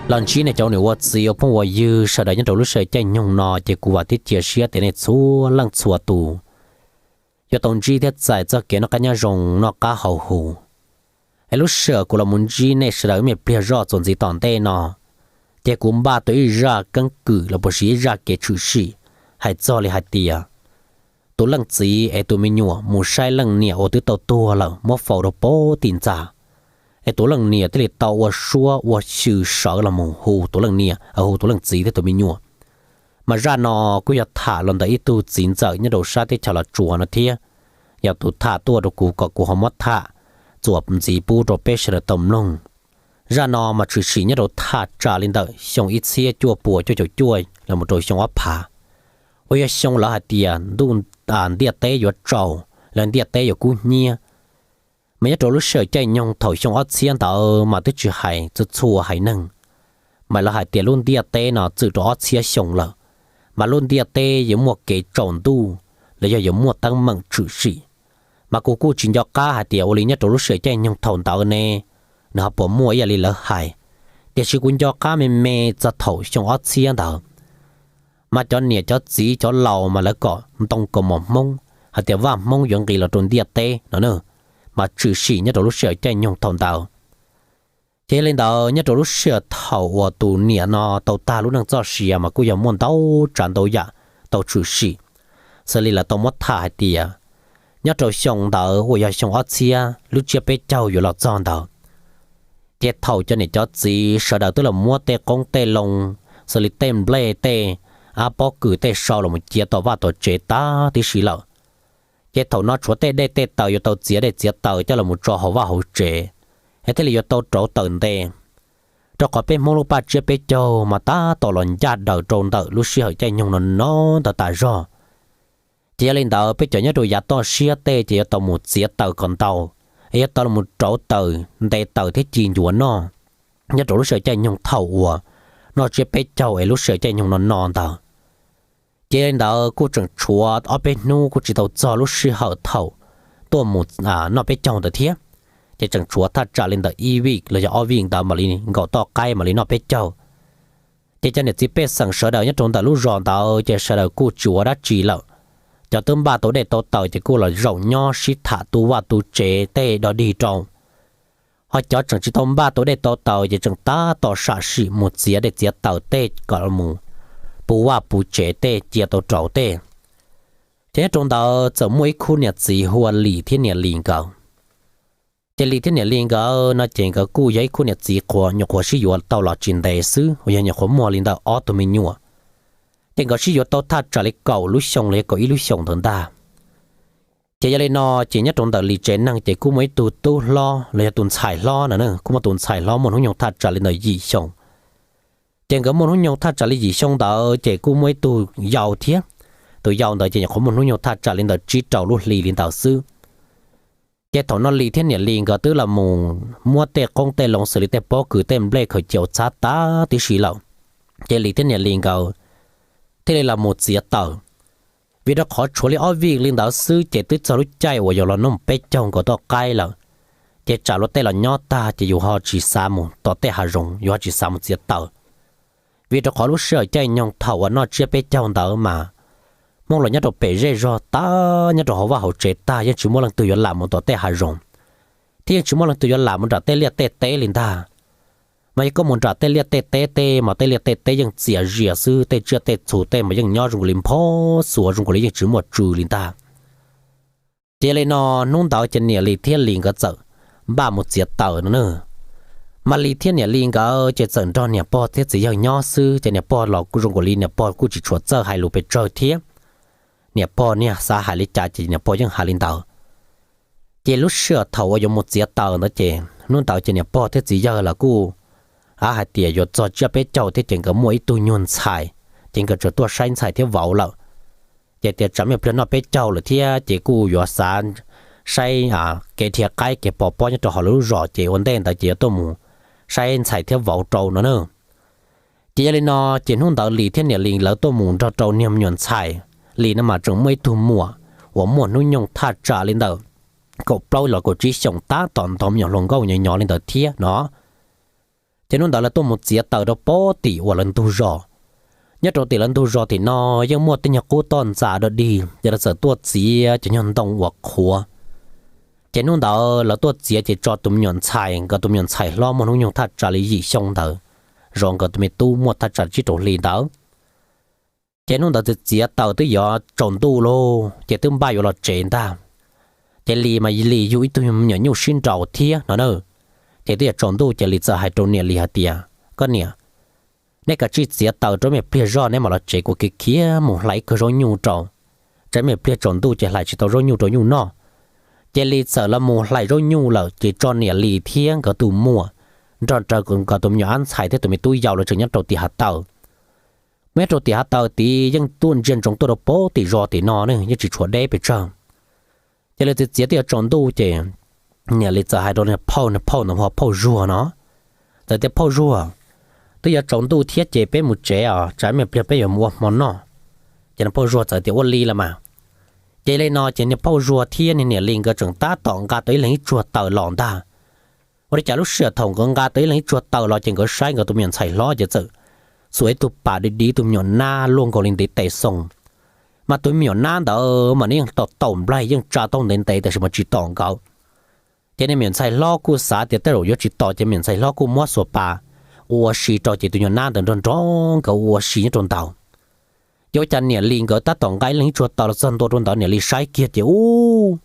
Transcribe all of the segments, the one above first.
Los ntsib nej cov niam ua txiv ua phooj ua ywg sawv daws nyob rau lub sij hawm caij nyoog no ces kuv vam thiab cia siab tias nej txhua leej txhua tus yuav tau ntsib thiab txais txoj kev noj qab nyob zoo noj qab haus huv. Es lub sij hawm kuv los mus ntsib nej sawv daws me pliag zoj txuas ntxiv tom ntej no, ces kuv npaj tau ib zaj keeb kwm los puas sis ib zaj kev tshwm sim hais txog li hais tias tus leej txiv es tus me nyuam mus saib leej niam uas twb tau tuag lawm muab faus rau pem tim ntxa, es tus leej niam thiaj li tau ua suab ua xyw sawv los mus hu tus leej niam, hu tus leej txiv thiab tus me nyuam. Mas zaj no kuj yog tham los ntawm ib tug txiv ntxawm nyob rau sab teb chaws Los Tsuas no thiab, yog tus tham tuaj rau kuv kom kuv ho muab tham txuas ntxiv pub rau peb sawv daws tau mloog. Zaj no mas tshwm sim nyob rau thaj tsam li ntawm xyoo ib txhiab cuaj puas cuaj caum cuaj los mus rau xyoo ob phav, uas yog xyoo lawv hais tias ntuj, ntiaj teb yuav tsaus, los ntiaj teb yuav kub hnyiab. Mas nyob rau lub sij hawm caij nyoog thaum xyoo ob txhiab ntawd mas twb tsis hais txhua txhua haiv neeg, mas lawv hais tias lub ntiaj teb no txwm rau ob txhiab xyoo lawm, mas lub ntiaj teb yuav muaj kev tsaus ntuj los yog yuav muaj teeb meem tshwm sim. Mas kuv kuj tsis nco qab hais tias ua li nyob rau lub sij hawm caij nyoog thaum ntawd ne, nws ho puas muaj ib yam li lawv hais, tiam sis kuv nco qab me me txog thaum xyoo ob txhiab ntawd. Mas cov niam cov txiv cov laus mas lawv kom ntoo kaus mom Hmoob hais tias vaj Hmoob yuav nqis los rau ntiaj teb no, mas tshwm sim nyob rau lub sij hawm caij nyoog thaum ntawd. Ces yog li ntawd nyob rau lub sij hawm thaum uas tus niam no tau tag lub neej txoj sia mas kuj yog muaj ntau tsav ntau yam tau tshwm sim, xws li lawv tau muab tham hais tias nyob rau xyoo ntawd uas yog xyoo ob txhiab lub tsiab peb caug yuav los txog ntawd, ces thaum cov niam cov txiv sawv daws twb los muab tej qoob tej loo, xws li tej nplej tej, ab, pob kws tej sau los mus cia tom vaj tom tsev tag tib si lawm. Ces thaum no tshuav tej dej tej taws yuav tau txiav dej txiav taws coj los mus tso hauv vaj hauv tsev, es thiaj li yuav tau rauv taws nte, rau qhov peb Hmoob lub paj tsiab peb caug mas tab tom los ncaj daws rau ntawm lub sij hawm caij nyoog no no ntawd tas zog. Ces yog li ntawd peb cov nyob rau yav toj siab tej ces yuav tau mus txiav taws kom ntau, es yuav tau los rauv taws nte taws thiab ci ncuav noj nyob rau lub sij hawm caij nyoog thaum uas noj tsiab peb caug es lub sij hawm caij nyoog no no ntawd. Ces yog li ntawd kuj tseem tshuav ob peb hnub kuj tsis tau txog lub sij hawm thaum tuaj mus noj peb caug ntawd thiab, ces tseem tshuav thaj tsam li ntawm ib vij los yog ob vij ntawd mam li nkaum toj qaib mam li noj peb caug. Ces cov niam txiv pej xeem sawv daws nyob rau ntawm lub zos ntawd ces sawv daws kuj tsis ua dab tsi lawm. Cov twb npaj tau dej tau taws ces kuj los zaum nyob sib tham tu vaj tu tsev tej dog dig rau. Ho cov tseem tsis tau npaj tau dej tau taws ces tseem tab tom sam sim mus txiav dej txiav taws tej kom mus puv vaj puv tsev tej cia tau rau tej. Ces nyob rau ntawd txawm muaj ib khub niam txiv hu ua Lis thiab niam Lis nkawd. Ces Lis thiab niam Lis nkawd no ces nkawd kuj yog ib khub niam txiv qhuas nyuam qhuav sib yuav tau los tsis ntev xwb uas yog nyuam qhuav muaj li ntawm ob tug me nyuam. Ces nkawd sib yuav tau thaj tsam li kaum lub xyoo los yog kaum ib lub xyoos ntawd ntag. Ces yog li no ces nyob rau ntawm Lis tsev neeg ces kuj muaj ib tug tub hlob los yog tus ntxhais hlob no, kuj muaj tus ntxhais hlob muaj hnub nyoog thaj tsam li ntawm yim xyoo. Ces nkawd muaj hnub nyoog thaj tsam li yim xyoo ntawd ces kuj muaj ib tug yau thiab. Tus yau ntawd ces nyuam qhuav muaj hnub nyoog thaj tsam li ntawm tsib rau lub hli li ntawd xwb. Ces thaum no Lis thiab niam Lis nkawd twb los mus muab tej qoob tej loo xws li tej pob kws tej nplej khaws cia ua txhab tag tib si lawm, ces Lis thiab niam Lis nkawd thiaj li los mus txiav taws. Vim rau qhov tshuav li ob vij li ntawd xwb ces twb txog lub caij uas yuav los noj peb caug nkaus toj qaib lawm. Ces tsam luag tej los nyob tag ces yus ho tsis xav mus tom tej hav zoov, yus ho tsis xav mus txiav taws. Vim rau qhov lub sij hawm caij nyoog thaum uas noj tsiab peb caug ntawd mas Hmoob los nyob rau pem zej zog tag, nyob rau hauv vaj hauv tsev tag, yeej tsis muaj leej twg yuav lam mus tom tej hav zoov, thiab yeej tsis muaj leej twg yuav lam mus nram tej liaj tej teb li ntag. Mas yog koj mus nram tej liaj tej teb tej mas tej liaj tej teb yeej txias zias xwb, tej tsiaj tej txhu tej mas yeej nyob zoo li nphob xuav zoo li yeej tsis muaj tsw li ntag. Ces yog li no hnub ntawd ces niam Lis thiab Lis nkawd txawm npaj mus txiav taws no na. Mas Lis thiab niam Lis nkawd ces txawm nrog niam pog thiab txiv yawg nyob xwb, ces niam pog los kuj zoo li niam pog kuj tsis tshua txawj hais lus pes tsawg thiab. Niam pog niaj xav hais li cas ces niam pog yeej hais li ntawd. Ces lub sij hawm thaum uas yuav mus txiav taws ntawd ces hnub ntawd ces niam pog thiab txiv yawg los kuj hais tias yuav txog tsiab peb caug thiab ces nkawd muaj ib tug nyuag ntxhais, ces nkawd tsuas tuaj saib ntxhais thiab vauv lawm. Ces tias tsam me pliag noj peb caug lawm thiab ces kuj yuav xav saib kev dhia qaib kev pov pob nyob rau hauv lawv lub zos ces ua ntej ntawd ces yuav tuaj mus saib ntxhais thiab vauv rau no na. Ces yog li no ces hnub ntawd Lis thiab niam Lis lawv tuaj mus nrog rau niag me nyuam ntxhais. Lis no mas tseem muaj ib tug muam uas muaj hnub nyoog thaj tsam li ntawm kaum plaub los kaum tsib xyoos tab tom ntaus me nyuam hluas nkauj nyob nyob li ntawd thiab no. Ces hnub ntawd lawv tuaj mus txiav taws rau pob tim uas lawv ntug zos. Nyob rau tim lawv ntug zos tim no yeej muaj tej nyuag qub toj ntxas dog dig, ces lawv txawm tuaj txiav cov nyuag ntoo uas qhuav. Ces hnub ntawd lawv tuaj txiav ces tso tus me nyuam ntxhais, nkawd tus me nyuam ntxhais hlob muaj hnub nyoog thaj tsam li yim xyoo ntawd, zov nkawd tus me tub muaj thaj tsam tsib rau hli ntawd. Ces hnub ntawd txiav txiav taws twb yuav tsaus ntuj lauj, ces twb npaj yuav los tsev ntag. Ces Lis mas Lis yug ib tug me nyuam nyuj sib nraus thiab no na. Ces twb yuav tsaus ntuj ces Lis txawm hais rau niam Lis hais tias, Koj niam, nej kav tsij txiav taws rau me pliag zoj neb mam los tsev, kuv khiav khiav mus hlais ib kawg zaub nyuj rau, tsam me pliag tsaus ntuj ces hlais tsis tau zaub nyuj rau nyuj noj. Ces Lis txawm los mus hlais zaub nyuj lawm ces tso niam Lis thiab nkawd tus muam nrog rau nkawd tus me nyuam ab ntxhais thiab tus me tub yau lawv tseem nyob rau tim hav taws. Nyob rau tim hav taws tid yeej tuaj ntsia ntsoov tuaj rau pob tim zos tim no ne, yeej tsis tshuav deb pes tsawg. Ces lawv txiav txiav twb yuav tsaus ntuj ces niam Lis txawm hais rau niag phauj, niag phauj ntawd hu ua phauj Zuag no, txawm tias, Phauj Zuag, twb yuav tsaus ntuj thiab ces peb mus tsev os, tsam me pliag peb yuav mus ua hmo noj. Ces niag phauj Zuag txawm tias, Ua li los mas. Ces li no ces niag phauj Zuag thiab niag niam Lis nkawd tseem tab tom nqa tau ib leeg ib tsuag taws los ntag. Ua li cas lub sij hawm thaum nkawd nqa tau ib leeg ib tsuag taws los ces nkawd saib nkawd tus me nyuam ntxhais hlob ces txawm xuas ib tug pas di di tus me nyuam nab luaj nkaus li ntiv tes xoo. Mas tus me nyuam nab ntawd mas nws yeej tom taum nplaig, yeej tsa taub ntev ntev tab sis mas tsis tom nkawd. Ces niag me nyuam ntxhais hlob kuj xav tias tej zaum yuav tsis tom ces me nyuam ntxhais hlob kuj muab xuas pas ua si rau ces tus me nyuam nab ntawd nrog nrog nkawd ua si nyob rau ntawd. Ces ua cas niam Lis nkawd tab tom nqa ib leeg ib tsuag taws los txog ntua rau ntawd, niam Lis saib kiag ces ub,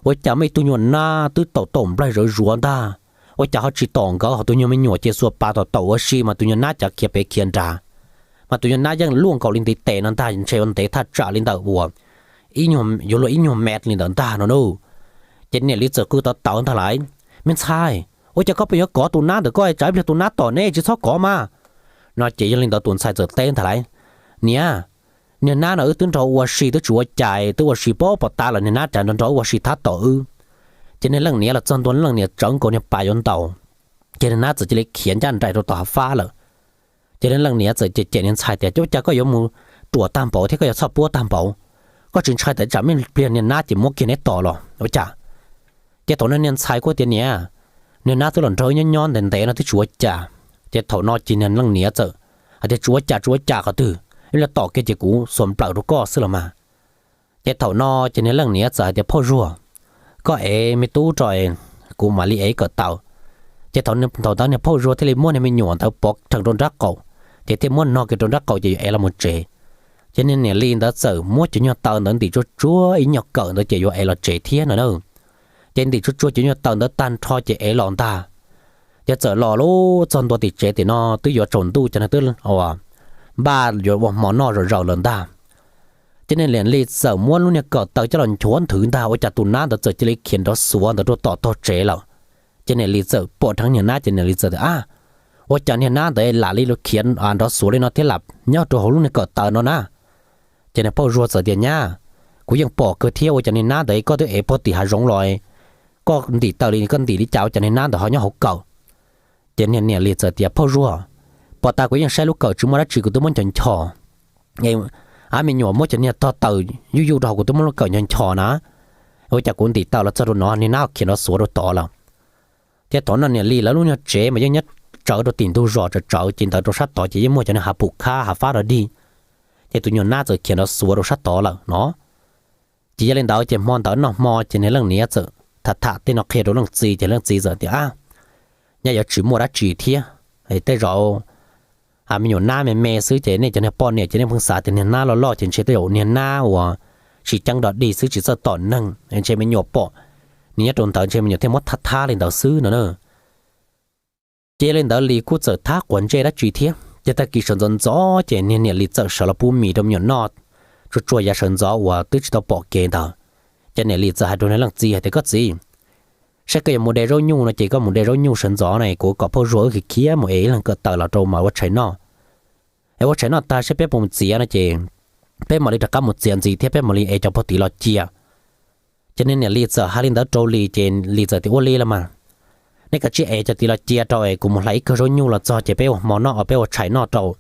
ua cas muaj ib tug me nyuam nab twb tom taum nplaig zawv zuav ntag, ua cas ho tsis tom nkawd, ho tus nyuag me nyuam ces xuas pas tom taum ua si mas tus nyuag nab cav khiav pem khiav nrad, mas tus nyuag nab yeej luaj nkaus li ntiv tes no ntag, ntshe ua ntev thaj tsam li ntawm uas yuav luag ib nyuag mev li ntawd ntag no na. Ces niam Lis txawm qw tawv tawv ntag lais, Me ntxhais, ua cas koj pheej yuav kov tus nab ntawm koj, tsam ib pliag tus nab tom neb, tsis txhob kov mas. No ces yog li ntawd tus ntxhais txawm teb ntag lais, Niam, niag nab no wb twb nrog ua si twb tsis ua cas, twb ua si pom pom tas lawm, niag nab cas nrog nrog wb ua si tab tom wb. Ces niag leej niam los txog ntua, leej niam tsawv nkaus niag pas yuav ntaus, ces niag nab txawm cia li khiav ncaj nraim rau tom hav fab lawm. Ces niag leej niam txawm cem cem niag ntxhais tias, Ua cas koj yuav mus ruam tag npaum thiab koj yuav txhoj puab tag npaum? Koj tsis ntshai tias tsam me pliag niag nab ces muab kiag neb tom los ua cas? Ces thaum no niag ntxhais kuj tias, Niam, niag nab twb los nrog wb nyob nyob ntev ntev no twb tsis ua cas. Ces thaum no ces niag leej niam txawm hais tias, Tsis ua cas, tsis ua cas qhov twg, ib pliag tom kiag ces kuv xuas nplawm rau koj xwb los mas. Ces thaum no ces niag leej niam txawm hais tias, Phauj Zuag, koj ev me tub rau, kuv mam li ev kawm taws. Ces thaum ntawd niag phauj Zuag thiaj li muab niag me nyuam ntawd pov rhees rau nrab qaum, ces thiaj muab no kiag rau nrab qaum ces yuav ev los mus tsev. Ces niag niam Lis ntawd txawm muab cov nyuag taws ntawd ntim tsuag tsuag ib nyuag kawm ntawd ces yuav ev los tsev thiab no na. Ces ntim tsuag tsuag cov nyuag taws ntawd tag nrho ces ev los ntag. Ces txawm los lub txog ntua tim tsev tim no twb yuav tsaus ntuj ces nws twb npaj yuav ua hmo noj zom zaws lawm ntag. Ces niag niam Lis txawm muab lub niag kawm taws coj los nchuav nthwv ntag, ua cas tus nab ntawd txawm cia li khiav nrov xuav ntawd rau tom tog tsev lawm. Ces niag Lis txawm pom dheev niag nab ces niag Lis txawm tias, Ab, ua cas niag nab ntawd lam li khiav nrov xuav li no thiab lam nyob rau hauv lub niag kawm taws no na? Ces niag phauj Zuag txawm tias, Nyab, kuv yeej pom kawg thiab, ua cas niag nab ntawd koj twb ev puag tim hav zoov los, koj ntim taws li koj ntim li cas ua cas niag nab ntawd ho nyob hauv kawm? Ces niag niam Lis txawm tias, Phauj Zuag, pom tas kuv yeej saib lub kawm tsis muaj dab tsi, kuv twb muab nchos nchos, ab, me nyuam muab cov niag tog taws yuj yuj rau hauv kuv twb muab lub kawm nchos nchos na, ua cas kuv ntim taws los txog rau no niag nab khiav nrov xuav rau tod lawm. Ces thaum no niam Lis lawv lub nyuag tsev mas yeej nyob tsawv rau tim ntug zos tsawv tsawv, ces ntawd rau sab tod ces yeej muaj cov niag hav pum khab hav fab dog dig, ces tus nyuag nab txawm khiav nrov xuav rau sab tod lawm no. Ces yog li ntawd ces hmo ntawd noj hmo ces niag leej niam txawm tham tham tej no qhia rau leej txiv ces leej txiv txawm tias, Ab, nyaj yuav tsis muaj dab tsi thiab, tej zaum me nyuam nab me me xwb ces nej cov niag poj niam ces nej pheej xav tias niag nab loj loj ces ntshe tej zaum niag nab uas tsis ceeb dog dig xwb tsis txawj tom neeg, ntshe me nyuam pom nws nyob rau ntawd ntshe me nyuam thiaj muab thab thab li ntawd xwb no na. Ces yog li ntawd Lis kuj txawm thab quav ntsej dab tsi thiab, ces tag kis sawv ntxov ntxov ces niag niam Lis txawm sawv los pub mis rau me nyuam noj, tsuas tsuas yav sawv ntxov uas twb tsis tau pom kev ntawd. Ces niam Lis txawm hais rau niag leej txiv hais tias, Koj txiv, saib koj yuav mus de zaub nyuj no ces koj mus de zaub nyuj sawv ntxov na, kuv kom phauj Zuag wb khiav khiav mus ev ib leeg kawm taws los rau mam ua tshais noj. Es ua tshais noj tag saib peb puas mus txiav no ces peb mam li rov qab mus txiav ntxiv thiab peb mam li ev cov puag tid los cia. Ces niag niam Lis txawm hais li ntawd rau Lis ces Lis txawm tias, Ua li los mas, nej kav tsij ev cov tid los cia rau es kuv mus hlais ib kawg zaub nyuj los txog ces peb ua hmo noj, peb ua tshais noj rau,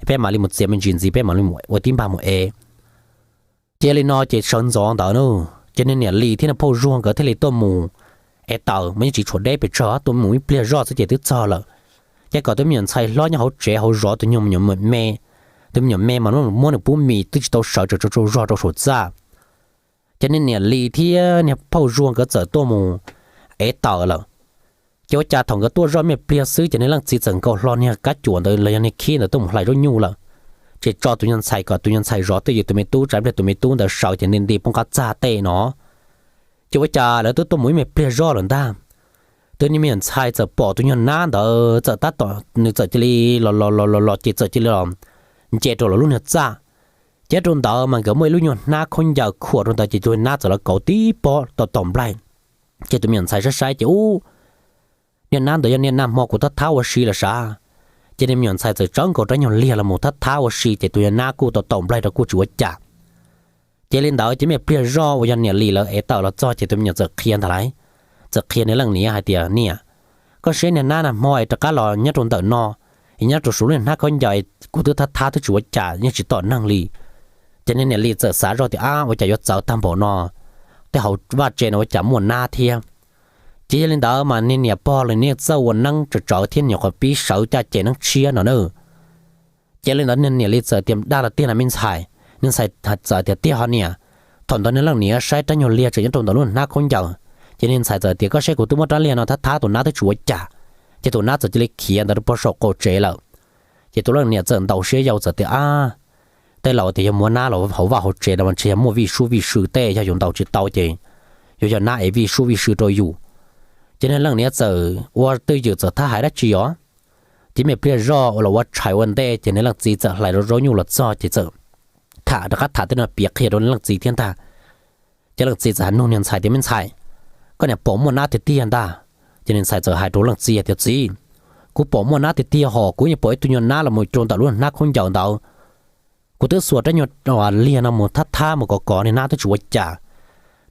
peb mam li mus txiav me ntsis ntxiv peb mam li ua tib npag mus ev. Ces li no ces sawv ntxov ntawd na, ces niag niam Lis thiab niag phauj Zuag nkawd thiaj li tuaj mus ev taws mas yeej tsis tshuav deb pes tsawg, tuaj mus ib pliag zoj xwb ces twb txog lawm. Ces kom tus me nyuam ntxhais hlob nyob hauv tsev hauv zov tus nyuag me nyuam me. Tus me nyuam me mas muab nws pub mis twb tsis tau sawv, tseem tsaug tsaug zog rau saum txaj. Ces niag niam Lis thiab niag phauj Zuag nkawd txawm tuaj mus ev taws lawm. Ces ua cas thaum nkawd tuaj zoj me pliag xwb ces niag leej txiv txawm nkaus hlo niag kab cuam ntawd los yog niag khib ntawd tuaj mus hlais zaub nyuj lawm, ces tso tus nyuag ntxhais kom tus nyuag ntxhais zov twj ywm tus me tub, tsam pliag tus me tub ntawd sawv ces nti nti poob qab txaj tej no. Ces ua cas lawv twb tuaj mus ib me pliag zoj lawm ntag, tus niag me nyuam ntxhais txawm pom tus nyuag nab ntawd txawm tab tom nws txawm cia li los los los los los ces txawm cia li los nce rau lawv lub niag txaj. Ces rau ntawd mas nkawd muaj ib lub nyuag hnab khaub ncaws khuam rau ntawd ces tus nab txawm los kauv tib pob tau taum nplaig. Ces tus me nyuam ntxhais saib saib ces ub, niag nab ntawd yog niag nag hmo kuv thab thab ua si lawm sav. Ces niag me nyuam ntxhais txawm tsawv nkaus rab nyuag liag los mus thab thab ua si ces tus niag nab kuj tau taum nplaig rau kuj tsis ua cas. Ces li ntawd ces me pliag zoj uas yog niam Lis lawv ev taws los txog ces tus me nyuam txawm qhia ntag lauj, txawm qhia niag leej niam hais tias, niam, koj saib niag nab nag hmo es rov qab los nyob rau ntawm no, es nyob rau saum lub niag hnab khaub ncaws kuv twb thab thab twb tsis ua cas yeej tsis tom neeg li. Ces niag niam Lis txawm xav zoj tias, ab, ua cas yuav txawv tag npaum no, tej hauv vaj tsev no ua cas muaj nab thiab. Ces yog li ntawd mas niag niam pog los niag txawj ua neeb tsawv tsawv thiab nyuam qhuav pib sawv caj ces neeb tshiab no na. Ces li ntawd niag niam Lis txawm tias, dag los tiag na me ntxhais? Niag ntxhais txawm tias, tiag ho niam, thaum ntawd niag leej niam saib rab nyuag liag tseem nyob rau ntawm lub hnab khaub ncaws, ces niag ntxhais txawm tias, koj saib kuv twb muab rab liag no thab thab tus nab twb tsis ua cas, ces tus nab txawm cia li khiav ntawd rau puag saum qaum tsev lawm. Ces tus leej niam txawm ntaus siab yau txawm tias, ab, tej laus tias yog muaj nab los hauv vaj hauv tsev no mas ntshe yog muaj vij sub vij sw tej, yog yus ntaus tsis tau ces yuav yog nab ev vij sub vij sw rau yus. Ces niag leej niam txawm ua twj ywm txawm thab hais dab tsi os. Ces me pliag zoj uas los ua tshais ua ntej ces niag leej txiv txawm hlais zaub nyuj los txog ces txawm tham rov qab tham tej no piav qhia rau leej txiv thiab ntag. Ces leej txiv txawm hais nug niag ntxhais tias, me ntxhais, koj niam pom muaj nab tiag tiag ntag? Ces niag ntxhais txawm hais rau leej txiv tias, txiv, kuv pom muaj nab tiag tiag hos, kuv yeej pom ib tug nyuag nab los mus rau ntawm lub hnab khaub ncaws ntawd. Kuv twb xuas rab nyuag liag no mus thab thab mus kov kov niag nab twb tsis ua cas.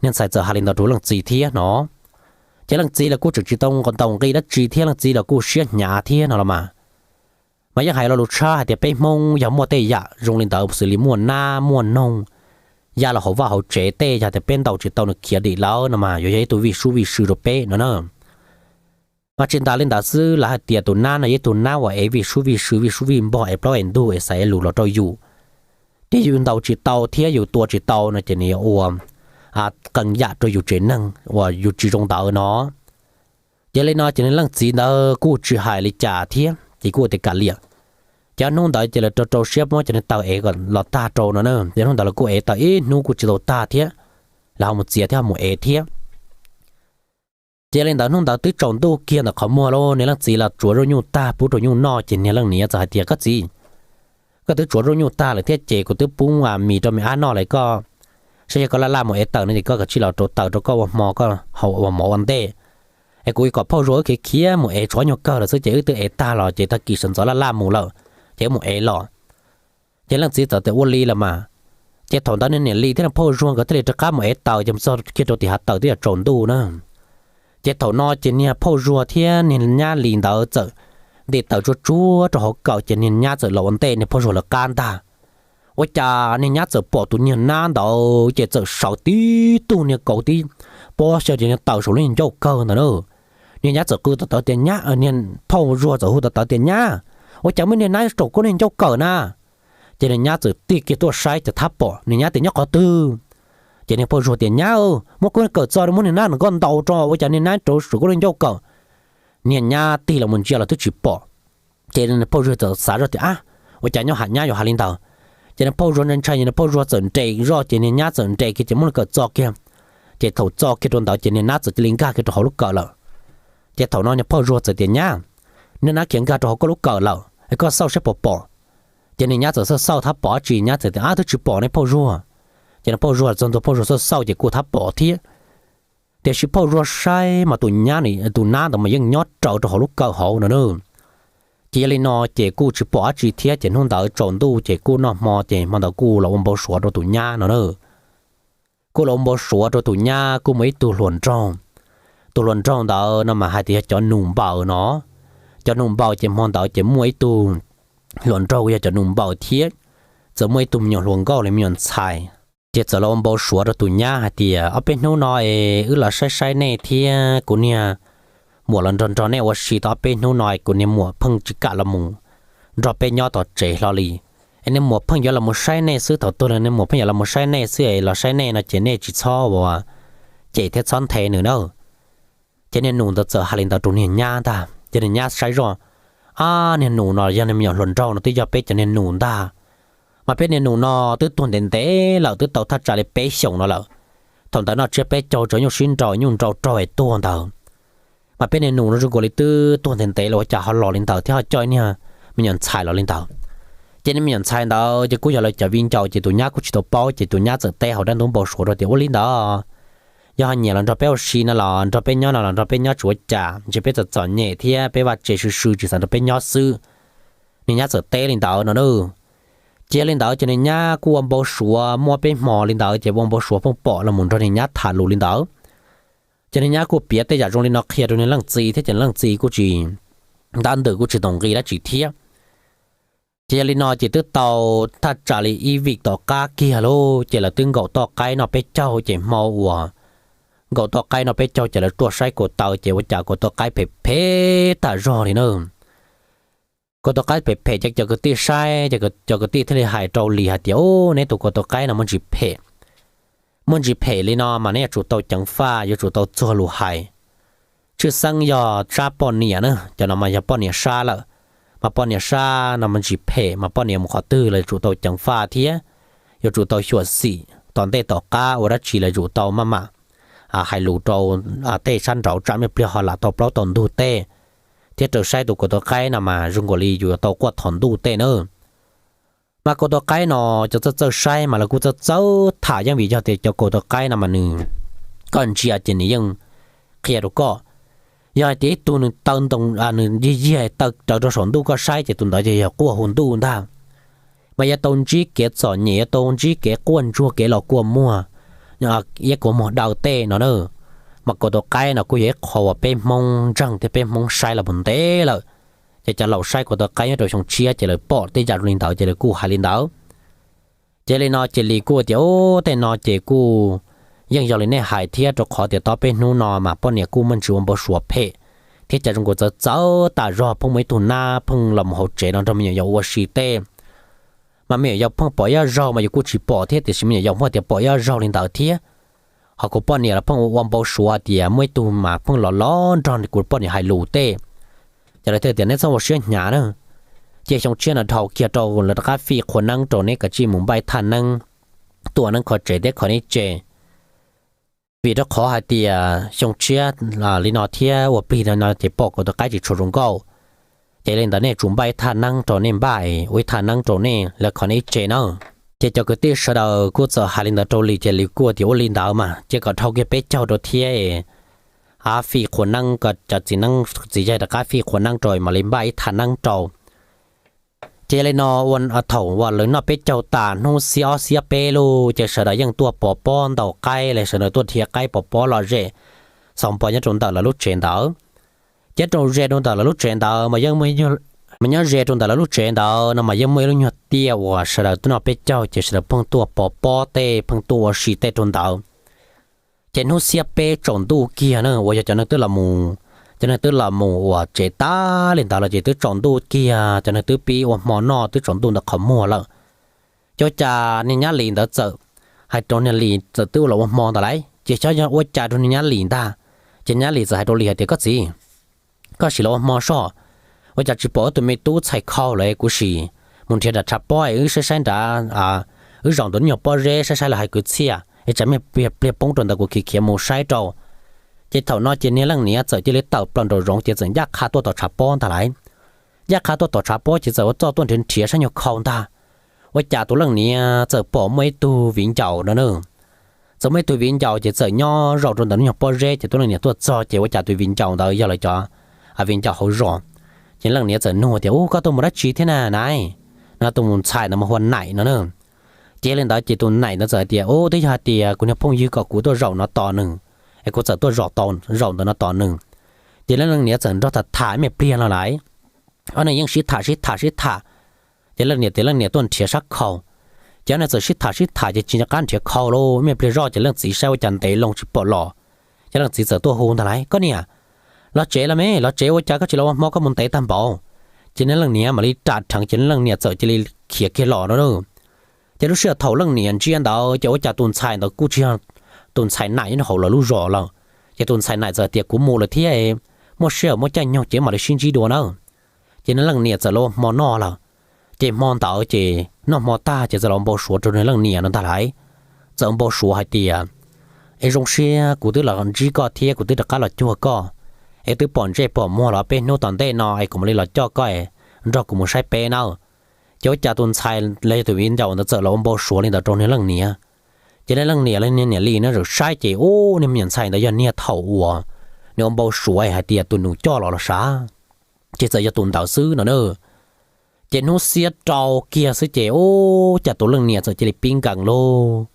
Niag ntxhais txawm hais li ntawd rau leej txiv thiab no. Ces leej txiv los kuj tseem tsis tau ntaus nqi dab tsi thiab, leej txiv los kuj siab hnyav thiab no los mas. Mas yeej hais lo lus tshaj hais tias peb Hmoob yog muaj tej yam zoo li ntawd xws li muaj nab muaj noog ya los hauv vaj hauv tsev tej, yog tias peb ntaus tsis tau nws khiav dim lawm no mas yuav yog ib tug vij sub vij sw rau peb no na. Mas tsis tas li ntawd xwb, lawv hais tias tus nab no yog ib tug nab uas ev vij sub vij sw, vij sub vij npog, ev plaub ev ntug, ev xaiv ev lus los rau yus, ces yus ntaus tsis tau thiab yus tua tsis tau no ces nws yuav ua qee yam rau yus tsev neeg uas yus tsis zoo ntawd no. Ces li no ces niag leej txiv ntawd kuj tsis hais li cas thiab ces kuj ua tias kav liam. Ces hnub ntawd ces lawv rau rau siab muab cov niag taws ev kom los tag rau no na. Ces hnub ntawd lawv kuj ev taws ib hnub kuj tsis tau tag thiab, lawv ho mus txiav thiab ho mus ev thiab. Ces li ntawd hnub ntawd twb tsaus ntuj kiag ntawm qhov muag lauj, niag leej txiv los tsuav zaub nyuj tag pub rau nyuj noj ces niag leej niam txawm hais tias, koj txiv, koj twb tsuav zaub nyuj tag lawm thiab ces kuv twb pub mis rau me ab noj lawm, koj saib yog koj laj laj mus ev taws no ces koj kav tsij los rauv taws rau koj ua hmo, koj ua mov ua ntej, es kuv kom phauj Zuag wb khiav khiav mus ev, tshuav nyuag kawg lawm xwb ces wb twb ev tag los ces tag kis sawv ntxov laj laj mus lawm ces wb mus ev los. Ces leej txiv txawm tias ua li los mas. Ces thaum ntawd niag niam Lis thiab niag phauj Zuag nkawd thiaj li rov qab mus ev taws ces mus txog kiag rau tim hav taws twb yuav tsaus ntuj na. Ces thaum no ces niag phauj Zuag thiab niag nyab Lis ntawd txawm nti taws tsuag tsuag rau hauv kawm ces niag nyab txawm los ua ntej niag phauj Zuag lawv qab ntag. Ua cas niag nyab txawm pom tus niag nab ntawd ces txawm sawv tib tug niag kauv tib pob xyaw ces niag taws saum lub niag ncauj kawg ntawd na. Niag nyab txawm qw tawv tawv tias, nyab, niag phauj Zuag txawm hu tawv tawv tias, nyab, ua cas muaj niag nab saum koj lub niag ncauj kawm na? Ces niag nyab txawm tig kiag tuaj saib ces thab pom, niag nyab tias, nyob qhov twg? Ces niag phauj Zuag tias, nyab, muab koj niag kawm txo muab niag nab no koj ntaus rau, ua cas niag nab rau saum koj lub niag ncauj kawm? Niag nyab tig los mus ntsia los twb tsis pom. Ces niag phauj Zuag txawm xav zoj tias, ab, ua cas nyob hais nyab yuav hais li ntawd? Ces niag phauj Zuag ntshai ntshai ces niag phauj Zuag txawm nres zoj ces niag nyab txawm nres kiag ces muab nws kawm txo kiag. Ces thaum txo kiag rau ntawd ces niag nab txawm cia li nkag kiag rau hauv lub kawm lawm. Ces thaum no niag phauj Zuag txawm tias, nyab, niag nab khiav nkag rau hauv koj lub kawm lawm es koj xauj saib puas pom. Ces niag nyab txawm xauj xauj thab pom dab tsi, nyab txawm tias, ab, twb tsis pom ne phauj Zuag. Ces niag phauj Zuag txog ntua phauj Zuag xauj xauj ces kuj thab pom thiab. Tiam sis phauj Zuag saib mas tus nyab, tus nab ntawd mas yeej nyob raws rau hauv lub kawm hauv no na. Ces yog li no ces kuj tsis pom dab tsi thiab ces hnub ntawd tsaus ntuj ces kuj noj hmo ces hmo ntawd kuj los ua npau suav rau tus nyab no na. Kuj los ua npau suav rau tus nyab kuj muaj ib tug hluas nraug. Tus hluas nraug ntawd no mas hais tias yog cov nus npaws no. Cov nus npaws ces hmo ntawd ces muaj ib tug hluas nraug yog cov nus npaws thiab, txawm muaj ib tug me nyuam hluas nkauj li me nyuam ntxhais. Ces txawm los ua npau suav rau tus nyab hais tias, ob peb hnub no es wb los saib saib nej thiab kuv niag muam los nrog nrog nej ua si tau ob peb hnub no, kuv niag muam pheej tsis kam los mus nrog peb nyob tom tsev hlo li. Es niag muam pheej yuav los mus saib nej xwb, thaum twg los niag muam pheej yuav los mus saib nej xwb, es los saib nej no ces nej tsis txhob ua cem thiab txhob nthe nws na. Ces niag nus ntawd txawm hais li ntawd rau niag nyab ntag, ces niag nyab saib zoj, ab, niag nus no yog niag me nyuam hluas nraug no twb yog peb cov niag nus ntag. Mas peb niag nus no twb tuag ntev ntev lawm, twb tau thaj tsam li peb xyoos no lawm. Thaum ntawd noj tsiab peb caug, tsav nyuj sib nraus, nyuj nrau raug es tuag ntawd. Mas peb niag nus no zoo nkaus li twb tuag ntev ntev lawm, ua cas ho los li ntawd thiab ho coj niag me nyuam ntxhais los li ntawd. Ces niag me nyuam ntxhais ntawd ces kuj yog lawv cov viv ncaus, ces tus nyab kuj tsis tau paub, ces tus nyab txawm teb hauv dab ntub npau suav rau tias ua li ntawd, yog ho nyiam los nrog peb ua si no los nrog peb nyob no los nrog peb nyob tsis ua cas, ntshe peb txom txom nyem thiab peb vaj tse swm swm tsis xav nrog peb nyob xwb. Niag nyab txawm teb li ntawd no na. Ces yog li ntawd ces niag nyab kuj ua npau suav muaj peb hmo li ntawd, ces ua npau suav pheej pom los mus nrog niag nyab tham lus li ntawd. Ces niag nyab kuj piav tej yam zoo li no qhia rau niag leej txiv thiab, ces leej txiv kuj tsis, ntab ntws kuj tsis tau nqi dab tsi thiab. Ces yog li no ces twb tau thaj tsam li ib vij tom qab kiag lauj, ces lawv twb nkaum toj qaib noj peb caug, ces hmo uas nkaum toj qaib noj peb caug ces lawv tuaj saib kaus taw, ces ua cas kaus toj qaib phem phem tag zog li na. Kaus toj qaib phem phem ces cov kwv tij saib, cov kwv tij thiaj li hais rau Lis hais tias, Ub, neb tus kaus toj qaib no muaj ntsis phem, muaj ntsis phem li no mas neb yuav tsum tau ceev faj, yuav tsum tau txuag lus hais. Tshwj xeeb yog sab poj niam na, cov no mas yog poj niam sab lawm, mas poj niam sab no mas ntsis phem, mas poj niam mus qhov twg los yuav tsum tau ceev faj thiab yuav tsum tau xyuam xim tom ntej tom qab, ua dab tsi los yuav tsum tau maj mam hais lus rau tej sab nraud tsam ib pliag ho lam tau plaub tau ntug tej, thiab raws saib tus kaus toj qaib no mas zoo nkaus li yus yuav tau quaj thov ntuj tej na. Mas kaus toj qaib no cov txawj txawj saib mas lawv kuj txawj txawj tham, yeej vim yog tias cov kaus toj qaib no mas nws, koj ntsia ces nws yeej qhia rau koj. Yog hais tias ib tug nws taw ntoo, nws yig yig taw rawv rau saum ntuj koj saib ces tus ntawd ces yog quaj hu ntuj ntag. Mas yuav tau ntsib kev txom nyem, yuav tau ntsib kev quaj ntsuag, kev los kua muag, iab kuav muag daw tej no na. Mas kaus toj qaib no kuj yog ib qho uas peb Hmoob ntseeg thiab peb Hmoob saib los mus ntev lawm. Ces cov laus saib kaus toj qaib nyob rau xyoo tshiab ces lawv pom tej yam zoo li ntawd ces lawv kuj hais li ntawd. Ces li no ces Lis kuj tias, Ub, tej no ces kuj yeej yog li nej hais thiab, rau qhov tias tau peb hnub no mas poj niam kuj muaj ntsis ua npau suav phem, thiab cas zoo nkaus txawv txawv tas zog, pheej muaj ib tug nab pheej los mus hauv tsev no nrog me nyuam yaus ua si tej. Mas me nyuam yaus pheej pom ib zaug mas yus kuj tsis pom thiab, tiam sis me nyuam yaus muaj tias pom ib zaug li ntawd thiab. Ho kuv poj niam los pheej ua ua npau suav hais tias muaj ib tug mas pheej los los nrog kuv poj niam hais lus tej. Ces lawv thiaj tias, Neb txhob ua siab hnyav na. Ces xyoo tshiab no dhau kiag rau lawv rov qab fij qhua neeb rau neb kav tsij mus npaj ib thaj neeb tuaj neeb kho tsev thiab kho neb tsev. Vim rau qhov hais tias xyoo tshiab li no thiab ua plig no ces pom kaus toj qaib tsis tshua zoo nkauj. Ces li ntawd nej tsum npaj ib thaj neeb rau nej npaj, ua ib thaj neeb rau nej lawv kho nej ib tsev na. Ces cov kwv tij sawv daws kuj txawm hais li ntawd rau Lis, ces Lis kuj tias, Ua li ntawd mas ces kom dhau kiag peb caug rau thiab, fij qhua neeb, kom cov txiv neeb txiv yaig rov qab fij qhua neeb rau mam li npaj ib thaj neeb rau. Ces li no ua thaum uas lawv noj peb caug tas hnub xiab ob xiab peb lauj, ces sawv daws yeej tuaj pov pob ntaus qaib los sawv daws tuaj dhia qaib pov pob lom zem xaus npo nyob rau ntawm lawv lub tsev ntawd. Ces rau ze rau ntawm lawv lub tsev ntawd mas yeej, mas nyob ze rau ntawm lawv lub tsev ntawd no mas yeej muaj ib lub nyuag tiaj uas sawv daws tuaj noj peb caug ces sawv daws pheej tuaj pov pob tej, pheej tuaj ua si tej rau ntawd. Ces hnub xiab peb tsaus ntuj kiag na, uas yog cov neeg twb los mus, cov neeg twb los mus uas tsev tas li ntawd los ces twb tsaus ntuj kiag, cov neeg twb pib ua hmo noj twb tsaus ntuj ntawm qhov muag lawm. Ces ua cas niag nyab Lis ntawd txawm hais rau niag Lis txawm twb los ua hmo ntawd lauj, ces xyov yog ua cas rau niag nyab Lis ntag. Ces nyab Lis txawm hais rau Lis hais tias, Koj txiv, koj sim los ua hmo soj, ua cas tsis pom wb tus me tub Txhais Khau lawm, kuv sim mus nrhiav nram tshav pob es wb saib saib nrad, wb zaum ntawm lub nyuag pob zeb saib saib lawv hais kwv txhiaj es tsam me pliag poob rau ntawd kuv khiav khiav mus saib rau. Ces thaum no ces niag leej niam txawm cia li tawm plaws nraum zoov ces txawm ncaj qha tuaj tom tshav pob ntag lauj. Ncaj qha tuaj tom tshav pob ces txawm ua txuj tuaj nrhiav nrhiav sab nyuag khau ntag. Ua cas tus leej niam txawm pom muaj ib tug viv ncaus no na. Txawm muaj ib tug viv ncaus ces txawm nyob zaum rau ntawm lub nyuag pob zeb, ces tus leej niam tuaj txog ces ua cas tus viv ncaus ntawd yog lawv cov viv ncaus hauv zos. Ces leej niam txawm nug tias, Ub, koj tuaj mus dab tsi thiab na nais? No tus mus ntxhais ntawd mas hu ua Naim no na. Ces li ntawd ces tus Naim ntawd txawm hais tias, Ub, twb yog hais tias kuv niag phooj ywg kom kuv tuaj zaum no tos nws, es kuv txawm tuaj zaum ntawm no tos nws. Ces leej niam txawm nrog tham tham me pliag no lauj. Ob neeg yeej sib tham sib tham sib tham. Ces leej niam tias leej niam tuaj nrhiav sab khau. Ces ob neeg txawm sib tham sib tham ces tsis nco qab nrhiav khau lauj, me pliag zoj ces leej txiv saib ua cas ntev loo tsis pom los. Ces leej txiv txawm tuaj hu ntag lauj, Koj niam, Los tsev los me, los tsev, ua cas koj tsis los ua hmo, koj mus ntev tag npaum? Ces niag leej niam mam li ram rheev ces leej niam txawm cia li khiav kiag los no. Ces lub sij hawm thaum leej niam ntsia ntawd ces ua cas tus ntxhais ntawd kuj tsis yog tus ntxhais Naim nyob hauv lawv lub zos lawm. Ces tus ntxhais Naim txawm tias, kuv mus lawm thiab, muaj sij hawm muaj caij nyoog ces mam li sib ntsib dua na. Ces niag leej niam txawm los ua hmo noj lawm. Ces hmo ntawd ces noj hmo tag ces txawm los npau suav rau niag leej niam no ntag lauj. Txawm npau suav hais tias, es zoo siab kuv twb los ntsib koj thiab kuv twb rov qab los cuag koj, es twb pom ntsej pom muag los peb hnub tom ntej no es kuv mam li los coj koj nrog kuv mus saib peb na. Ces ua cas tus ntxhais los yog tus viv ncaus ntawd txawm los ua npau suav li ntawd rau niag leej niam. Ces niag leej niam los niag niam Lis no txawm saib ces ub, niag me nyuam ntxhais ntawd yog niag thaum uas nws ua npau suav hais tias tus nus coj los los sav, ces txawm yog tus ntawd xwb no na. Ces hnub xiab rau kiag xwb ces ub, cas tus leej niam txawm cia li pib nkees lauj.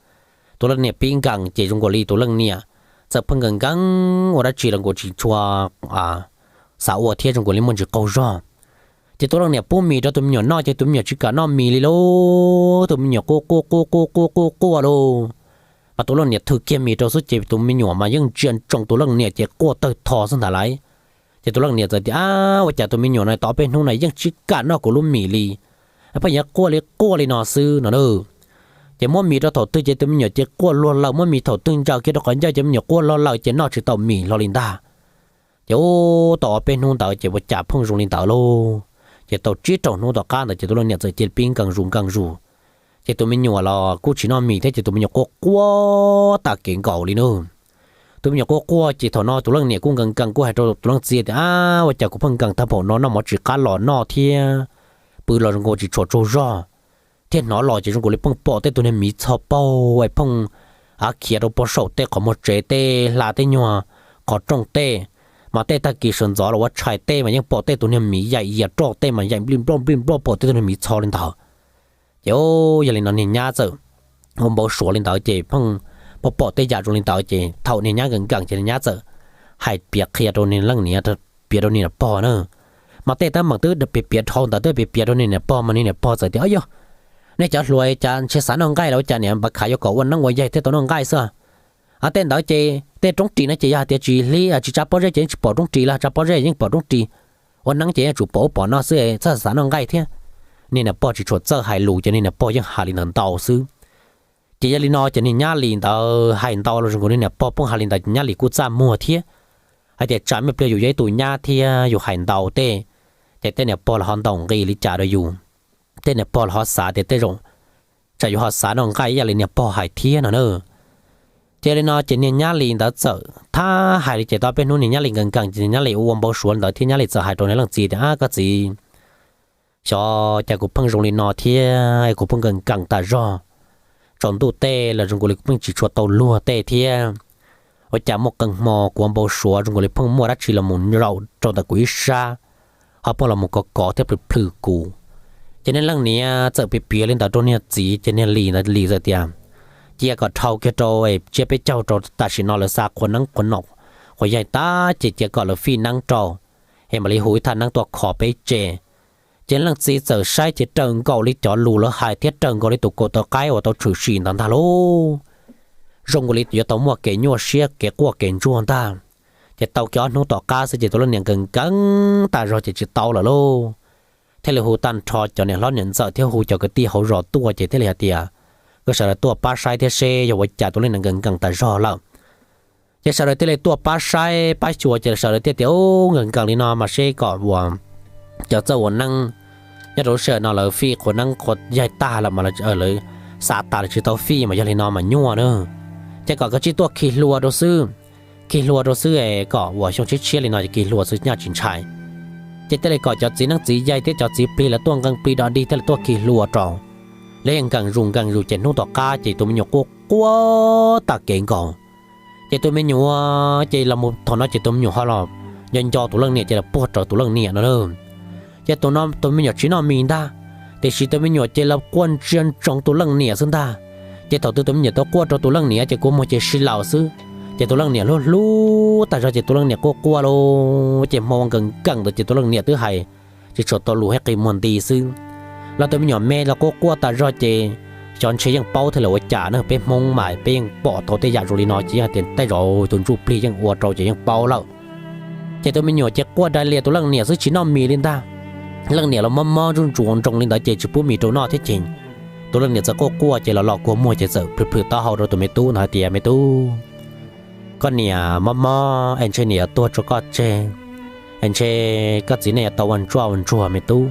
Tus leej niam pib nkees ces zoo nkaus li tus leej niam txawm pheej nkees nkees ua dab tsi los nkaus tsis tshua xav ua thiab zoo nkaus li muaj ntsis qaug zog. Ces tus leej niam pub mis rau tus me nyuam noj ces tus me nyuam tsis kam noj mis li lauj. Tus me nyuam quaj quaj quaj quaj quaj quaj quaj lauj. Mas tus leej niam thws kiag mis rau xwb ces tus me nyuam mas yeej ntsia ntsoov tus leej niam ces quaj tawg tho xwb ntag lauj. Ces tus leej niam txawm tias, ab, ua cas tus me nyuam no tau peb hnub no yeej tsis kam noj kuv lub mis li, pheej yuav quaj li quaj li no xwb no na. Ces muab mis rau thaum twg ces tus me nyuam ces quaj luag lawm, muab mis thaum twg ntsaws kiag rau qhov ncauj ces me nyuam quaj luag lawm ces noj tsis tau mis hlo li ntag. Ces ub, tau ob peb hnub ntawd ces ua cas pheej zoo li ntawd lauj. Ces tau tsib rau hnub tom qab ntawd ces tus leej niam txawm cia li pib nkees zus nkees zus. Ces tus me nyuam los kuj tsis noj mis thiab ces tus me nyuam quaj quaj tag kev nkaus li na. Tus me nyuam quaj quaj ces thaum no tus leej niam kuj nkees nkees kuj hais rau tus leej txiv tias, ab, ua cas kuv pheej nkees tag npaum no, noj mov tsis qab los noj thiab, pw los zoo nkaus tsis tshua tsaug zog, thiab hnov los ces zoo nkaus li pheej pom tej tus niag miv txho paug es pheej av khiav rau puag saum tej qhov muag tsev tej hla tej nyuag qhov rooj tej, mas tej tag kis sawv ntxov los ua tshais tej mas yeej pom tej tus niag miv yaim yias roj tej mas yaim nplij nploj nplij nploj pom tej tus niag miv txho li ntawd. Ces yog li no niag nyab txawm ua npau suav li ntawd ces pheej pom pom tej yam zoo li ntawd ces thaum niag nyab nkees nkees ces niag nyab txawm hais piav qhia rau niag leej niam, piav rau niag niam pog na. Mas tej teeb meem twb piav piav dhau ntawd twb piav piav rau niag niam pog mas niag niam pog txawm tias, o yog, nej cov hluas cas ntshe xav noj nqaij los ua cas niam Npav Khav yuav kom ua neeb ua yaig thiaj tau noj nqaij xwb. Tej ntawd ces tej roob ris no ces yog hais tias tsis hlib tsis tsa pob zeb ces yeej tsis pom roob ris los tsa pob zeb yeej pom roob ris, ua neeb ces yeej tsum pom ub pom no xwb, txhob xav noj nqaij thiab. Niag niam pog tsis tshua txawj hais lus ces niag niam pog yeej hais li ntawd ntau xwb. Ces yog li no ces niag nyab Lis ntawd hais ntau los zoo nkaus niag niam pog pheej hais li ntawd ces nyab Lis kuj txaj muag thiab, hais tias tsam me pliag yus yog ib tug nyab thiab yus hais ntau tej, ces tej niam pog los ho ntaus nqi li cas rau yus, tej niam pog los ho xav tias tej zaum tsam yus ho xav noj nqaij ib yam li niag pog hais thiab no na. Ces li no ces niag nyab Lis ntawd txawm thab hais li ces tau peb hnub niag nyab Lis nkees nkees ces niag nyab Lis ua npau suav li ntawd thiab nyab Lis txawm hais rau niag leej txiv tias, ab, koj txiv, xyov cas kuv pheej zoo li no thiab kuv pheej nkees nkees tas zog, tsaus ntuj tej los zoo nkaus li kuv pheej tsis tshua tau luag tej thiab. Ua cas muaj qee hmo kuv ua npau suav zoo nkaus li pheej muaj dab tsi los mus zaum rau ntawm kuv ib sab, ho pheej los mus kov kov thiab plhws plhws kuv. Ces niag leej niam txawm piav piav li ntawd rau niag txiv ces niag Lis ntawd Lis txawm tias, cia kom dhau kiag rau, tsiab peb caug rau tam sim no lawv xa qhua neeb qhua nom qhua yaig tag ces cia kom lawv fij neeb rau, es mam li hu ib thaj neeb tuaj kho peb tsev. Ces leej txiv txawm saib ces raws nkaus li cov lus lawv hais thiab raws nkaus li tus kaum tawv qaib uas tau tshwm sim ntawd ntag lauj. Zoo nkaus li yuav tau muaj kev nyuaj siab kev quaj kev ntsuag ntag. Ces tau kiag ob hnub tom qab xwb ces tus leej niam nkees nkees tas zog ces tsis tau lawm lauj. Thiaj li hu tag nrho cov niam hlob niam ntxawm thiab hu cov kwv tij hauv zos tuaj ces thiaj li hais tias, kom sawv daws tuaj pab saib thiab seb yog ua cas tus leej niam nkees nkees tas zog lawm. Ces sawv daws thiaj li tuaj pab saib pab xyuas ces sawv daws thiaj tias, u, nkees nkees li no mas seb kom ua, cov txawj ua neeb nyob rau lub sij hawm no lawv fij qhua neeb qhua yaig tag lawm mas lawv xa tas lawv tsis tau fij mas yog li no mas nyuaj na. Ces kom kav tsij tuaj khi hlua rau xwb, khi hlua rau xwb es kom ua xyoo tshiab tshiab li no ces khi hlua xwb nyaj tsis ntshai. Ces thiaj li kom cov txiv neeb txiv yaig thiab cov txiv plig lawv tuaj nqee plig dog dig thiaj li tuaj khi hlua rau. Lawv yeej nkees zus nkees zus ces hnub tom qab ces tus me nyuam quaj quaj tag kev nkaus. Ces tus me nyuam ces los mus thaum no ces tus me nyuam ho los nco nco tus leej niam ces los puag rau tus leej niam no na. Ces tus me nyuam tsis noj mis ntag, tiam sis tus me nyuam ces los quaj ntsia ntsoov tus leej niam xwb ntag. Ces thaum twg tus me nyuam tau quaj rau tus leej niam ces kua muag ces sib laus xwb. Ces tus leej niam hlub hlub tas zog ces tus leej niam quaj quaj lauj, ces hmo nkees nkees ntawd ces tus leej niam twb hais tsis tshua tau lus thiab qi muag nti xwb. Los tus me nyuam me los quaj quaj tas zog ces xyov ntshe yeej paub thiab los ua cas na, peb Hmoob mas peb yeej pom tau tej yam zoo li no ces yeej hais tias tej zaum tus ntsuj plig yeej ua rau ces yeej paub lawm. Ces tus me nyuam ces quaj dai lias tus leej niam xwb tsis noj mis li ntag. Leej niam los mob mob ntsuj ntsuav nroo li ntawd ces tsis pub mis rau noj thiab ces tus leej niam txawm quaj quaj ces los los kua muag ces txawm plhws plhws taub hau rau tus me tub ntawd hais tias, Me tub, koj niam mob mob es ntshe niam yuav tuag tso koj tseg, es ntshe koj txiv nej yuav tau ua ntsuaj ua ntsuag me tub.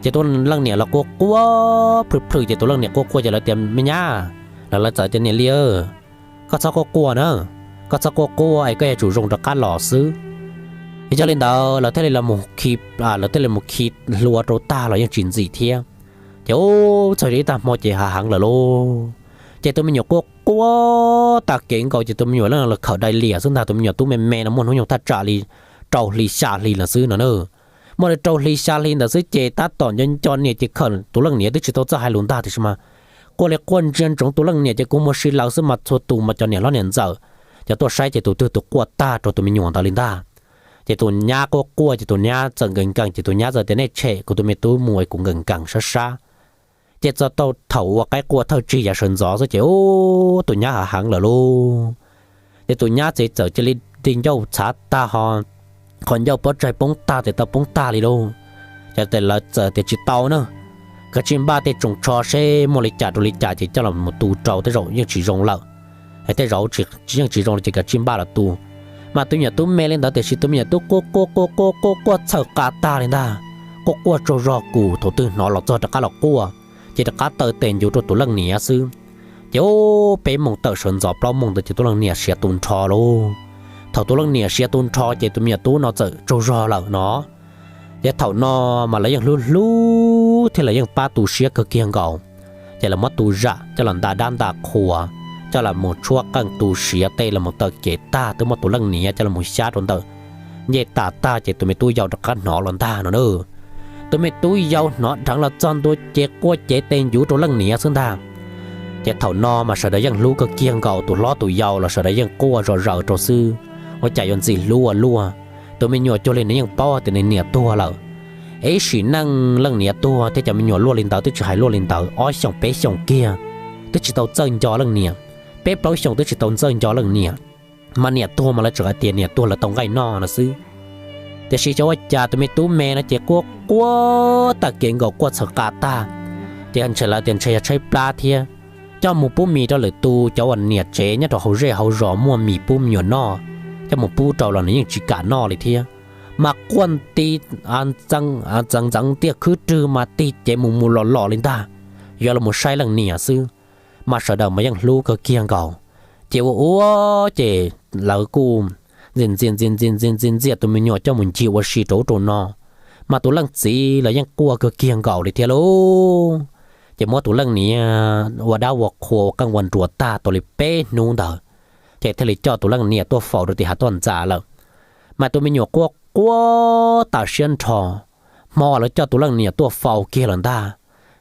Ces tus leej niam los quaj quaj plhws plhws ces tus leej niam quaj quaj ces lawv tias, Me nyab, los lawv txawm tias, Niam li, koj txhob quaj quaj na, koj txhob quaj quaj es koj yuav tsum zoo rov qab los xwb. Yog li ntawd lawv thiaj li los khi, lawv thiaj li mus khi hlua rau tag los yeej tsis ntxim thiab. Ces ub txog ib tag hmo ces hav heev lawm lauj. Ces tus me nyuam quaj quaj tag kev nkaus ces tus me nyuam leej los khawm dai lias xwb ntag. Tus me nyuam tub me me no muaj hnub nyoog thaj tsam li rau hli xya hli lawm xwb no na. Muaj li rau hli xya hli ntawd xwb ces tab tom nco nco niam ces khawm tus leej niam twb tsis tau txawj hais lus ntag tiam sis mas quaj li quaj ntsia ntsoov tus leej niam ces kua muag si lawv xwb mas txhua tus mas cov niam hlob niam ntxawm cov tuaj saib ces tus twg tus quaj tag rau tus me nyuam ntawd li ntag. Ces tus nyab quaj quaj ces tus nyab txawm nkees nkees ces tus nyab txawm tias, Nej tshem kuv tus me tub mus es kuv nkees nkees sab sab. Ces txog tau thaum uas qaib qua thawj tsig yav sawv ntxov xwb ces ub tus nyab hav heev lawm lauj. Ces tus nyab txiv txawm cia li ti ncauj txhav tag ho qhov ncauj pob tsaig poob tag tes taw poob tag li lauj. Ces lawv txawm tias tsis tau na, kav tsij npaj tej tsoos tsho seb muaj li cas rau li cas ces coj los mus tu rau tej zaum yeej tsis zoo lawm. Tej zaum yeej tsis zoo li ces kav tsij npaj los tu. Mas tus me nyuam tub me li ntawd tiam sis tus me nyuam tub quaj quaj quaj quaj quaj quaj txhawm qa tag li ntag. Quaj quaj tsaug zog kuv thaum twg hnov los txog rov qab los quaj, ces rov qab taw tes ncuv rau tus leej niam xwb. Ces ub peb moos tawm sawv ntxov plaub moos ntawd ces tus leej niam siav tu nrho lauj. Thaum tus leej niam siav tu nrho ces tus me nyuam tub no txawm tsaug zog lawm no. Ces thaum no mas lawv yeej hlub hlub thiab lawv yeej pab tu siab kawg kiag nkaus. Ces lawv muab tu zam coj los nta dab nta qhua, coj los mus tshuab qeej tu siav tej los mus taw kev tag twb muab tus leej niam coj los mus xyab rau ntawm ncej tas tag ces tus me tub yau rov qab hnov los ntag no na. Tus me tub yau hnov dheev los txog ntua ces quaj cev tes ncuv rau leej niam xwb ntag. Ces thaum no mas sawv daws yeej hlub kawg kiag nkaus, tus hlob tus yau los sawv daws yeej quaj zom zaws rau xwb, ua cas yuav ntxim hlub ua luaj. Tus me nyuam cuag li nws yeej paub tias nws niam tuag lawm. Ib sim neej leej niam tuag thiab cov me nyuam luaj li ntawd twb tsis hais luaj li ntawd ob xyoos peb xyoos kiag twb tsis tau txawj nco leej niam, peb plaub xyoos twb tsis tau txawj nco leej niam. Mas niam tuag mas lawv tseem hais tias niam tuag lawv tau nqaij noj no xwb. Tiam sis xyov ua cas tus me tub me no ces quaj quaj tag kev nkaus quaj txhawm qa tag, ces ntshe lawv tias ntshe yog tshaib plab thiab, coj mus pub mis rau lwm tus cov uas niam tsev nyob rau hauv zej hauv zos muaj mis pub me nyuam noj, coj mus pub rau los nws yeej tsis kam noj li thiab. Mas quaj nti ntxeev ntxeev tiaj khwb rwg mas tig cev mus mus los los li ntag, yuav los mus saib leej niam xwb. Mas sawv daws mas yeej hlub kawg kiag nkaus, ces ua ua ces lawv kuj ntxias ntxias ntxias ntxias ntxias ntxias ntxias tus me nyuam coj mus ncig ua si rau ub rau no. Mas tus leej txiv los yeej quaj kawg kiag nkaus li thiab lauj. Ces muab tus leej niam ua dab ua qhua ua qeej ua nruas tag tau li peb hnub ntawd, ces thiaj li coj tus leej niam tuaj faus rau tim hav toj ntxas lawm. Mas tus me nyuam quaj quaj tas siab nrho. Hmo lawv coj tus leej niam tuaj faus kiag lawm ntag,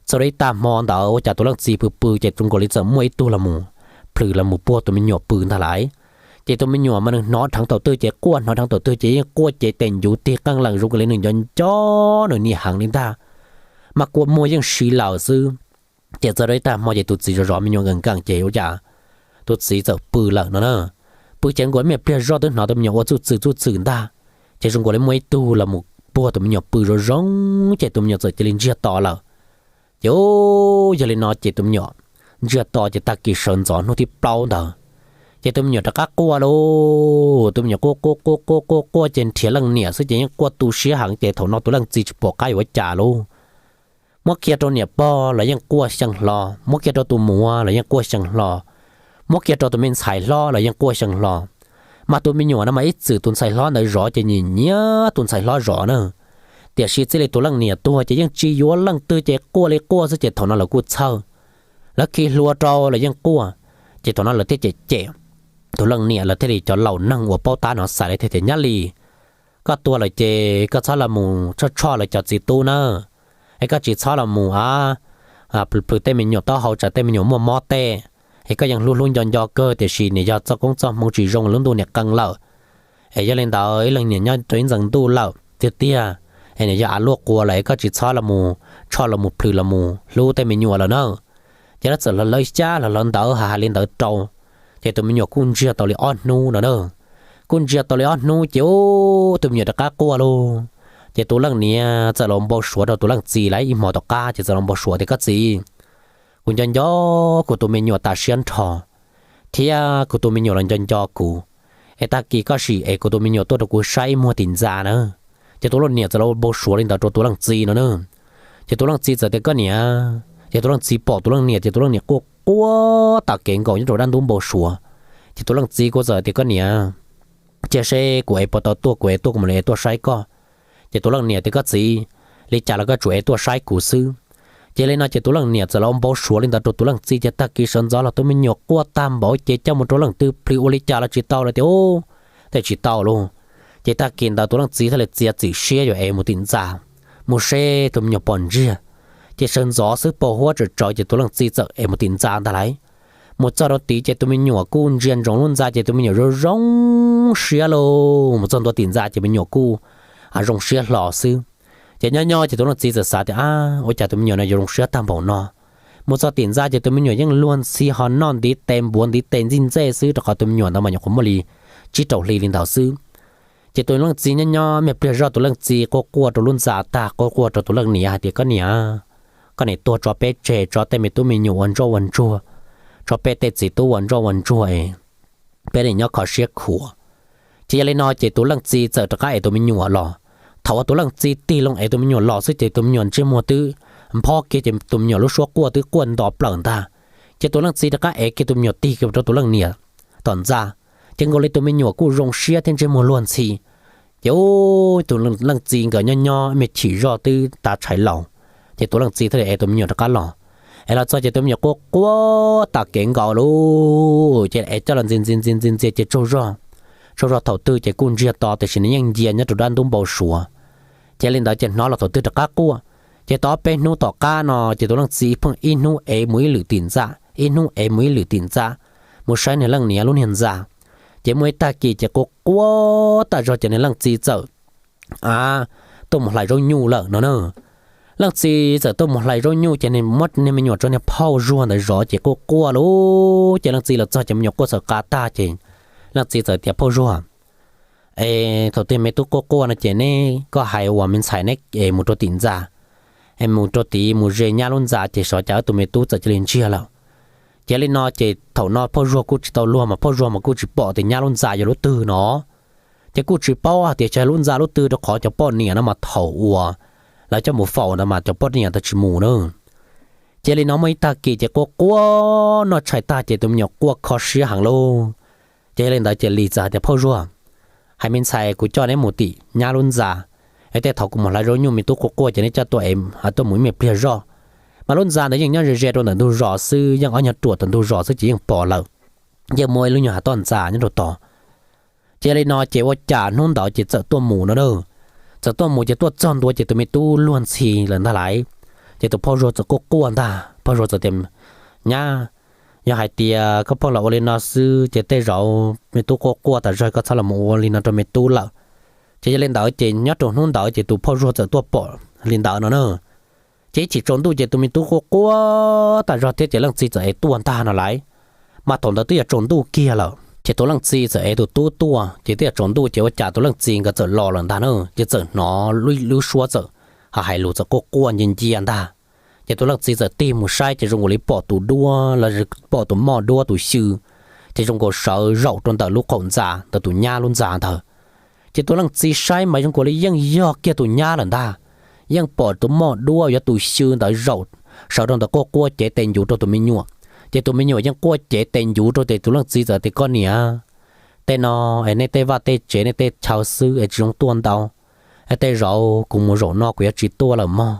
txog rau ib tag hmo ntawd ua cas tus leej txiv pw pw ces zoo nkaus li txawm muaj ib tug los mus plhws los mus puag tus me nyuam pw ntag lauj. Ces tus me nyuam mas nws hnov dheev thaum twg ces quaj, hnov dheev thaum twg ces yeej quaj cev tes ncuv tig qeej lees zoo nkaus li nws nco nco nws niam heev li ntag. Mas kua muag yeej si lawm xwb. Ces txog rau ib tag hmo ces tus txiv zov zov me nyuam nkees nkees ces ua cas tus txiv txawm pw lawm no na. Pw ces nkaus me pliag zoj twb hnov tus me nyuam ua txuj txwm txuj txwm ntag, ces zoo nkaus li muaj ib tug los mus puag tus me nyuam pw zoo zoo, ces tus me nyuam txawm cia li ntsiag to lawm. Ces yog li no ces tus me nyuam ntsiag to ces tag kis sawv ntxov hnub thib plaub ntawd, ces tus me nyuam rov qab quaj lauj. Tus me nyuam quaj quaj quaj quaj quaj quaj ces nrhiav leej niam xwb ces yeej quaj tu siab heev ces thaum no tus leej txiv tsis pom qab yuav ua cas lauj. Muab kiag rau niam pog los yeej quaj xyeej hlo, muab kiag rau tus muam los yeej quaj xyeej hlo, muab kiag rau tus me ntxhais hlob los yeej quaj xyeej hlo. Mas tus me nyuam no mas ib txwm tus ntxhais hlob ntawd zov ces nyiam nyiam tus ntxhais hlob zov na. Tiam sis txij li tus leej niam tuag ces yeej tsis yuav leej twg ces quaj li quaj xwb ces thaum no lawv kuj txhawj, lawv khi hlua rau los yeej quaj. Ces thaum no lawv thiaj cem cem tus leej niam, lawv thiaj li cov laus neeg uas paub tab no xav li thiaj tias, Nyab Lis, koj tuag lawm ces koj txhob los mus tshoj tshoj lawv cov txiv tub na, es koj tsis txhob los mus a plhws plhws tej me nyuam taub hau tsam tej me nyuam muaj mob tej, es koj yeej hlub hlub nco nco kawg tiam sis nws yog txoj koob txoj hmoov tsis zoo lub ntuj niam qee lawm. Es yog li ntawd ib leeg niam nyob rau ib ntxees ntuj lawm tiag tiag, es nws yog av luaj qua lawm es koj tsis txhob los mus tshoj los mus plhws los mus hlub tej me nyuam lawm na. Ces lawv txawm hlawv hlawv xyab hlawv hlawv ntawv hais li ntawd rau, ces tus me nyuam kuj ntsiag tau li ob hnub no na. Kuj ntsia tau li ob hnub ces ub, tus me nyuam rov qab quaj lauj. Ces tus leej niam txawm los npau suav rau tus leej txiv lawm ib hmo tom qab ces txawm los npau suav tias, Koj txiv, kuv nco nco kuv tus me nyuam tas siab nrho, thiab kuv tus me nyuam los nco nco kuv, es tag kis koj sim es kuv tus me nyuam tuaj rau kuv saib ib muag tim ntxa na. Ces tus leej niam txawm los npau suav li ntawd rau tus leej txiv no na. Ces tus leej txiv txawm tias, Koj niam. Ces tus leej txiv pom tus leej niam ces tus leej niam quaj quaj tas kev nkaus nyob rau dab ntub npau suav. Ces tus leej txiv kuj txawm tias, Koj niam, cia seb kuv es puas tau tuaj, kuv es tuaj kuv mam li es tuaj saib koj. Ces tus leej niam tias, Koj txiv, li cas los koj tsuas es tuaj saib kuv xwb. Ces li no ces tus leej niam txawm los npau suav li ntawd rau tus leej txiv ces tag kis sawv ntxov los tus me nyuam quaj tag npaum ces coj mus rau leej twg plhws ua li cas los tsis tau lawm tias, Ub, tej tsis tau lauj. Ces tag kis ntawd tus leej txiv thiaj li txiav txim siab yuav es mus tim ntxa, mus seb tus me nyuam puas ntsiag. Ces sawv ntxov xwb pos huab tsawm tsawv ces tus leej txiv txawm es mus tim ntxa ntag lauj. Mus txog rau tid ces tus me nyuam kuj ntsia ntsoov lub ntxa ces tus me nyuam zoo zoo siab lauj. Mus txog ntua tim ntxa ces me nyuam kuj zoo siab hlo xwb. Ces nyob nyob ces tus leej txiv txawm xav tias, Ab, ua cas tus me nyuam no yuav zoo siab tag npaum no? Mus txog tim ntxa ces tus me nyuam yeej luag ntxhi ho noj ntiv tes npuav ntiv tes ntxij ntxej xwb rau qhov tus me nyuam ntawd mas nyuam qhuav muaj li tsib rau hli li ntawd xwb. Ces tus leej txiv nyob nyob me pliag zoj tus leej txiv quaj quaj rau lub ntxa tag quaj quaj rau tus leej niam hais tias, Koj niam, koj niam tuag tso peb tseg, tso tej me tub me nyuam ua ntsoj ua ntsuag, tso peb tej txiv tub ua ntsoj ua ntsuag es peb nim nyob kho siab khuav. Ces yog li no ces tus leej txiv txawm rov qab es tus me nyuam los. Thaum uas tus leej txiv tig loo es tus me nyuam los xwb ces tus me nyuam ntsej muag twb nphob kiag ces tus me nyuam lub suab quaj twb quaj nto plaws ntag. Ces tus leej txiv rov qab es kiag tus me nyuam tig kiag rau tus leej niam tom ntxa. Ces nkaus li tus me nyuam kuj zoo siab thiab ntsej muag luag ntxhi. Ces tus leej txiv nkawd nyob nyob me chim zoj twb tav tshais laus, ces tus leej txiv thiaj li es tus me nyuam rov qab los. Es los txog ces tus me nyuam quaj quaj tas kev nkaus lauj, ces es coj los ntxias ntxias ntxias ntxias ntxias ces tsaug zog, tsaug zog thaum twg ces kuj ntsiag to tiam sis nws yeej ncia nyob rau dab ntub npau suav. Ces li ntawd ces hnov los thaum twg rov qab quaj. Ces tau ob peb hnub tom qab no ces tus leej txiv pheej ib hnub es mus ib lwm tim ntxa, ib hnub es mus ib lwm tim ntxa, mus saib nws leej niam lub niag ntxa. Ces muaj ib tag kis ces quaj quaj tas zog ces nws leej txiv txawm a, tuaj mus hlais zaub nyuj lawm no na. Leej txiv txawm tuaj mus hlais zaub nyuj ces nws muab niag me nyuam rau niag phauj Zuag ntawd zov ces quaj quaj lauj. Ces leej txiv los txog ces me nyuam quaj txhaum qa tag ces leej txiv txawm tias, Phauj Zuag, es thaum twg me tub quaj quaj no ces neb, koj hais uas me ntxhais neb es mus rau tim ntxa, es mus rau tid mus ze nyab lub ntxa ces xyov cas wb tus me tub txawm cia li ntsiag lawm. Ces li no ces thaum no phauj Zuag kuj tsis tau luag mas phauj Zuag mas kuj tsis pom tias nyab lub ntxa yog lub twg no. Ces kuj tsis paub hais tias yog lub ntxa lub twg rau qhov cov poj niam no mas thaum uas lawv coj mus faus ntawd mas cov poj niam ntawd tsis mus na. Ces li no muaj ib tag kis ces quaj quaj noj tshais tag ces tus me nyuam quaj kho siab heev lauj. Ces yog li ntawd ces Lis txawm hais tias, Phauj Zuag, hais me ntxhais kuv coj neb mus tim nyab lub ntxa, es tej thaum kuv mus hlais zaub nyuj me tub quaj quaj ces neb coj tuaj es tuaj mus ib me pliag zoj. Mas lub ntxa ntawd yeej nyob ze ze rau ntawm ntug zos xwb, yeej ob nyuag ruam tom ntug zos xwb ces yeej pom lawm. Yeej muaj ib lub nyuag hav toj ntxa nyob rau tod. Ces yog li no ces ua cas hnub ntawd ces txawm tuaj mus no na. Txawm tuaj mus ces tuaj txog ntua ces tus me tub luag ntxhi lawm ntag lauj. Ces tus phauj Zuag txawm quaj quaj ntag, phauj Zuag txawm tias, Nyab, yog hais tias koj pheej los ua li no xwb ces tej zaum me tub quaj quaj tas zog koj txhob los mus ua li no rau me tub lawm. Ces yog li ntawd ces nyob rau hnub ntawd ces tus phauj Zuag txawm tuaj pom li ntawd no na. Ces ib chim tsaus ntuj ces tus me tub quaj quaj tas zog thiab ces leej txiv txawm es tuaj ntag no lauj. Mas thaum ntawd twb yog tsaus ntuj kiag lawm ces tus leej txiv txawm es tus tub tuaj ces twb yog tsaus ntuj ces ua cas tus leej txiv nkawd txawm los lawm ntag na, ces txawm hnov lub suab txawm ho hais lus txawm quaj quaj ncia ncia ntag. Ces tus leej txiv txawm tig mus saib ces zoo nkaus li pom tus duab los pom tus moj duab tus xyw, ces zoo nkaus sawv zaum rau ntawm lub qaum ntxa ntawm tus nyab lub ntxa ntawd. Ces tus leej txiv saib mas zoo nkaus li yeej yog kiag tus nyab lawm ntag. Yeej pom tus moj duab yuav tus xyw ntawd zaum sawv rau ntawm quaj quaj cev tes ncuv rau tus me nyuam. Ces tus me nyuam yeej quaj cev tes ncuv rau ces tus leej txiv txawm tias, Koj niam, tej no es nej tej vaj tej tsev nej tej chaw xwb es tsis zoo tuaj ntau. Es tej zaum kuv mus zaum no kuv yuav tsis tuaj lawm mog.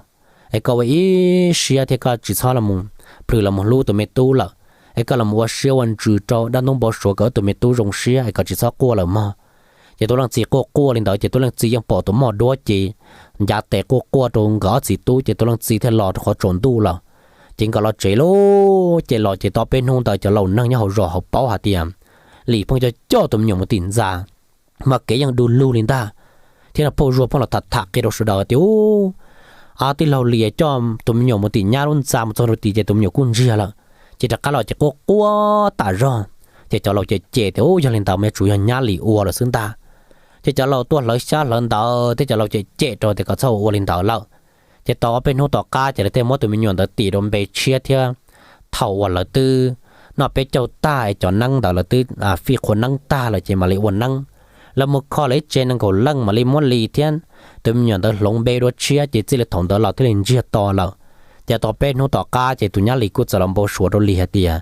Es koj ua ib siab thiab koj tsis txhob los plhws los mus hlub tus me tub lawm. Es koj los ua siab ua ntsws rau dab ntub npau suav kom wb tus me tub zoo siab es kom tsis txhob quaj lawm mog. Ces tus leej txiv quaj quaj li ntawd ces tus leej txiv yeej pom tus moj duab ces ncav tes quaj quaj rau nkawd ob txiv tub ces tus leej txiv thiaj los rau qhov tsaus ntuj lawm. Ces nkawd los tsev lauj, ces los ces tau peb hnub ntawd cov laus neeg nyob hauv zos hauv paub hais tias Lis pheej coj coj tus me nyuam mus tim ntxa, mas kev yeej du lug li ntag. Thiab no phauj Zuag pheej los tham tham qhia rau sawv daws tias, Ub, tij laug Lis coj tus me nyuam mus tim nyab lub ntxa mus txog rau tid ces tus me nyuam kuj ntsiag lawm, ces rov qab los ces quaj quaj tas zog. Ces cov laus cem cem tias, Ub, yog li ntawd mas yuav tsum yog Nyab Lis ua lawm xwb ntag. Ces cov laus tuaj hlawv xyab hlawv ntawv thiab cov laus cem cem rau tias kom txhob ua li ntawd lawm. Ces tau ob peb hnub tom qab ces lawv thiaj muab tus me nyuam ntawd tim rau npe tshiab thiab. Thaum uas lawv twb noj peb caug tag es cov neeb ntawd lawv twb fij qhua neeb tag lawm ces mam li ua neeb. Lawv mus kho lawv ib tsev nees nkaum leej mam li muab Lis thiab tus me nyuam ntawd hloov npe dua tshiab ces txij li thaum ntawd los thiaj li ntsiag to lawm. Ces tau peb hnub tom qab ces tus Nyab Lis kuj txawm los npau suav rau Lis hais tias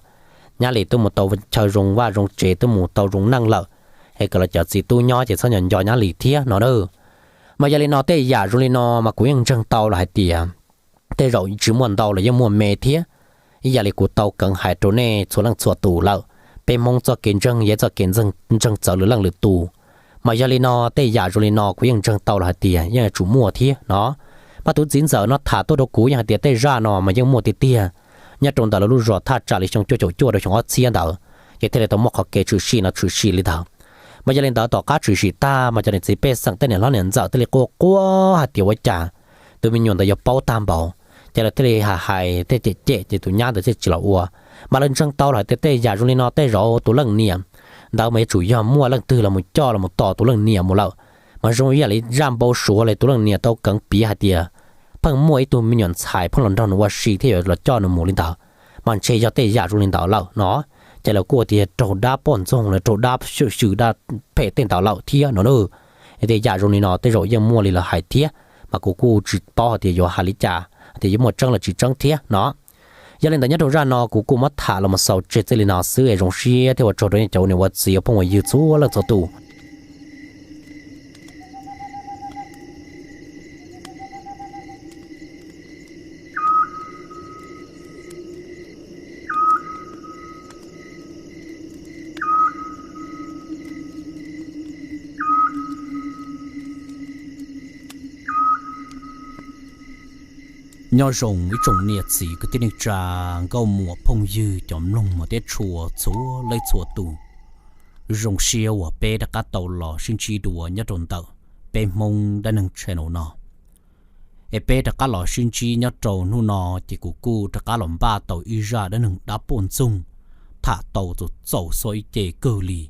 Nyab Lis twb mus tau chaw zoo vaj zoo tsev, twb mus tau zoo neej lawm, es kom lawv cov txiv tub nyob ces txhob nco nco Nyab Lis thiab no na. Mas yog li no tej yam zoo li no mas kuv yeej ntseeg tau los hais tias tej zaum tsis muaj ntau los yeej muaj me thiab. Ib yam li kuv tau keev hais rau nej txhua leej txhua tus lawm, peb Hmoob txoj kev ntseeg yog txoj kev ntseeg txawv lwm leej lwm tus. Mas yog li no tej yam zoo li no kuv yeej ntseeg tau los hais tias yeej yuav tsum muaj thiab no. Mas tus txiv ntxawm no tham tuaj rau kuv yeej hais tias tej zaj no mas yeej muaj tiag tiag nyob rau ntawm lawv lub zos thaj tsam li xyoo cuaj caum cuaj rau xyoo ob txhiab ntawd, ces thiaj li tau muaj qhov kev tshwm sim no tshwm sim li ntawd. Mas yog li ntawd tom qab tshwm sim tag mas cov niam txiv pej xeem tej niam hlob niam ntxawm thiaj li quaj quaj hais tias ua cas tus me nyuam ntawd yuav paub tag npaum, ces lawv thiaj li hais hais thiaj cem cem ces tus nyab ntawd thiaj tsis los ua. Mas lawv ntseeg tau los hais tias tej yam zoo li no tej zaum tus leej niam ntawd mas yuav tsum yog muaj leej twg los mus coj los mus tos tus leej niam mus lawm. Mas zoo ib yam li zaj npau suav li tus leej niam tau keev piav hais tias pheej muaj ib tug me nyuam ntxhais pheej los nrog nws ua si thiab yuav los coj nws mus li ntawd. Mas ntshe yog tej yam zoo li ntawd lawm no. Ces lawv kuj tias raug dab poj ntxoog los raug dab xyw dab phem tej ntawd lawm thiab no na. Tej yam zoo li no tej zaum yeej muaj li lawv hais thiab, mas kuv kuj tsis paub hais tias yuav hais li cas, hais tias yuav muaj tseeb los tsis tseeb thiab no. Yog li ntawd nyob rau zaj no kuv kuj muab tham los mus xaus tseg txij li no xwb es zoo siab thiab ua tsaug rau nej cov niam ua txiv ua phooj ua ywg txhua leej txhua tus. Nyob zoo ib tsoom niam txiv kwv tij neej tsa, nkauj muam phooj ywg cov mloog mos thiab tshua txhua leej txhua tus. Zoo siab uas peb rov qab tau los sib ntsib dua nyob rau ntawm peb Hmoob dab neeg channel no. Es peb rov qab los sib ntsib nyob rau hnub no, ces kuv kuj rov qab los npaj tau ib zaj dab neeg dab poj ntxoog tham tau txaus txaus xyov ib ce kawg li.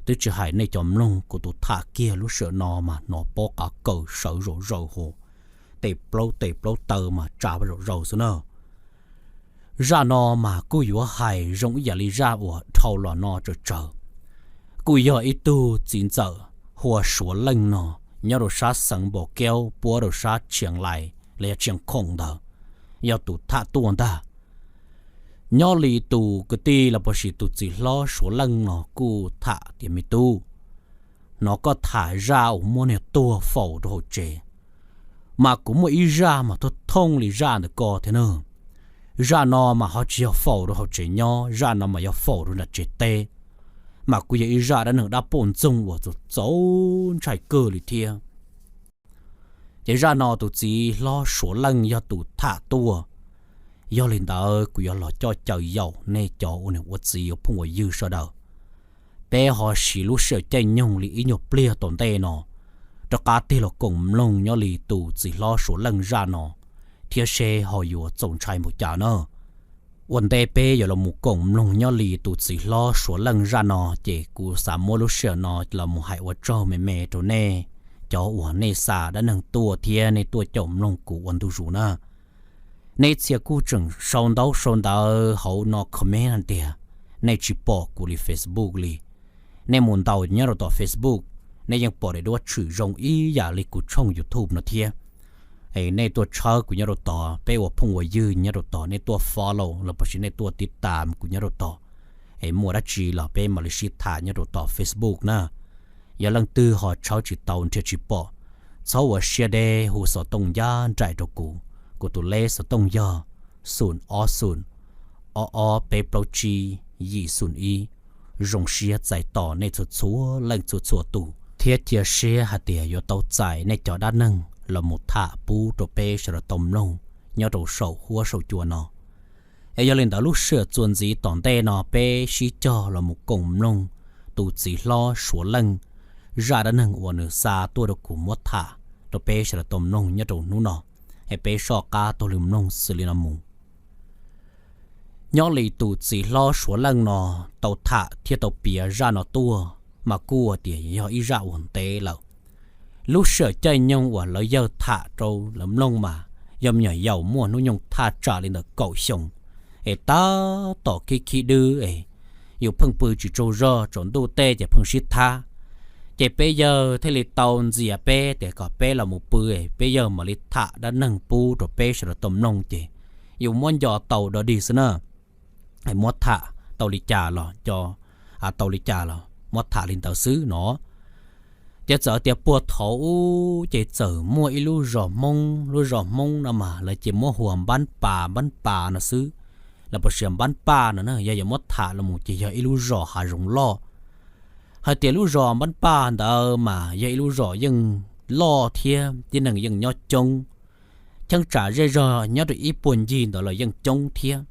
Twb tsis hais nej cov mloog kuv tus tham kiag lub sij hawm no mas hnov paub qab kaws sawv zom zaws hos, tes plaub tes plaub taw mas tsa zom zaws xwb na. Zaj no mas kuj yuav hais zoo ib yam li zaj uas dhau los no tsawm tsawv. Kuj yog ib tug txiv ntxawm hu ua Suav Leej no, nyob rau sab xeev Npos Kaub puab rau sab Tshias Lais los yog Tshias Khoom ntawd, yog tus tham tuaj ntag. Nyob li tus kwv tij los puas sis tus txiv hlob Suav Leej no kuj tham tias me tub, hnov koj tham zaj uas muab niag tuag faus rau hauv tsev, mas kuv muaj ib zaj mas thooj thooj li zaj ntawm ko thiab na. Zaj no mas ho tsis yog faus rau hauv tsev nyob, zaj no mas yog faus rau nram tsev teb, mas kuj yog ib zaj dab neeg dab poj ntxoog uas txaus txaus ntshai kawg li thiab. Ces zaj no tus txiv hlob Suav Leej yog tus tham tuaj. Yog li ntawd kuv yuav los coj caw yaum nej cov ua niam ua txiv ua phooj ua ywg sawv daws, peb ho siv lub sij hawm caij nyoog li ib nyuag pliag tom ntej no rov qab tig los koom mloog nyob li tus txiv hlob Suav Leej zaj no thiab seb ho yuav txaus ntshai npaum cas na. Ua ntej peb yuav los mus koom mloog nyob li tus txiv hlob Suav Leej zaj no, ces kuv xav muab lub sij hawm no los mus hais ua tsaug me me rau nej cov uas nej xa dab neeg tuaj thiab nej tuaj caum mloog kuv ua ntu zus na. Nej txhia kuj tseem sau ntaub sau ntawv hauv no comment hais tias nej tsis pom kuv li Facebook li. Nej mus ntaus nyob rau tom Facebook, nej yeej pom daim duab tshwm zoo ib yam li kuv tshooj YouTube no thiab. Es nej tuaj tshawb kuv nyob rau tod, peb ua phooj ua ywg nyob rau tod, nej tuaj follow los puas sis nej tuaj tib tas kuv nyob rau tod, es muaj dab tsi los peb mam li sib tham nyob rau tom Facebook na. Yog leej twg ho tshawb tsis tau nrhiav tsis pom, txhob ua siab deb hu xov tooj ncaj nraim rau kuv. Kuv tus leb xov tooj yog xoom ob xoom ob ob peb plaub tsib yim xoom ib. Zoo siab txais tos nej txhua txhua leej txhua txhua tus thiab cia siab hais tias yuav tau txais nej cov dab neeg los mus tham pub rau peb sawv daws tau mloog nyob rau saum huab saum cua no. Es yog li ntawd lub sij hawm txuas ntxiv tom ntej no peb sib cog los mus koom mloog tus txiv hlob Suav Leej zaj dab neeg uas nws xa tuaj rau kuv muab tham rau peb sawv daws tau mloog nyob rau hnub no. Es peb soj qab taug lw mloog xws li no mus. Nyob li tus txiv hlob Suav Leej no tau tham thiab tau piav zaj no tuaj mas kuj tias yog ib zaj uas ntev lawm. Lub sij hawm caij nyoog uas lawv yawg tham rau lawv mloog mas yog me nyuam yaus muaj hnub nyoog thaj tsam li ntawm kaum xyoo, es tab tom khib khib dwb es yus pheej pw tsis tsaug zog, tsaus ntuj tej ces pheej sib thab. Ces peb yawg thiaj li tau ntxias peb tias kom peb los mus pw, peb yawg mam li tham dab neeg pub rau peb sawv daws tau mloog ces yus muab nco tau dog dig xwb na. Muab tham tau li cas los, tau li cas los muab tham li ntawd xwb no. Ces txawm tias puag thaum ub ces txawm muaj ib lub zos Hmoob, lub zos Hmoob no mas lawv ces muab hu ua Npab Pas, Npab Pas no xwb, los puas sis Npab Paj no na, yog yuav muab tham los mus ces yog ib lub zos hav zoov loj. Hais tias lub zos Npab Paj ntawd mas yog ib lub zos yeej loj thiab tib neeg yeej nyob coob, cheeb tsam zej zog nyob rau ib puag ncig ntawd los yeej coob thiab.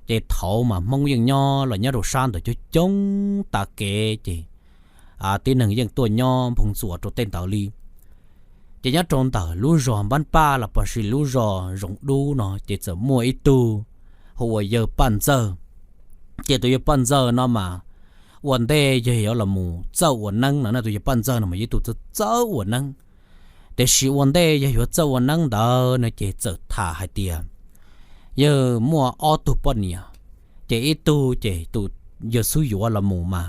Ces thaum mas Hmoob yeej nyob los nyob rau sab ntawd coob coob tas kev ces tib neeg yeej tuaj nyob nphoo ntxuas rau tej ntawd li. Ces nyob rau ntawm lub zos Npab Paj los puas sis lub zos Zoov Dub no ces txawm muaj ib tug hu ua yawg Paj Ntxawg. Ces tus yawg Paj Ntxawg no mas ua ntej yog yuav los mus txawj ua neeb no na, tus yawg Paj Ntxawg no mas yog ib tug txawj ua neeb. Tiam sis ua ntej yog yuav txawj ua neeb ntawd no ces txawm tham hais tias yawg muaj ob tug poj niam, ces ib tug ces tus yawg xub yuav los mus mas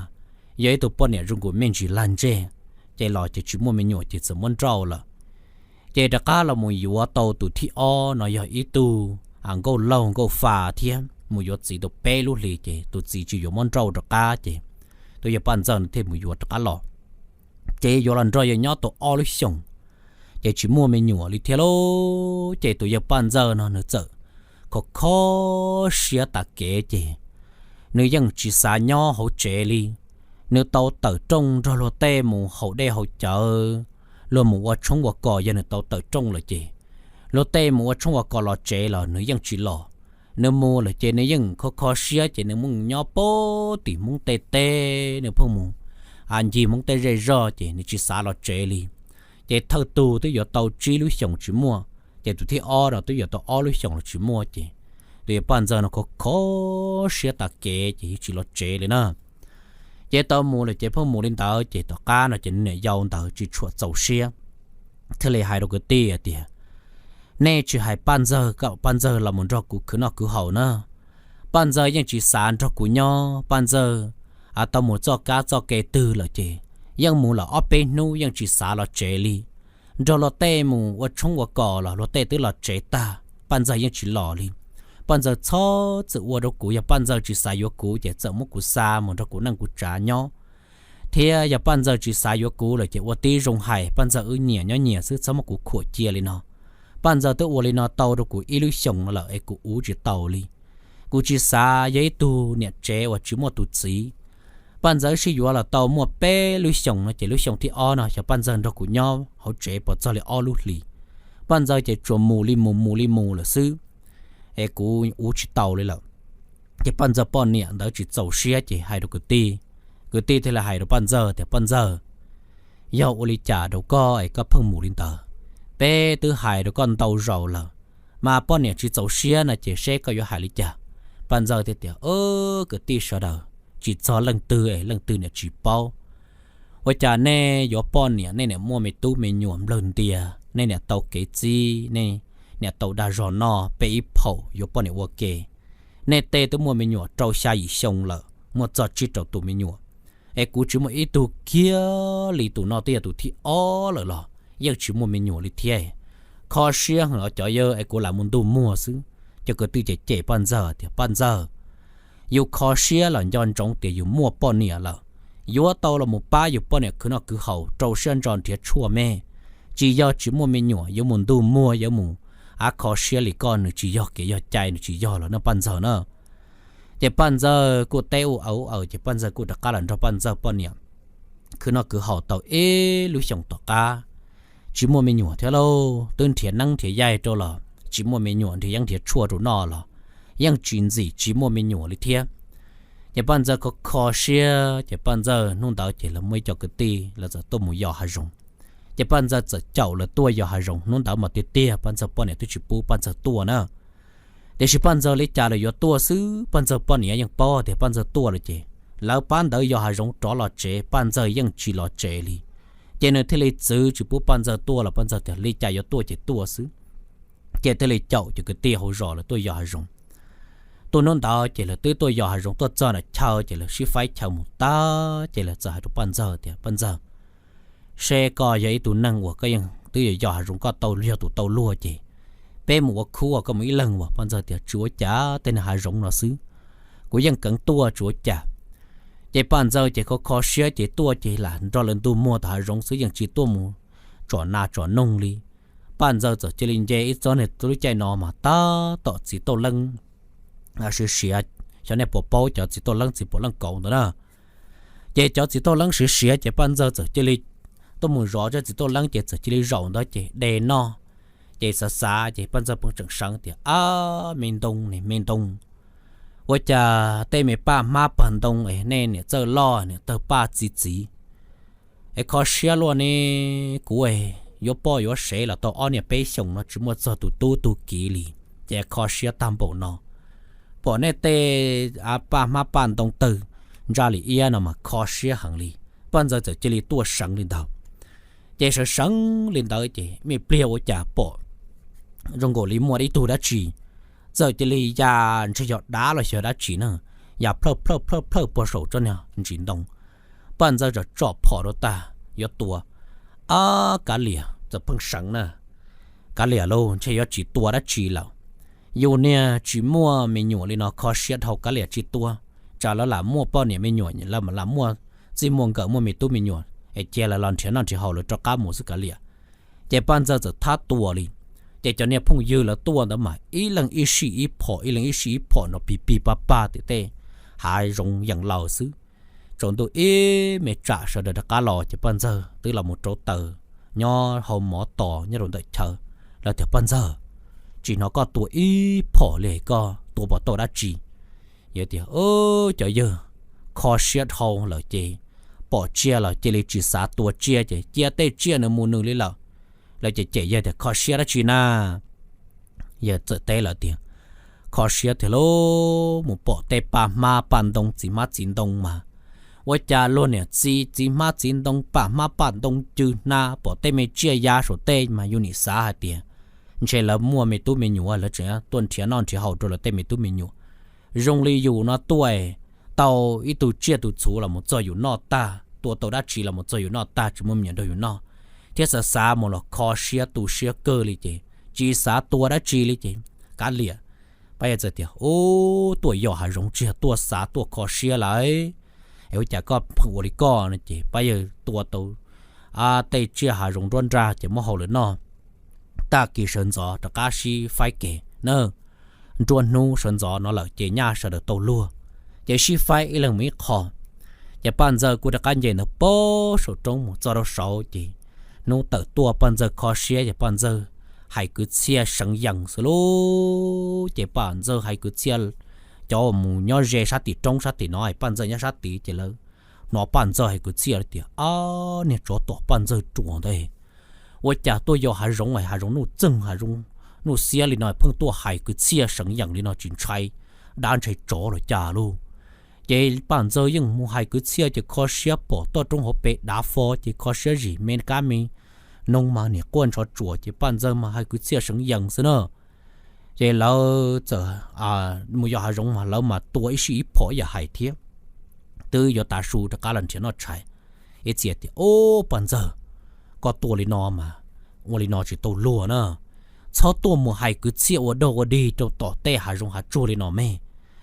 yog ib tug poj niam zoo nkaus me ntsis lag ntseg, ces los ces tsis muaj me nyuam ces txawm muab nrauj lawm. Ces rov qab los mus yuav tau tus thib ob no yog ib tug nkauj laug nkauj fa thiab, mus yuav txiv tau peb lub hlis ces tus txiv tsis yuav muab nrauj rov qab ces tus yawg Paj Ntxawg no thiaj mus yuav rov qab los. Ces yuav los nrog yawg nyob tau ob lub xyoos, ces tsis muaj me nyuam li thiab lauj. Ces tus yawg Paj Ntxawg no nws txawm kho kho siab tas kev ces nws yeej tsis xav nyob hauv tsev li. Nws tau tawm rooj nrog luag tej mus haus dej haus cawv, luag mus ua tshoob ua kos, yog nws tau tawm rooj lawm ces luag tej mus ua tshoob ua kos los tsev los nws yeej tsis los. Nws mus lawm ces nws yeej kho kho siab ces nws mus nyob pem tim Hmoob tej teb, nws pheej mus ncig Hmoob tej zej zog ces nws tsis xav los tsev li. Ces thawj tug twb yuav tau tsib lub xyoos tsis muaj, ces tus thib ob no twb yuav tau ob lub xyoos los tsis muaj ces tus yawg Paj Ntxawg no kho kho siab tas kev ces yeej tsis los tsev li na. Ces tau mus lawm ces pheej mus li ntawd ces tom qab no ces niam yau ntawd tsis tshua txaus siab, thiaj li hais rau kwv tij tias, nej tsis hais Paj Ntxawg kom Paj Ntxawg los mus nrog kuv khwv noj khwv haus na. Paj Ntxawg yeej tsis xav nrog kuv nyob, Paj Ntxawg tau mus txoj kab txoj kev twg lawm ces yeej mus lawm ob peb hnub yeej tsis xav los tsev li. Nrog luag tej mus ua tshoob ua kos los luag tej twb los tsev tag, Paj Ntxawg yeej tsis los li. Paj Ntxawg txhob txwm ua rau kuv, yog Paj Ntxawg tsis xav yuav kuv ces txawm muab kuv xa mus nrog kuv neej kuv tsav nyob, thiab yog Paj Ntxawg tsis xav yuav kuv lawm ces ua tib zoo hais, Paj Ntxawg wb nyiam nyob nyiam xwb, txhob muab kuv khuam cia li no. Paj Ntxawg twb ua li no tau rau kuv ib lub xyoos no lawm es kuv uv tsis tau li. Kuv tsis xav yog ib tug niam tsev uas tsis muaj tus txiv. Paj Ntxawg wb sib yuav los tau muaj peb lub xyoos no ces lub xyoo thib ob no xyov Paj Ntxawg nrog kuv nyob hauv tsev puas txog li ob lub hlis. Paj Ntxawg ces tsuas mus li mus mus li mus lawm xwb, es kuv uv tsis tau li lawm. Ces Paj Ntxawg poj niam ntawd tsis txaus siab ces hais rau kwv tij, kwv tij thiaj li hais rau Paj Ntxawg tias, Paj Ntxawg, yog ua li cas rau koj es koj pheej mus li ntawd? Peb twb hais rau koj ntau zaus lawm, mas poj niam tsis txaus siab no ces seb koj yuav hais li cas? Paj Ntxawg thiaj tias, Kwv tij sawv daws, tsis txog leej twg es leej twg niam tsis paub. Ua cas nej yuav poj niam nej niam muaj me tub me nyuam nplawg ntias, nej niam tau kev txib, nej niam tau dag zog noj, peb ib phaum yuav poj niam ua ke. Nej tej twb muaj me nyuam rau xya yim xyoo lawm, muaj txog tsib rau tus me nyuam, es kuv tsis muaj ib tug kiag li, tus no twb yog tus thib ob lawm los yeej tsis muaj me nyuam li thiab. Kho siab heev os cov yawg, es kuv lam mus ntuj muag xwb. Cov kwv tij ces cem Paj Ntxawg tias, Paj Ntxawg, yus kho siab los nco ntsoov tias yus muaj poj niam lawm, yuav tau los mus pab yus poj niam khwv noj khwv haus, rau siab ntso nrhiav tshuaj me. Tsis yog tsis muaj me nyuam yuav mus ntuj muag, yuav mus av kho siab li koj, nws tsis yog kev yog cai, nws tsis yog los no Paj Ntxawg na. Ces Paj Ntxawg kuj teb ua aws ua aws ces Paj Ntxawg kuj rov qab los nrog Paj Ntxawg poj niam khwv noj khwv haus tau ib lub xyoos tom qab, tsis muaj me nyuam thiab lauj, twb nrhiav neeb nrhiav yaig rau los tsis muaj me nyuam, nrhiav yeeb nrhiav tshuaj rau noj los yeej tsis ntxim tsis muaj me nyuam li thiab. Ces Paj Ntxawg kho kho siab ces Paj Ntxawg hnub ntawd ces lawv muaj ib co kwv tij lawv txawm tuaj mus yos hav zoov. Ces Paj Ntxawg txawm caum lawv tuaj yos hav zoov, hnub ntawd mas tiag tiag Paj Ntxawg poj niam twb tsis pub Paj Ntxawg tuaj na. Tiam sis Paj Ntxawg li cas los yuav tuaj xwb, Paj Ntxawg poj niam yeej paub tias Paj Ntxawg tuaj lawm ces lawv pab ntawd yos hav zoov rov los tsev, Paj Ntxawg yeej tsis los tsev li. Ces nws thiaj li txwv tsis pub Paj Ntxawg tuaj los Paj Ntxawg tias li cas yuav tuaj ces tuaj xwb. Ces thiaj li caum cov kwv tij hauv zos lawv tuaj yos hav zoov. Tuaj hnub ntawd ces lawv twb tuaj yos hav zoov tuaj txog nram chaw ces lawv sib faib chaw mus tag ces lawv txawm hais rau Paj Ntxawg tias, Paj Ntxawg, seb koj yog ib tug neeg uas koj yeej twb yog yos hav zoov koj tau yog tus tau luag ces peb mus ua khub uas koj mus ib leeg uas. Paj Ntxawg tias, Tsis ua cas, tej neeg hav zoov no xwb, kuv yeej kheev tuaj tsis ua cas. Ces Paj Ntxawg ces kho kho siab ces tuaj ces lam nrog lawv ntug muag tom hav zoov xwb, yeej tsis tuaj mus tsom nas tsom noog li. Paj Ntxawg txawm cia li nce ib txog niag lub caij no mas tab tom txiv tauj leeb siav siav, xyov nej puas paub cov txiv tauj leeb txiv puav leej kauv ntawd na. Ces cov txiv tauj leeb siav siav ces Paj Ntxawg txawm cia li tuaj mus zov cov txiv tauj leeb ces txawm cia li zaum ntawd ces de noj. Ces xav xav ces Paj Ntxawg pheej tseem seev tias, Ab, me ntoo ne me ntoo, ua cas tej me paj hmab paj ntoo es nej niam txawj loj niam tawg paj txi txiv es kho siab luaj ne. Kuv yuav poj yuav sev los tau ob niag peb xyoos no tsis muaj txog tus tub tug kiv li, ces kho siab tag npaum no. Pom nej tej paj hmab paj ntoo tawg ntsa li iab no mas kho siab heev li. Paj Ntxawg txawm cia li tuaj seev li ntawd. Ces seev seev li ntawd ces me pliag ua cas pom zoo nkaus li muaj ib tug dab tsi txawm cia li ya, ntshe yog dab los xyov dab tsi na, ya plhawj plhawj plhawj plhawj puag saum tsob niag ntsis ntoo. Paj Ntxawg tsom tsom phom rau tag yuav tua, ab, kav liam, txawm pheej seev na, kav liam lauj, ntshe yuav tsis tua dab tsi lawm. Yus niag tsis muaj me nyuam li no kho siab dhau, kav liam tsis tua, tsam lawv lam muaj poj niam me nyuam, lawv lam muaj txij muaj nkawm muaj me tub me nyuam es cia lawv los nrhiav noj nrhiav haus lawv rov qab mus xwb kav liam. Ces Paj Ntxawg txawm thab tua li. Ces cov niag phooj ywg lawv tuaj ntawd mas ib leeg ib sij ib phom, ib leeg ib sij ib phom no pig pig pag pag tim tej hav zoov yees laus xwb. Tsaus ntuj ib me tsam sawv daws rov qab los ces Paj Ntxawg twb los mus rauv taws nyob hau mov tos nyob rau ntawm chaw. Lawv tias, Paj Ntxawg, tsis hnov koj tua ib phom li, koj tua puas tau dab tsi? Yawg tias, Cov yawg, kho siab dhau lawm ces pom tsiaj los cia li tsis xav tua tsiaj ces cia tej tsiaj nws mus nws li lawm. Lawv ces cem yawg tias, Kho siab dab tsi na? Yawg txawm teb lawv tias, Kho siab tiag lauj, mus pom tej paj hmab paj ntoo txiv hmab txiv ntoo mas ua cas luag niam txiv txiv hmab txiv ntoo paj hmab paj ntoo cw hna, pom tej me tsiaj ya saum tej mas yus nim xav hais tias ntshe lawv muaj me tub me nyuam, lawv tseem tuaj nrhiav noj nrhiav haus rau lawv tej me tub me nyuam. Zoo li yus no tuaj tau ib tug tsiaj tus txhuv los mus txog yus noj tag, tua tau dab tsi los mus txog yus noj tag, tsis muaj me nyuam nrog yus noj, thiab xav xav mus los kho siab tu siab kawg li ces tsis xav tua dab tsi li ces kav liam. Pab yawg txawm tias, Ub, tuaj yos hav zoov tsis yog tuaj xav tuaj kho siab lawm es ua cas koj pheej ua li koj no? Ces pab yawg tua tau tej tsiaj hav zoov nruab nrag ces muab hau lawm noj. Tag kis sawv ntxov rov qab sib faib kev na. Nruab hnub sawv ntxov no lawm ces nyaj sawv daws tau luag, ces sib faib ib leeg mus ib qho. Ces Paj Ntxawg kuj rov qab nce ntawd pem saum roob mus txog rau saud ces hnub tawm tuaj Paj Ntxawg kho siab ces Paj Ntxawg hais kwv txhiaj seev yees xwb lauj. Ces Paj Ntxawg hais kwv txhiaj, cov mus nyob ze sab tim roob sab tim no es Paj Ntxawg nyob sab tid ces lawv hnov Paj Ntxawg hais kwv txhiaj tias, Ab, niag tsov tom Paj Ntxawg ruam ntawd, ua cas tuaj yos hav zoov es hav zoov nuj txeeg, hav zoov nuj xiab li no pheej tuaj hais kwv txhiaj seev yees li no, tsis ntshai dab ntshai tsov los cas lauj? Ces Paj Ntxawg yeej mus hais kwv txhiaj ces kho siab pom toj roob hauv pes dav fo ces kho siab zim me kab me noog mas niam quaj ntshov tsuas ces Paj Ntxawg mas hais kwv txhiaj seev yees xwb na. Ces lawv txawm mus yos hav zoov mas lawv mas tua ib sij ib phom ib yam hais thiab. Twb yuav tav su rov qab los nrhiav noj tshais, ib txhia tias, Ub, Paj Ntxawg, koj tuaj li no mas ua li no tsis tau luag na. Txhob tuaj mus hais kwv txhiaj ua dog ua dig rau tom tej hav zoov hav tsuag li no me,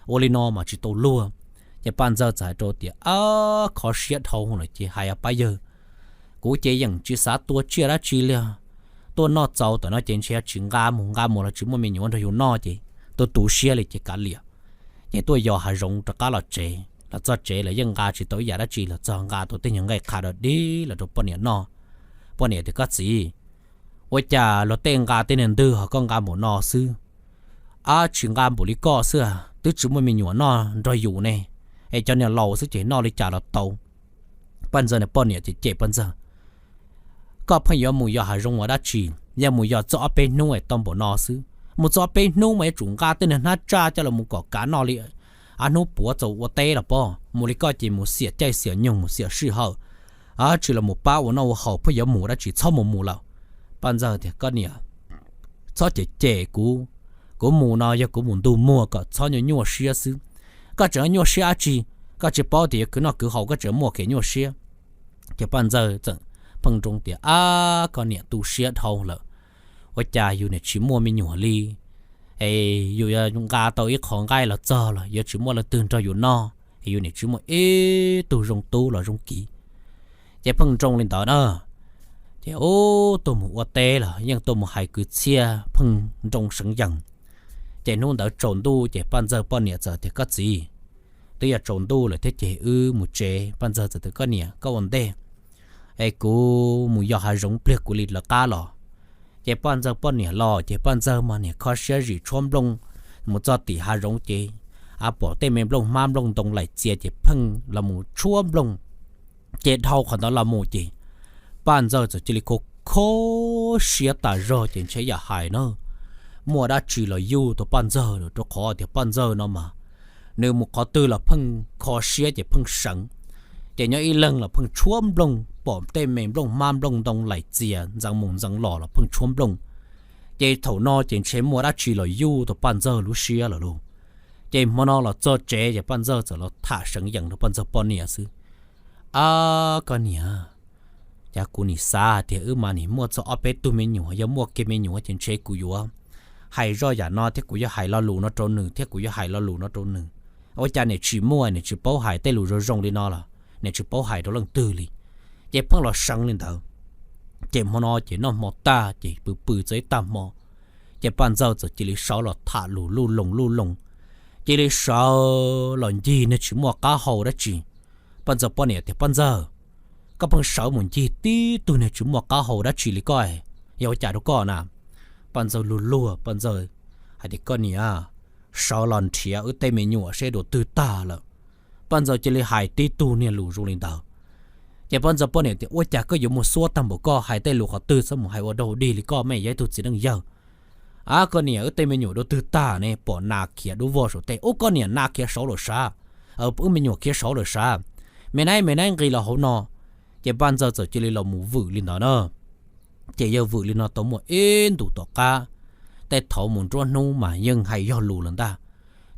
ua li no mas tsis tau luag. Ces Paj Ntxawg txawm hais rau tias, Ab, kho siab dhau lawm ces hais pab yawg, kuv ces yeej tsis xav tua tsiaj dab tsi li. Tuaj noj txaus tam no ces ntshe tsis nqa mus, nqa mus los tsis muaj me nyuam nrog yus noj ces tu tu siab li ces kav liam. Ces tuaj yos hav zoov rov qab los tsev, los txog tsev los yeej nqa tsis tau ib yam dab tsi, los txog nqa tau tej nyuag nqaij qha dog dig los rau poj niam noj. Poj niam tias, Koj txiv, ua cas luag tej nqa tej niag ntwg ho koj nqa npaum no xwb? Ab, tsis nqa npaum li koj xwb, twb tsis muaj me nyuam noj nrog yus ne, es cov niag laus xwb ces noj li cas los tau. Paj Ntxawg niag poj niam ces cem Paj Ntxawg, Koj pheej yuav mus yos hav zoov ua dab tsi? Yog mus yos txog ob peb hnub es tau npaum no xwb, Mus txog peb hnub mas yuav tsum nqa tej niag hnab tsaj coj los mus kom kav noj li. Ab, hnub puav txaus ua teb los pob, mus li koj ces mus xiam caij xiam nyoog mus xiam sij hawm, tsis los mus pab ua noj ua haus pheej yuav mus dab tsi, txhob mus mus lawm. Paj Ntxawg tias, Koj niam, txhob cem cem kuv, kuv mus no yog kuv mus ntuj muag kom txhob nyuaj nyuaj siab xwb. Koj tseem nyuaj siab dab tsi? Koj tsis paub tias yuav khwv noj khwv haus koj tseem muaj kev nyuaj siab. Ces Paj Ntxawg txawm pheej nroo tias, Ab, koj niam tu siab dhau lawm, ua cas yus niam tsis muaj me nyuam li, es yus yuav nqa tau ib qho nqaij los txog los yuav tsis muaj leej twg nrog yus noj, es yus niam tsis muaj ib tug zoo tub los zoo kiv. Ces pheej nroo li ntawd na. Ces ub, tuaj mus ua teb los yeej tuaj mus hais kwv txhiaj pheej nroo seev yees. Ces hnub ntawd tsaus ntuj ces Paj Ntxawg poj niam txawm tias, Koj txiv, twb yog tsaus ntuj lawm thiab ces wb mus tsev. Paj Ntxawg txawm tias, Koj niam, koj ua ntej, es kuv mus yos hav zoov pliag kuv li lawv qab los. Ces Paj Ntxawg poj niam los ces Paj Ntxawg mas niam kho siab zim tshuab nplooj mus txog tim hav zoov ces pom tej me nplooj hmab nplooj ntoo laim txias ces pheej los mus tshuab nplooj. Ces dhau qhov ntawd los mus ces Paj Ntxawg txawm cia li kho kho siab tas zog ces ntshe yam hais na, muaj dab tsi los yuj tau Paj Ntxawg lawm, rau qhov tias Paj Ntxawg no mas nws mus qhov twg los pheej kho siab ces pheej seev. Ces nyob ib leeg los pheej tshuab nplooj, pom tej me nplooj hmab nplooj ntoo laim txias ntxeev mus ntxeev los los pheej tshuab nplooj. Ces thaum no ces ntshe muaj dab tsi los yuj tau Paj Ntxawg lub siab lawm lauj. Ces hmo no los txog tsev ces Paj Ntxawg txawm los tham seev yees rau Paj Ntxawg poj niam xwb. Ab, koj niam, cas kuv nim xav tias wb mas nim muaj txog ob peb tug me nyuam, yog muaj kiag me nyuam ces ntshe kuv yuav hais zoj yam no thiab kuv yuav hais lo lus no rau nws thiab kuv yuav hais lo lus no rau nws. Ua cas niam tsis muaj, niam tsis paub hais tej lus zoo zoo li no los niam tsis paub hais rau leej twg li. Ces pheej los seev li ntawd. Ces hmo no ces noj hmo tag ces pw pw txog ib tag hmo, ces Paj Ntxawg txawm cia li sawv los tham lus luj loos luj loos, cia li sawv los ncig niag tsis muaj qab hau dab tsi. Paj Ntxawg poj niam tias, Paj Ntxawg, koj pheej sawv mus ncig tib tug niag tsis muaj qab hau dab tsi li koj, yog ua cas rau koj na? Paj Ntxawg luag luag, Paj Ntxawg hais tias, Koj niam, sawv los nrhiav wb tej me nyuam seb dua twg tag lawm. Paj Ntxawg cia li hais tib tug niag lus zoo li ntawd. Ces Paj Ntxawg poj niam tias, Ua cas koj yuav muaj xuab tag npaum, koj hais tej lus qhov twg txhob mus hais ua dog dig li koj, mej yog ib tug txiv neej yawg. Ab, koj niam, wb tej me nyuam dua twg tag ne, pom nas khiav dub vog saum tej. Ub, koj niam, nas khiav saud lawm sav, wb me nyuam khiav saud lawm sav, me nab me nab nqis los hauv no. Ces Paj Ntxawg txawm cia li los mus vwm li ntawd na. Ces yawg vwm li no tau muaj ib ntus tom qab, tej thaum mus nruab hnub mas yeej hais yog lus lawm ntag,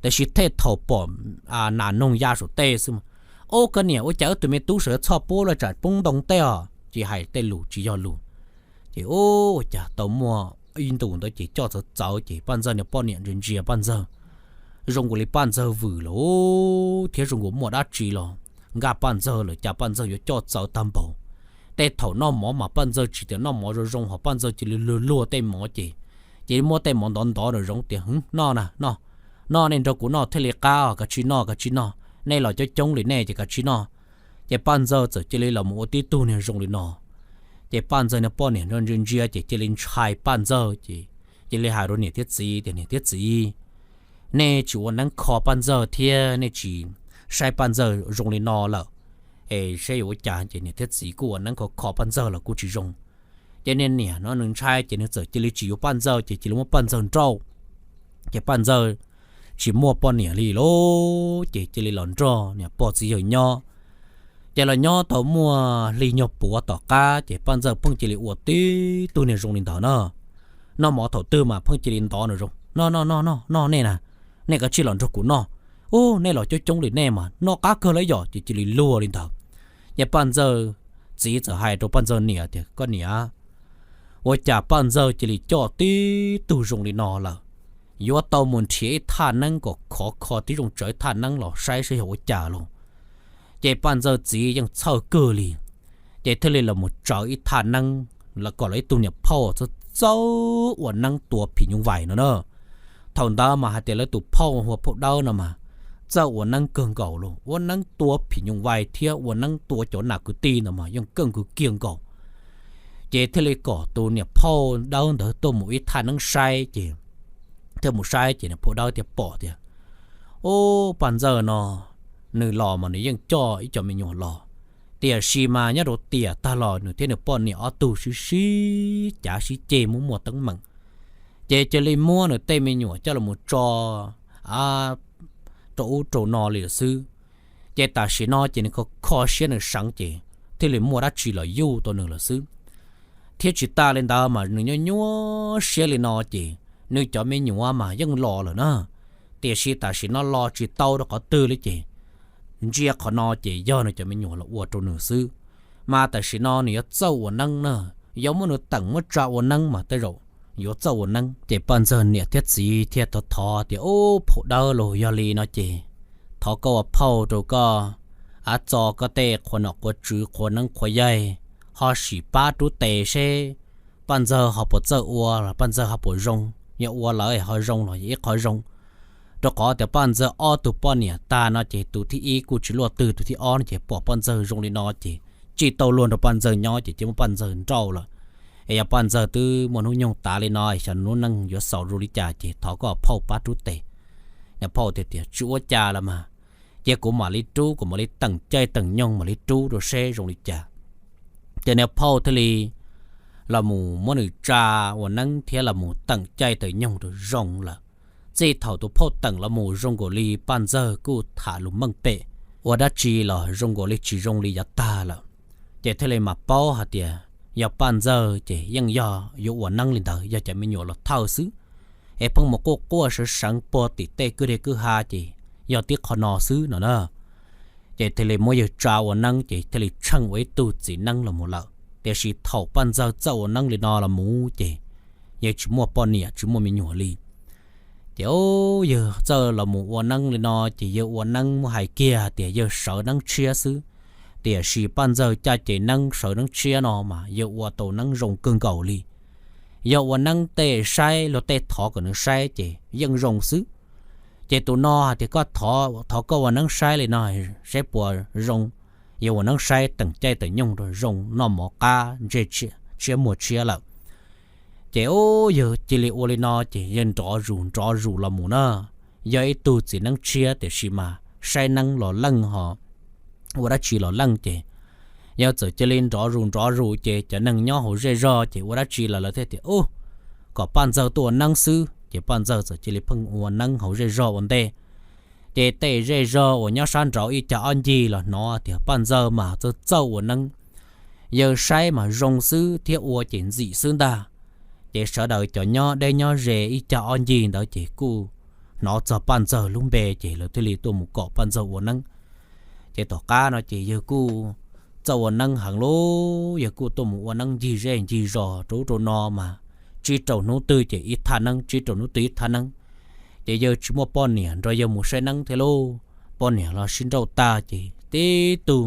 tiam sis tej thaum pom nas noog ya saum tej xwb. Ub, koj niam, ua cas wb tus me tub sawv txhoj pub lawm tsam poob ntoo tej os, ces hais tej lus tsis yog lus. Ces ub, ua cas tau muaj ib ntus ntawd ces coj txawv txawv ces Paj Ntxawg niag poj niam ntsia ntsia Paj Ntxawg, zoo nkaus li Paj Ntxawg vwm lawm thiab zoo nkaus muaj dab tsi los nkag Paj Ntxawg lawm, cas Paj Ntxawg yuav coj txawv tag npaum. Tej thaum noj mov mas Paj Ntxawg tsis tias noj mov zoo zoo, ho Paj Ntxawg cia li luag luag tej mov ces, ces muab tej mov ntov ntov nraum zoov tias, Hwv, noj na, noj, noj, nej nrog kuv noj thiaj li qab os, kav tsij noj, kav tsij noj, nej los coob coob li nej ces kav tsij noj. Ces Paj Ntxawg txawm cia li los mus ua tib tug niag zoo li no. Ces Paj Ntxawg niag poj niam ntsia ntsia ces cia li ntshai Paj Ntxawg ces cia li hais rau niam thiab txiv tias, Niam thiab txiv, nej tsis ua neeb kho Paj Ntxawg thiab nej tsis saib Paj Ntxawg zoo li no lawm, es saib yuav ua cas. Ces niam thiab txiv kuj ua neeb kho kho Paj Ntxawg los kuj tsis zoo. Ces niag niam no nws ntshai ces nws txawm cia li tsis yuav Paj Ntxawg ces cia li muab Paj Ntxawg nrauj. Ces Paj Ntxawg tsis muaj poj niam li lauj, ces cia li los nrog niam pog txiv yawg nyob. Ces los nyob tau muaj hli nyuag puav tom qab ces Paj Ntxawg pheej cia li ua tib tug niag zoo li ntawd na. Noj mov thaum twg mas pheej cia li ntov nraum zoov, Noj, noj, noj, noj, noj nej na, nej kav tsij los nrog kuv noj. Ub, nej los coob coob li nej mas noj qab kawg lawm yom, ces cia li luag li ntawd. Ces Paj Ntxawg txiv txawm hais rau Paj Ntxawg niam tias, Koj niam, ua cas Paj Ntxawg cia li coj tib tug zoo li no lawm? Yuav tau mus nrhiav ib thaj neeb kom khov kho tib zoo tsawv ib thaj neeb los saib saib yog ua cas lauj. Ces Paj Ntxawg txiv yeej txhawj kawg li, ces thiaj li los mus tsawv ib thaj neeb los kom lawv ib tug niam phauj txawj txawj ua neeb tua phim nyuj vais no na. Thaum ntawd mas hais tias lawv tus phauj hu ua phauj Dawb no mas txawj ua neeb kawg nkaus lauj, ua neeb tua phim nyuj vais thiab ua neeb tua cov nas kwv tij ntawd mas yeej keej kawg kiag nkaus. Ces thiaj li kom tus niam phauj Dawb ntawd tuaj mus ib thaj neeb saib ces, thiaj mus saib ces niam phauj Dawb thiaj pom tias, Ub, Paj Ntxawg no nws los mas nws yeej coj ib co me nyuam los, tiam sis mas nyob rau tiam tag los nws thiab nws poj niam ob tug sib sib cav sib ceg muaj muaj teeb meem. Ces cia li muab nws tej me nyuam coj los tso rau ub rau no li lawm xwb. Ces tam sim no ces nws kho kho siab nws seev ces thiaj li muaj dab tsi los yuj tau nws lawm xwb. Thiab tsis tas li ntawd mas nws nyuaj nyuaj siab li no ces nws cov me nyuam mas yeej los lawm na, tiam sis tam sim no los tsis tau rau qhov twg li ces ntsia qhov no ces yog nws cov me nyuam los ua rau nws xwb. Mas tam sim no nws yuav txawj ua neeb na, yuav muab nws teem muab tsa ua neeb mas tej zaum yuav txawj ua neeb. Ces Paj Ntxawg niam thiab txiv thiaj thov thov tias, Ub, phauj dawb, los yog li no ces thov koj ua phauj rau koj, av txo koj tej qhua nom qhua tswv qhua neeb qhua yaig ho sim pab rub tes seb Paj Ntxawg ho puas txawj ua los Paj Ntxawg ho puas zoo, yog ua lawm ho zoo los yog ib qho zoo. Rau qhov tias Paj Ntxawg ob tug poj niam tag no ces tus thib ib kuj tsis luaj twg, tus thib ob no ces pom Paj Ntxawg zoo li no ces tsis tau luag nrog Paj Ntxawg nyob ces cia muab Paj Ntxawg nrauj lawm. Es yog Paj Ntxawg twb muaj hnub nyoog tav li no, xyov lub neej yuav xaus zoo li cas ces thov koj phauj pab rub tes. Niag phauj tias, Tsis ua cas los mas, cia kuv mam li rub, kuv mam li teem caij teem nyoog mam li rub rau seb zoo li cas. Ces niag phauj thiaj li los mus muab nws tsa ua neeb thiab los mus teem caij teem nyoog rau zoo lawm. Txij thaum tus phauj teem los mus zoo nkaus li Paj Ntxawg kuj tham lus meej pem, ua dab tsi los zoo nkaus li tsis zoo li yav tag lawm. Ces thiaj li mam paub hais tias yog Paj Ntxawg ces yeej yog yuav ua neeb li ntawd, yog cov me nyuam los thawj xwb, es pheej mus quaj quaj seev seev puag tim tej kwj deg kwj ha ces yog tib qho no xwb no na. Ces thiaj li muab yawg tsa ua neeb ces thiaj li tsheej ua ib tug txiv neeb los mus lawm. Tiam sis thaum Paj Ntxawg txawj ua neeb li no los mus ces yawg tsis muaj poj niam tsis muaj me nyuam li. Ces yawg txawj los mus ua neeb li no ces yawg ua neeb muab hais kiag tias yawg sawv neeb tshiab xwb. Tiam sis Paj Ntxawg caj ces neeb sawv neeb tshiab no mas yawg ua tau neeb zoo kawg nkaus li. Yog ua neeb tej saib luag tej thov kom nws saib ces yeej zoo xwb. Ces tus no hais tias, Koj thov, thov koj ua neeb saib li no saib puas zoo. Yawg ua neeb saib teem caij teem nyoog rau zoo, noj mov qab ntsej tshiab muag tshiab lawm. Ces yawg cia li ua li no ces yawg nrov zus nrov zus los mus na. Yog ib tug txiv neeb tshiab tiam sis mas saib neeb los leej ho ua dab tsi los leej ces yawg txawm cia li nrov zus nrov zus ces cov neeg nyob hauv zej zog ces ua dab tsi los lawv thiaj tias, Ub, kom Paj Ntxawg tuaj ua neeb xwb. Ces Paj Ntxawg txawm cia li pheej ua neeb hauv zej zog ua ntej. Ces tej zej zog uas nyob sab nraud ib cag ob ncig los hnov tias Paj Ntxawg mas txawj txawj ua neeb. Yawg saib mas zoo xwb thiab ua ces ntxim xwb ntag. Ces sawv daws cov nyob deb nyob ze ib cag ob ncig ntawd ces kuj hnov txog Paj Ntxawg lub npe ces lawv thiaj li tuaj mus kom Paj Ntxawg ua neeb. Ces tom qab no ces yawg kuj txawj ua neeb heev lauj, yawg kuj tuaj mus ua neeb ncig zej ncig zos rau ub rau no mas tsib rau hnub twg ces ib thaj neeb, tsib rau hnub twg ib thaj neeb. Ces yawg tsis muaj poj niam nrog yawg mus saib neeb thiab lauj, poj niam los sib nrauj tag ces tib tug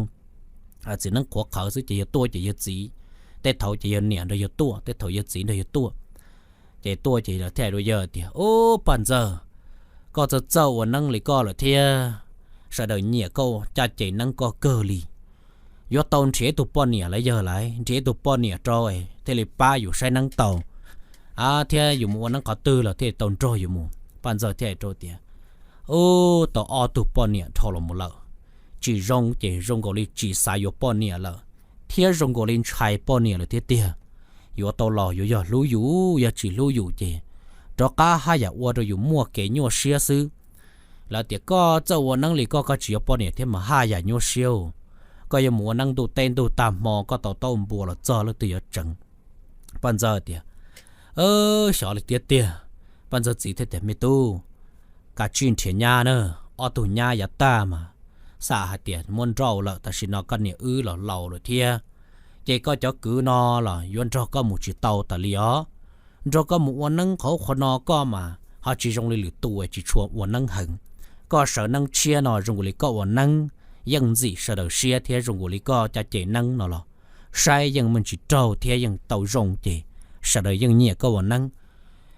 txiv neeb qhuav qhawv xwb ces yawg tuaj ces yawg txiv, tej thaum ces yawg niam nrog yawg tuaj, tej thaum yawg txiv nrog yawg tuaj. Ces tuaj ces lawv thiaj hais rau yawg tias, Ub, Paj Ntxawg, koj txawj txawj ua neeb li koj lawm thiab, sawv daws nyiam koj caj ces neeb koj kawg li. Yuav tau nrhiav ib tug poj niam los yawg lawv nrhiav ib tug poj niam rau thiaj li pab yus saib neeb tau, a, thiab yus mus ua neeb qhov twg los thiaj li tau nrog yus mus. Paj Ntxawg thiaj hais rau tias, Ub, tau ob tug poj niam dhau los mus lawm, tsis zoo ces zoo nkaus li tsis xav yuav poj niam lawm, thiab zoo nkaus li ntshai poj niam lawm thiab tiag. Yuav tau los yuav yog hlub yus, yog tsis hlub yus ces rov qab haj yam ua rau yus muaj kev nyuaj siab xwb. Lawv tias koj txawj ua neeb li koj, koj tsis yuav poj niam thiab mas haj yam nyuaj siab. Koj yuav mus ua neeb ntuj teb ntuj tag hmo, koj tau taub npua los txog leej twg yuav tseev? Paj Ntxawg tias, Xyov li tiag tiag. Paj Ntxawg txiv thiaj tias, Me tub, kav tsij nrhiav nyab na, ob tug nyab yav tag mas xam hais tias muab nrauj lawm, tam sim no koj niam wb los laus lawm thiab, ces koj cov kwv no los yuav nrog koj mus tsis tau tas li os. Nrog koj mus ua neeb qhov ub qhov no koj mas ho tsis zoo li lwm tus tsis tshua ua neeb heev. Koj sawv neeb tshiab no zoo nkaus li koj ua neeb yeej ntxim sawv daws siab thiab zoo nkaus li koj caj ces neeb no los saib yeej meej tsis raug thiab yeej tau zoo ces sawv daws yeej nyiam koj ua neeb.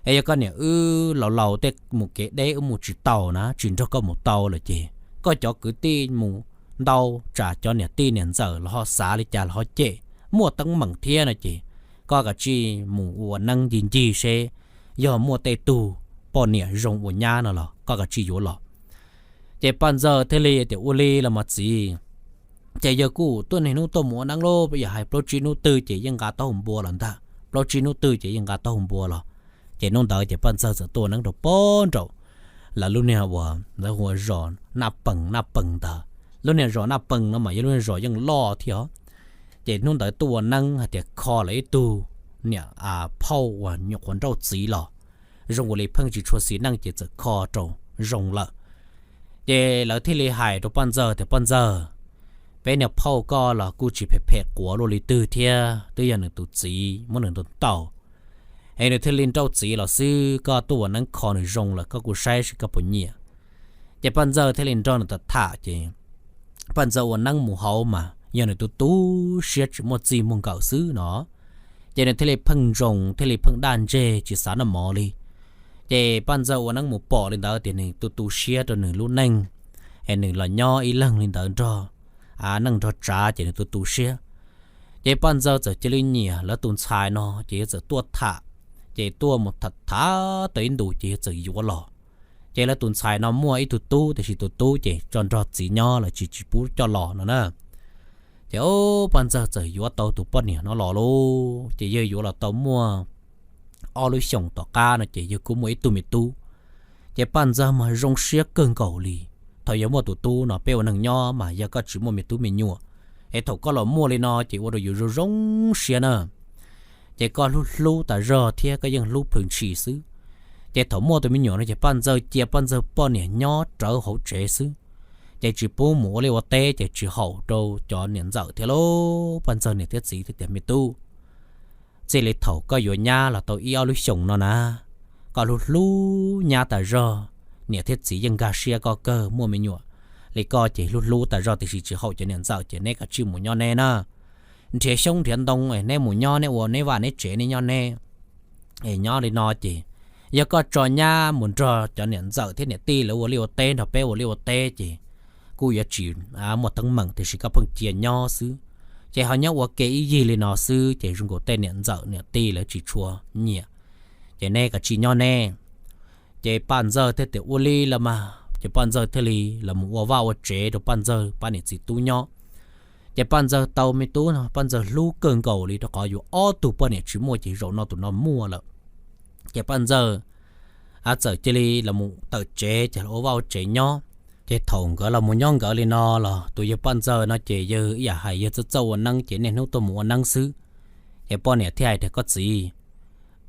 Es yog koj niam wb laus laus tej mus kev deb wb mus tsis tau na, tsis nrog koj mus tau lawm ces koj cov kwv tij mus ntau, tsam cov niam tij niam ntxawm los ho xav li cas los ho cem, muaj teeb meem thiab no ces koj kav tsij mus ua neeb ncig ncig seb yog muaj tej tug poj niam zoo ua nyab no los koj kav tsij yuav los. Ces Paj Ntxawg thiaj li tias, Ua li los mas txiv. Ces yawg kuj tuaj niaj hnub tuaj mus ua neeb lauj, yog hais plaub tsib hnub twg ces yeej nqa taub hau npua los ntag, plaub tsib hnub twg ces yeej nqa taub hau npua los. Ces hnub ntawd ces Paj Ntxawg txawm tuaj ua neeb rau pem nraum lawv lub niag uas lawv hu ua zos Naj Pees, Naj Pees ntawd. Lub niag zos Naj Pees no mas yog lub niag zos yeej loj thiab os. Ces hnub ntawd tuaj ua neeb hais tias kho lawv ib tug niam phauj uas nyuam qhuav nrauj txiv los, zoo ua li pheej tsis tshua xis neej ces txawm kho rau zoo lawm. Ces lawv thiaj li hais rau Paj Ntxawg tias, Paj Ntxawg, peb niag phauj koj los kuj tsis phem phem quav luaj li twg thiab, twb yog nws tus txiv muab nws ntaus ntaus, es nws thiaj li nrauj txiv los xwb, koj tuaj ua neeb kho nws zoo lawm, koj kuj saib seb koj puas nyiam. Ces Paj Ntxawg thiaj li nrog nws tham tham ces Paj Ntxawg ua neeb mus hauv mas yog nws tu tu siab tsis muaj txij muaj nkawm xwb no. Ces nws thiaj li pheej ntsoos thiaj li pheej daj ntseg tsis xav noj mov li. Ces Paj Ntxawg ua neeb mus pom li ntawd tias nws tu tu siab rau nws lub neej, es nws los nyob ib leeg li ntawd nrog neej nrog tsav ces nws tu tu siab. Ces Paj Ntxawg txawm cia li nyiam lawv tus ntxhais no ces yawg txawm tuaj tham, ces tuaj mus tham tham tau ib ntus ces yawg txawm yuav los. Ces lawv tus ntxhais no muaj ib tug tub tiam sis tus tub ces tso nrog txiv nyob lawm tsis tsis pub coj los no na. Ces Paj Ntxawg txawm yuav tau tus poj niam no los lauj, ces yawg yuav los tau muaj ob lub xyoos tom qab no ces yawg kuj muaj ib tug me tub. Ces Paj Ntxawg mas zoo siab kawg nkaus li, thaum yog muaj tus tub no peb ua neeg nyob mas yog koj tsis muaj me tub me nyuam, es thaum koj los muaj li no ces ua rau yus zoo zoo siab na. Ces koj hlub hlub tas zog thiab koj yeej hlub plhws ntshis xwb. Ces thaum muaj tus me nyuam no ces Paj Ntxawg cia Paj Ntxawg poj niam nyob rawv hauv tsev xwb, ces tsis pub mus ua liaj ua teb ces tsis haum rau cov niam ntxawm thiab lauj. Paj Ntxawg niam thiab txiv thiaj tias, Me tub, txij li thaum koj yuav nyab los tau ib ob lub xyoos no na, koj hlub hlub nyab tas zog, niam thiab txiv yeej nkag siab koj kawg, muaj me nyuam li koj ces hlub hlub tas zog tiam sis tsis haum cov niam ntxawm ces neb kav tsij mus nyob neb na. Nrhiav xyoob nrhiav ntoo es neb mus nyob neb ua neb vaj neb tsev neb nyob neb. Es nyob li no ces yog koj tso nyab mus nrog cov niam ntxawm thiab niam tij lawv ua liaj ua teb nrog peb ua liaj ua teb ces kuj yuav tsis muaj teeb meem tiam sis koj pheej cia nyob xwb. Ces ho nyob ua ke ib yig li no xwb ces zoo nkaus tej niam ntxawm niam tij lawv tsis tshua nyiam, ces neb kav tsij nyob neb. Ces Paj Ntxawg thiaj tias ua li los mas ces Paj Ntxawg thiaj li los mus ua vaj ua tsev rau Paj Ntxawg pab niam txiv tub nyob. Ces Paj Ntxawg tau me tub no Paj Ntxawg hlub kawg nkaus li rau qhov yuav ob tug poj niam tsis muaj ces zaum no tus no muaj lawm. Ces Paj Ntxawg txawm cia li los mus tawm tsev ces los ua vaj ua tsev nyob. Ces thaum nkawd los mus nyob nkawd li no los tus yawg Paj Ntxawg no ces yawg ib yam hais yawg txawj txawj ua neeb ces niaj hnub tuaj mus ua neeb xwb. Ces poj niam thiaj hais tias koj txiv,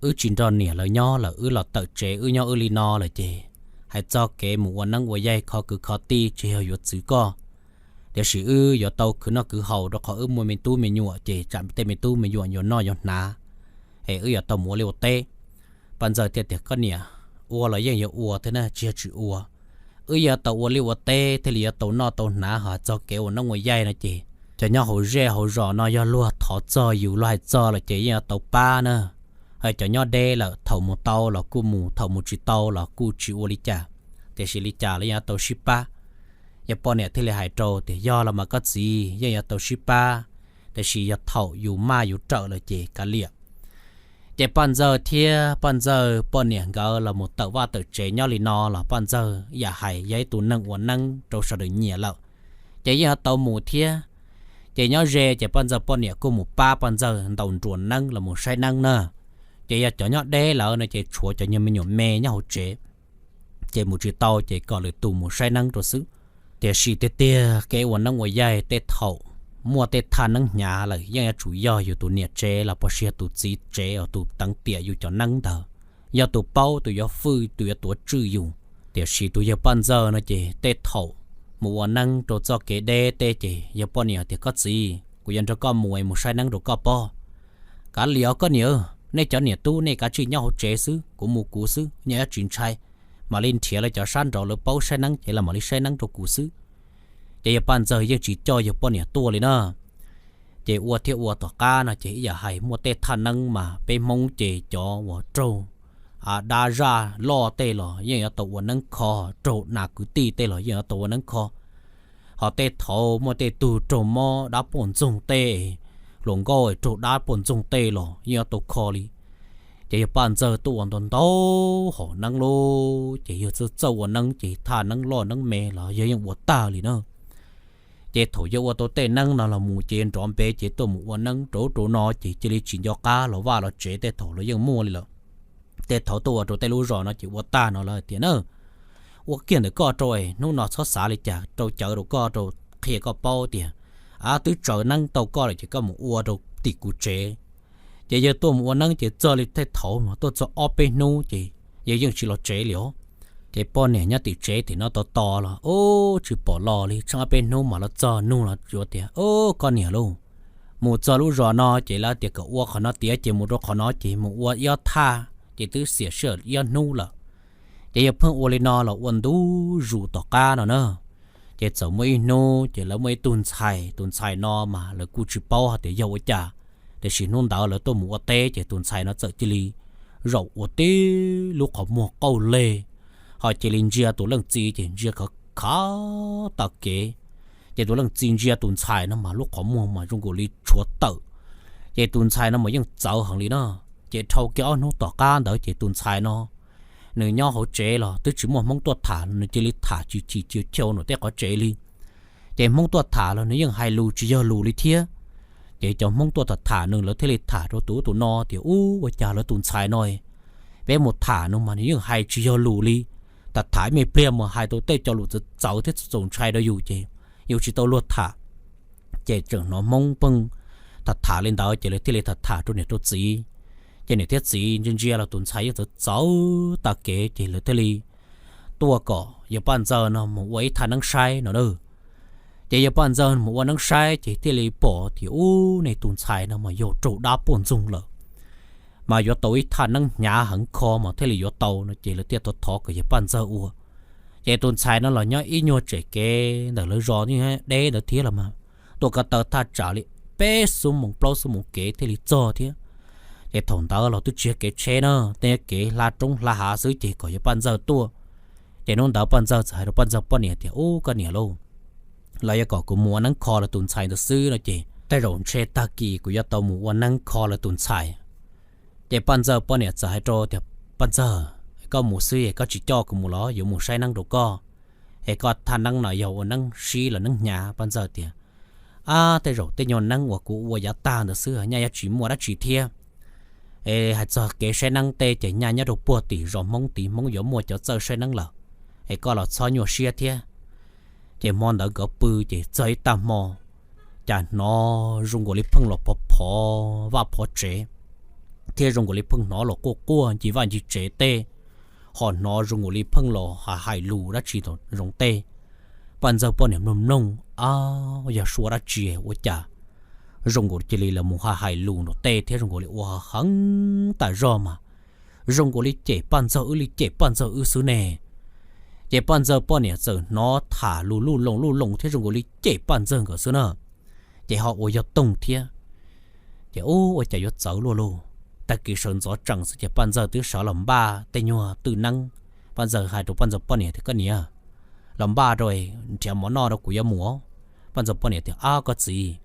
wb tsis nrog niam lawv nyob lawm wb los tawm tsev wb nyob wb li no lawm ces hais txog kev mus ua neeb ua yaig khov kwv khov tij tsis yog yuav txwv koj, tiam sis wb yuav tau khwv noj khwv haus rau qhov wb muaj me tub me nyuam ces tsam tej me tub me nyuam yuav noj yuav hnav, es wb yuav tau mus ua liaj ua teb. Paj Ntxawg thiaj tias koj niam, ua los yeej yuav ua thiab na tsis yog tsis ua. Wb yuav tau ua liaj ua teb thiaj li yuav tau noj tau hnav, ho txog kev ua neeb ua yaig no ces cov nyob hauv zej hauv zos no yog luag thov txog yus luag hais txog lawm ces yeej yuav tau pab na. Cov nyob deb lawm thaum mus tau los kuj mus, thaum mus tsis tau los kuj tsis ua li cas, tiam sis li cas los yeej yuav tau sib pab. Yog poj niam thiaj li hais rau tias yog los mas koj txiv, yeej yuav tau sib pab, tiam sis yog thaum yus maj yus rawm lawm ces kav liam. Ces Paj Ntxawg thiab Paj Ntxawg poj niam nkawd los mus tawm vaj tawm tsev nyob li no los Paj Ntxawg ib yam hais yog ib tug neeg ua neeb rau sawv daws nyiam lawm, ces yeej yuav tau mus thiab. Ces nyob ze ces Paj Ntxawg poj niam kuj mus pab Paj Ntxawg ntaus nruas neeb los mus saib neeb na. Ces yog cov nyob deb lawm no ces tshuav cov nyuag me nyuam me nyob hauv tsev, ces mus tsis tau ces kom lwm tus mus saib neeb rau xwb. Tiam sis tiag tiag kev ua neeb ua yaig tej thaum muaj tej thaj neeb hnyav lawm yeej yuav tsum yog yus tus niam tsev los puas sis yog tus txiv tsev uas tus teev tiam yus cov neeb ntawd, yog tus paub tus yuav fwj tus yuav tuav tswj yus. Tiam sis tus yawg Paj Ntxawg no ces tej thaum mus ua neeb rau txoj kev deb tej ces yawg poj niam tias koj txiv, kuv yuav nrog koj mus es mus saib neeb rau koj pog. Kav liam os koj niam, nej cov niam tub nej kav tsij nyob hauv tsev xwb, kuv mus kuv xwb, nyob tsis ntshai. Mam li nrhiav lawv cov sab nraud lawv paub saib neeb ces los mam li saib neeb rau kuv xwb. Ces yawg Paj Ntxawg yeej tsis coj yawg poj niam tuaj li na. Ces ua thiab ua tom qab no ces ib yam hais muaj tej thaj neeb mas peb Hmoob ces cov uas raug dab zaj loj tej los yeej yuav tau ua neeb kho, raug nas kwv tij tej los yeej yuav tau ua neeb kho. Ho tej thaud muaj tej tug raug mob dab poj ntxoog tej, hluas nkauj raug dab poj ntxoog tej los yeej yuav tau kho li. Ces yawg Paj Ntxawg tuaj ua ntau ntau hom neeb lauj, ces yawg txawj txawj ua neeb ces thaj neeb loj neeb me los yawg yeej ua tag li na. Ces thaum yawg ua tau tej neeb no los mus ces nrov npe ces tuaj mus ua neeb rau rau no ces cia li tsis nco qab los vaj los tsev tej thaum los yeej muaj li lawm. tej thaud tuaj ua rau tej lub zos no ces ua tag no lawm tiag na. Ua kiag ntawm koj rau, hnub no txhob xav li cas rau, cawv rau koj rau, qhia koj paub tias, a, twb tsaws neeb tau koj lawm ces koj mus ua rau tim kuv tsev. Ces yawg tuaj mus ua neeb ces txog li tej thaud mas tuaj txog ob peb hnub ces yawg yeej tsis los tsev li os. Ces poj niam nyob tim tsev tim no tos tos los ub tsis pom los li, tsheej ob peb hnub mas los txog nug los yuav tias, Ub, koj niam lauj, mus txog lub zos no ces lawv tias kom ua qhov no tiav ces mus rau qhov no ces mus ua ib ob thaj ces twb xiam sij hawm ib ob hnub lawm. Ces yawg pheej ua li no los ua ntu zus tom qab no na. Ces txawm muaj ib hnub ces lawv muaj ib tug ntxhais, tus ntxhais no mas lawv kuj tsis paub hais tias yog ua cas, tiam sis hnub ntawd lawv tuaj mus ua teb ces tus ntxhais no txawm cia li zaum ua tib lub qhov muag qauj leg, ho cia li ntsia tus leej txiv ces ntsia khav khav tag kev. Ces tus leej txiv ntsia tus ntxhais no mas lub qhov muag mas zoo nkaus li tshuav tawm. Ces tus ntxhais no mas yeej txawv heev li na. Ces dhau kiag ob hnub tom qab ntawd ces tus ntxhais no nws nyob hauv tsev los twb tsis muaj Hmoob tuaj tham los nws cia li tham tsis chim chim chau nram tej qhov tsev li. Ces Hmoob tuaj tham los nws yeej hais lus tsis yog lus li thiab. Ces cov Hmoob tuaj tham tham nws lawv thiaj li tham rau tus ub tus no tias, Ub, ua cas lawv tus ntxhais no peb mus tham nws mas nws yeej hais tsis yog lus li. Tham tham ib me pliag mas hais tau tej cov lus txawv txawv thiab txaus ntshai rau yus ces yus tsis tau luag tham. Ces tseem hnov Hmoob pheej tham tham li ntawd ces lawv thiaj li tham tham rau niam rau txiv. Ces niam thiab txiv ntsia ntsia los tus ntxhais yeej txawv txawv tag kev ces lawv thiaj li tuaj kom yawg Paj Ntxawg no mus ua ib thaj neeb saib no na. Ces yawg Paj Ntxawg mus ua neeb saib ces thiaj li pom tias ub, nej tus ntxhais no mas yog raug dab puj ntxoog lawm, mas yuav tau ib thaj neeb hnyav heev kho mas thiaj li yuav tau no ces lawv thiaj thov thov kom yawg Paj Ntxawg ua. Ces tus ntxhais no los nyob ib nyuag tsem kev ntawm lawv zos deb ntawd thiab los mas tuaj ko taw thaj tsam li peb xuab moos plaub xuab moos kev thiaj li txog thiab. Ces thaum ntawd los twb tsis yog kev tsheb na, tej kev hla roob hla hav xwb ces kom yawg Paj Ntxawg tuaj. Ces hnub ntawd Paj Ntxawg txawm hais rau Paj Ntxawg poj niam tias, Ub, koj niam lauj, los yog kom kuv mus ua neeb kho lawv tus ntxhais ntawd xwb no ces tej zaum ntshe tag kis kuv yuav tau mus ua neeb kho lawv tus ntxhais. Ces Paj Ntxawg poj niam txawm hais rau tias, Paj Ntxawg, koj mus xwb es koj tsis coj kuv mus los yuav mus saib neeb rau koj, es koj thaj neeb no yog ua neeb sib los neeb hnyav? Paj Ntxawg tias, Ab, tej zaum tej nyuag neeb uas kuv ua yav tag ntawd xwb, nyaj yuav tsis muaj dab tsi thiab. Es hais txog kev saib neeb tej ces nyaj nyob rau puag tim zos Hmoob tid, Hmoob yuav muaj cov txawj saib neeb lawm, es koj los txhob nyuaj siab thiab. Ces hmo ntawd nkawd pw ces txog ib tag hmo, cas hnov zoo nkaus li pheej los phov phov vaj phov tsev, thiab zoo nkaus li pheej hnov los quaj quaj ncig vaj ncig tsev tej, ho hnov zoo nkaus li pheej los hais hais lus dab tsi thaum zoov tej. Paj Ntxawg poj niam mloog mloog, Ab, yog suab dab tsi ua cas zoo nkaus cia li los mus hais hais lus nram tej thiab zoo nkaus li ua heev tas zog mas zoo nkaus li cem Paj Ntxawg wb li cem Paj Ntxawg wb xwb ne? Ces Paj Ntxawg poj niam txawm hnov tham lus luj loos luj loos thiab zoo nkaus li cem Paj Ntxawg nkawd xwb na. Ces ho ua yog toog thiab. Ces ub, ua cas yuav txawv luaj lauj. Tag kis sawv ntxov tsees xwb ces Paj Ntxawg twb sawv los npaj tej nyuag twj neeb. Paj Ntxawg hais rau Paj Ntxawg poj niam tias, Koj niam, los npaj rau, nrhiav mov noj rau kuv yuav mus. Paj Ntxawg poj niam tias, Ab, koj txiv,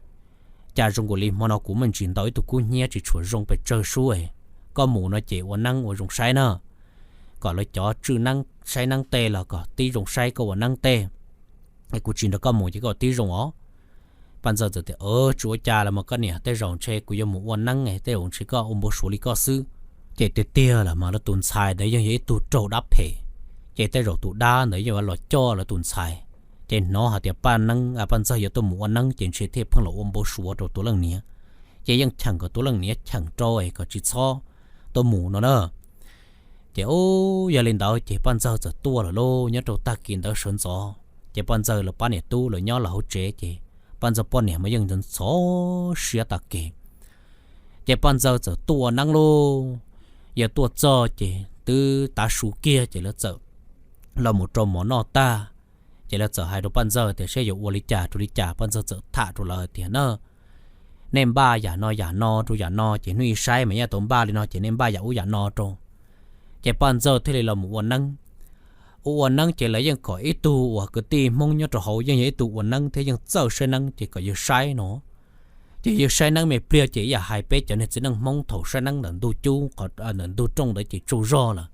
cas zoo nkaus li hmo no kuv muaj ntsis ntau ib tug kub hnyiab tsis tshua zoo pes tsawg sub, koj mus no ces ua neeb ua zoo saib na, kom lawv cov tswj neeb saib neeb tej los kom tib zoo saib koj ua neeb tej. Kuv tsis nrog koj mus ces koj ua tib zoo os. Paj Ntxawg txawm tias, Tsis ua cas los mas koj niam, tej zaum ntshe kuv yuav mus ua neeb, tej zaum ntshe koj ua npau suav li koj xwb. Ces tiag tiag los mas lawv tus ntxhais ntawd yeej yog ib tug raug dab phem, ces tej zaum tus dab ntawd yeej yuav los coj lawv tus ntxhais. Ces hnov hais tias Paj Neeb, Paj Ntxawg yuav tuaj mus ua neeb ces ntshe thiaj pheej los ua npau suav rau tus leej niam, ces yeej cheem kom tus leej niam cheem rau es kom tsis txhob tuaj mus no na. Ces ub, yog li ntawd ces Paj Ntxawg txawm tuaj lawm lauj. Nyob rau tag kis ntawd sawv ntxov ces Paj Ntxawg lawv pab niam tub lawv nyob lawv hauv tsev ces Paj Ntxawg poj niam mas yeej ntxhov siab tag kev. Ces Paj Ntxawg txawm tuaj ua neeb lauj. Yog tuaj txog ces twb tav su kiag ces lawv txawm los mus rau mov noj tag, ces lawv txawm hais rau Paj Ntxawg tias seb yuav ua li cas rau li cas. Paj Ntxawg txawm tham rau lawv tias na, nej npaj yam no yam no rau yam no ces hnub ib saib mas nyob tau npaj li no ces nej npaj yam ub yam no rau. Ces Paj Ntxawg thiaj li los mus ua neeb. Ua ua neeb ces lawv yeej kom ib tug uas kwv tij Hmoob nyob rau hauv yeej yog ib tug ua neeb thiab yeej txawj saib neeb ces kom yawg saib no. Ces yawg saib neeb me pliag ces ib yam hais peb cov niag txiv neej Hmoob thaum saib neeb ntawm ntug cub, ntawm ntug rooj ntawd ces tsaug zog lawm.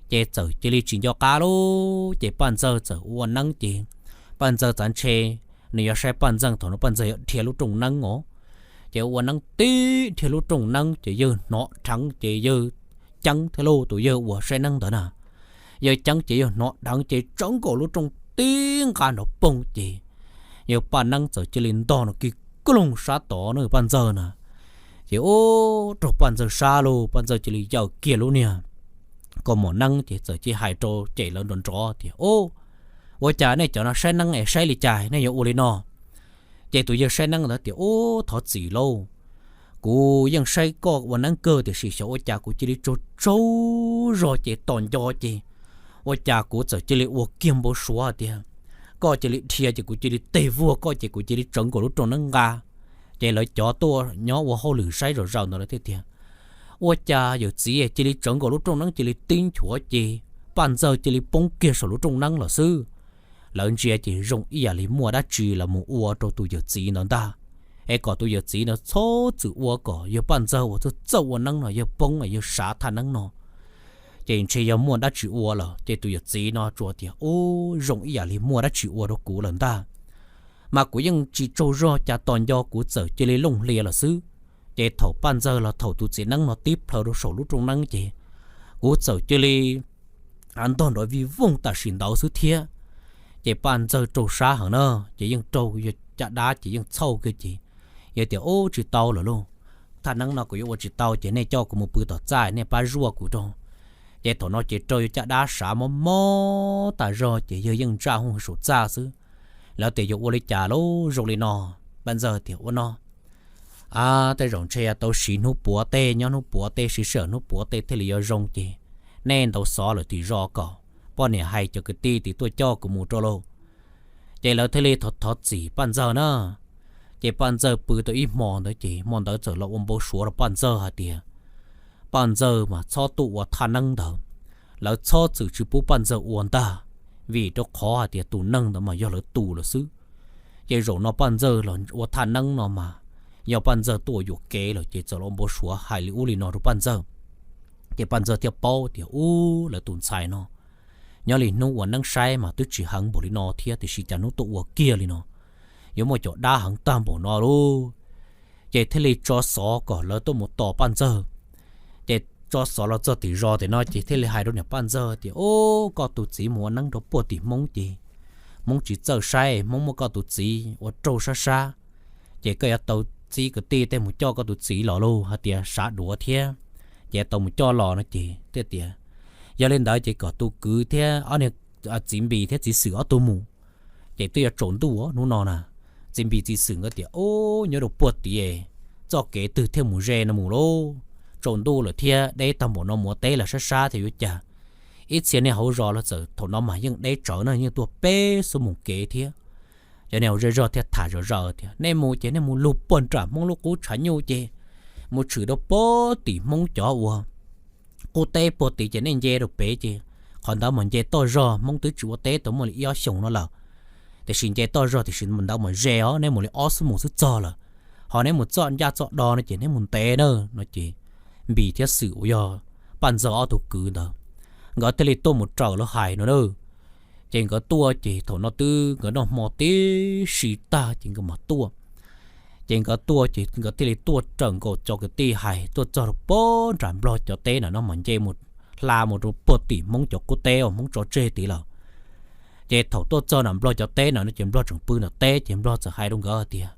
Ces txawm cia li tsis nco qab lauj. Ces Paj Ntxawg txawm ua neeb ces Paj Ntxawg txav ntshe nws yuav saib Paj Ntxawg thaum no Paj Ntxawg yuav dhia lub rooj neeb os. Ces ua neeb tib dhia lub rooj neeb ces yawg hnov dheev ces yawg Ceeb thiab lauj, tus yawg uas saib neeb ntawd na. Yawg Ceeb ces yawg hnov dheev ces tsawv nkaus lub rooj tib nqa nrov poog ces yawg Paj Neeb txawm cia li ntog no kig kloog sab tod na Paj Ntxawg na. Ces ub, raug Paj Ntxawg sab lauj, Paj Ntxawg cia li yawm kiag lub niag kaus mom neeb ces txawm cia hais rau cem lawv nrov nrov tias, Ub, ua cas nej cov no saib neeb es saib li cas nej yuav ua li no? Ces tus yawg saib neeb ntawd tias, Ub, thov txim lauj, kuv yeej saib koj ua neeb kawg tiam sis xyov ua cas kuv cia li tsaug tsaug zog ces tos nco ces ua cas kuv txawm cia li ua kiag npau suav tias koj cia li dhia ces kuv cia li teg vuag koj ces kuv cia li tsawv nkaus lub rooj neeb nqa. Ces lawv cov tuaj nyob ua hauj lwm saib zom zaws ntawd lawv thiaj tias, Ua cas yawm txiv cia li tsawv nkaus lub rooj neeb cia li tib nchuav ces Paj Ntxawg cia li poob kiag saum lub rooj neeb los xwb. Lawv ntsia ces zoo ib yam li muaj dab tsi los mus ua rau tus yawm txiv ntawd ntag, es kom tus yawm txiv ntawd txhob txwm ua kom yawg Paj Ntxawg uas txawj txawj ua neeb no yawg poob yawg sav thaj neeb no. Ces ntshe yog muaj dab tsi ua lawm ces tus yawm txiv no tsuas tias, Ub, zoo ib yam li muaj dab tsi ua rau kuv lawm ntag. Mas kuv yeej tsis tsaug zog cas tos nco kuv txawm cia li looj hlias lawm xwb. Ces thaum Paj Ntxawg los thaum tus txiv neeb no tib plhaw rau saum lub rooj neeb ces kuv txawm cia li ntog nrov vij voog tam sim ntawd xwb thiab. Ces Paj Ntxawg raug sab heev na, ces yeej raug yog caj dab ces yeej txhauj kiag ces yawg tias, Ub, tsis tau lawm lauj, thaj neeb no kuv yuav ua tsis tau ces nej coj kuv mus pw tom txaj nej pab zuaj kuv rau. Ces thaum no ces raug yog caj dab sav mob mob tas zog ces yawg yeej ntsaj hooj saum txaj xwb. Lawv tias, Yuav ua li cas lauj, zoo li no? Paj Ntxawg tias, Ua no, tej zaum ntshe tau siv hnub puav tej, nyob hnub puav tej, siv sij hawm hnub puav tej thiaj li yuav zoo ces nej ntaus xov lawm tim zos kom poj niam hais cov kwv tij tim tuaj coj kuv mus rau lauj. Ces lawv thiaj li thov txim Paj Ntxawg na. Ces Paj Ntxawg pw tau ib hmo ntawd ces hmo ntawd txawm los ua npau suav rau Paj Ntxawg hais tias Paj Ntxawg mas txhob tuaj ua thaj neeb ntawd, lawv txhob txwm tsis pub Paj Ntxawg ua ntag, vim rau qhov hais tias tus neeg ntawd mas yog lawv tus lawm xwb. Ces zaum no Paj Ntxawg los ua thaj neeb no mas yog Paj Ntxawg tuaj yuam kev lawm ces txawm los npau suav hais li ub li no rau Paj Ntxawg. Ces Paj Ntxawg thiaj paub tias ub, lawv tus ntxhais no nyob li hnub ua neeb saib mas twb tsis heev npaum li no thiab tiam sis cas hnub tuaj ua kiag li no, yuav muaj cov dab heev tag npaum no lauj. Ces thiaj li tso xov kom lawv tuaj mus tos Paj Ntxawg. Ces tso xov los txog tim zos tim no ces thiaj li hais rau niam Paj Ntxawg tias, Ub, koj tus txiv mus ua neeb rau puag tim Hmoob ces Hmoob tsis txawj saib, Hmoob muab koj tus txiv ua raug sab sab. Ces koj yuav tau txib kwv tij tej mus coj koj tus txiv los lauj, hais tias sav duav thiab, ces tau mus coj los no ces thiaj tias, Yog li ntawd ces kom tus kwv thiab ob niag, txiv Npis thiab txiv Xwm ob tug mus. Ces twb yuav tsaus ntuj hnub no na. Txiv Npis txiv Xwm nkawd tias, Ub, nyob rau puag tim txoj kev twg thiaj mus ze no mus lauj, tsaus ntuj lawm thiab deb tag npaum no mus ua teb los sab sab thiab yuav cas. Ib txhia niag hauv zos los txawm thaum no mas yeej deb tsawv na, yeej tuaj peb xuab moos kev thiab. Cov niag hauv zej zog thiaj tham zom zaws tias, Nej mus ces nej mus lug puag nram Hmoob lub qub tshav nyuj ces mus tshwm rau puag tim Hmoob cov uas qub teb puag tid ces nej nce rau pem ces qhov ntawd mas nce toj zog, Hmoob twb tsis ua teb tau muaj li ib ob xyoos no lawm. Tiam sis nce toj zog tiam sis ntawd mas ze os, neb mus li ob xuab moos xwb txog lawm. Ho neb mus txoj ncaj txoj do no ces neb mus ntev na no ces Npis thiab Xwm uas yog Paj Ntxawg ob tug kwv ntawd, nkawd thiaj li tuaj mus raws lawv hais no na. Ces nkawd tuaj ces thaum no twb nkawd noj hmo tib si tag ces nkawd mam tuaj. Ces nkawd tuaj ces nkawd thiaj li tuaj raws nkaus cov kwv tij hais tuaj txog rau puag nram Nplog cov teb na no mas nce mus hla mus rau puag tim Hmoob cov qub teb uas Hmoob tso tseg tid lawm. Ces thaum tuaj txog nram Nplog cov teb na no ces Nplog tseem pw nram teb ces Nplog txawm hais rau nkawd tias,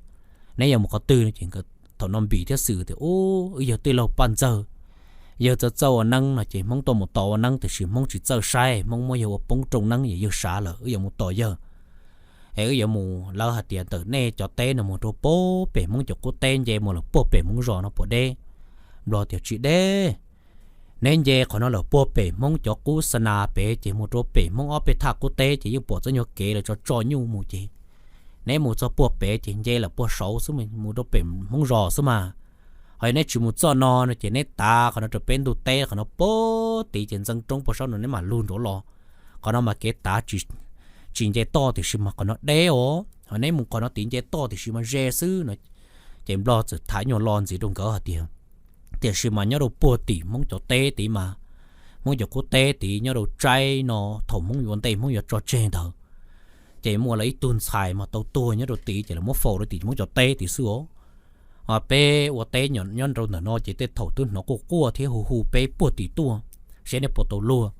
Neb yuav mus qhov twg no? Ces thaum no Npis thiab Xwm tias, Ub, wb yog tij laug Paj Ntxawg, yawg txawj txawj ua neeb no ces Hmoob tuaj mus tos ua neeb tiam sis Hmoob tsis txawj saib, Hmoob muab yawg ua poob rooj neeb es yawg sav lawm, wb yuav mus tos yawg. Es wb yuav mus, lawv hais tias ntawm nej cov teb no mus rau puag pem Hmoob cov qub teb nce mus lawm puag pem Hmoob zos no puas deb? Nplog tias, Tsis deb. Neb nce qhov no lawm puag pem Hmoob cov qub xa nas pem ces mus rau pem Hmoob ob peb thaj qub teb ces yeej pom txoj nyuag kev lawv tso tso nyuj mus ces neb mus txog puag pem ces nce lawm puag saud xwb, mus rau pem Hmoob zos xwb mas. Ho yog neb tsis mus txoj no no ces neb tav qhov no rau peb ntug teb qhov no puag tid ces ntxeev roob puag saud no neb mam lug nraud los. Qhov no mas kev tav tsis nce toj tiam sis mas qhov no deb os, ho neb mus qhov no tid nce toj tiam sis mas ze xwb no. Ces Nplog txawm tham nyuag lo ntxiv rau nkawd hais tias, Tiam sis mas nyob rau puag tim Hmoob cov teb tid mas, Hmoob cov qub teb tid nyob rau tsaib no, thaum Hmoob yuav ntej Hmoob yuav tso tseg ntawd ces muaj lawv ib tug ntxhais mas tau tuag nyob rau tid ces lawv muab faus rau tim Hmoob cov teb tid xwb os. Peb ua teb nyob rau ntawm no ces tej thaum twb hnov quaj quaj thiab hu hu peb puag tim tuaj, seb nej puas tau luag.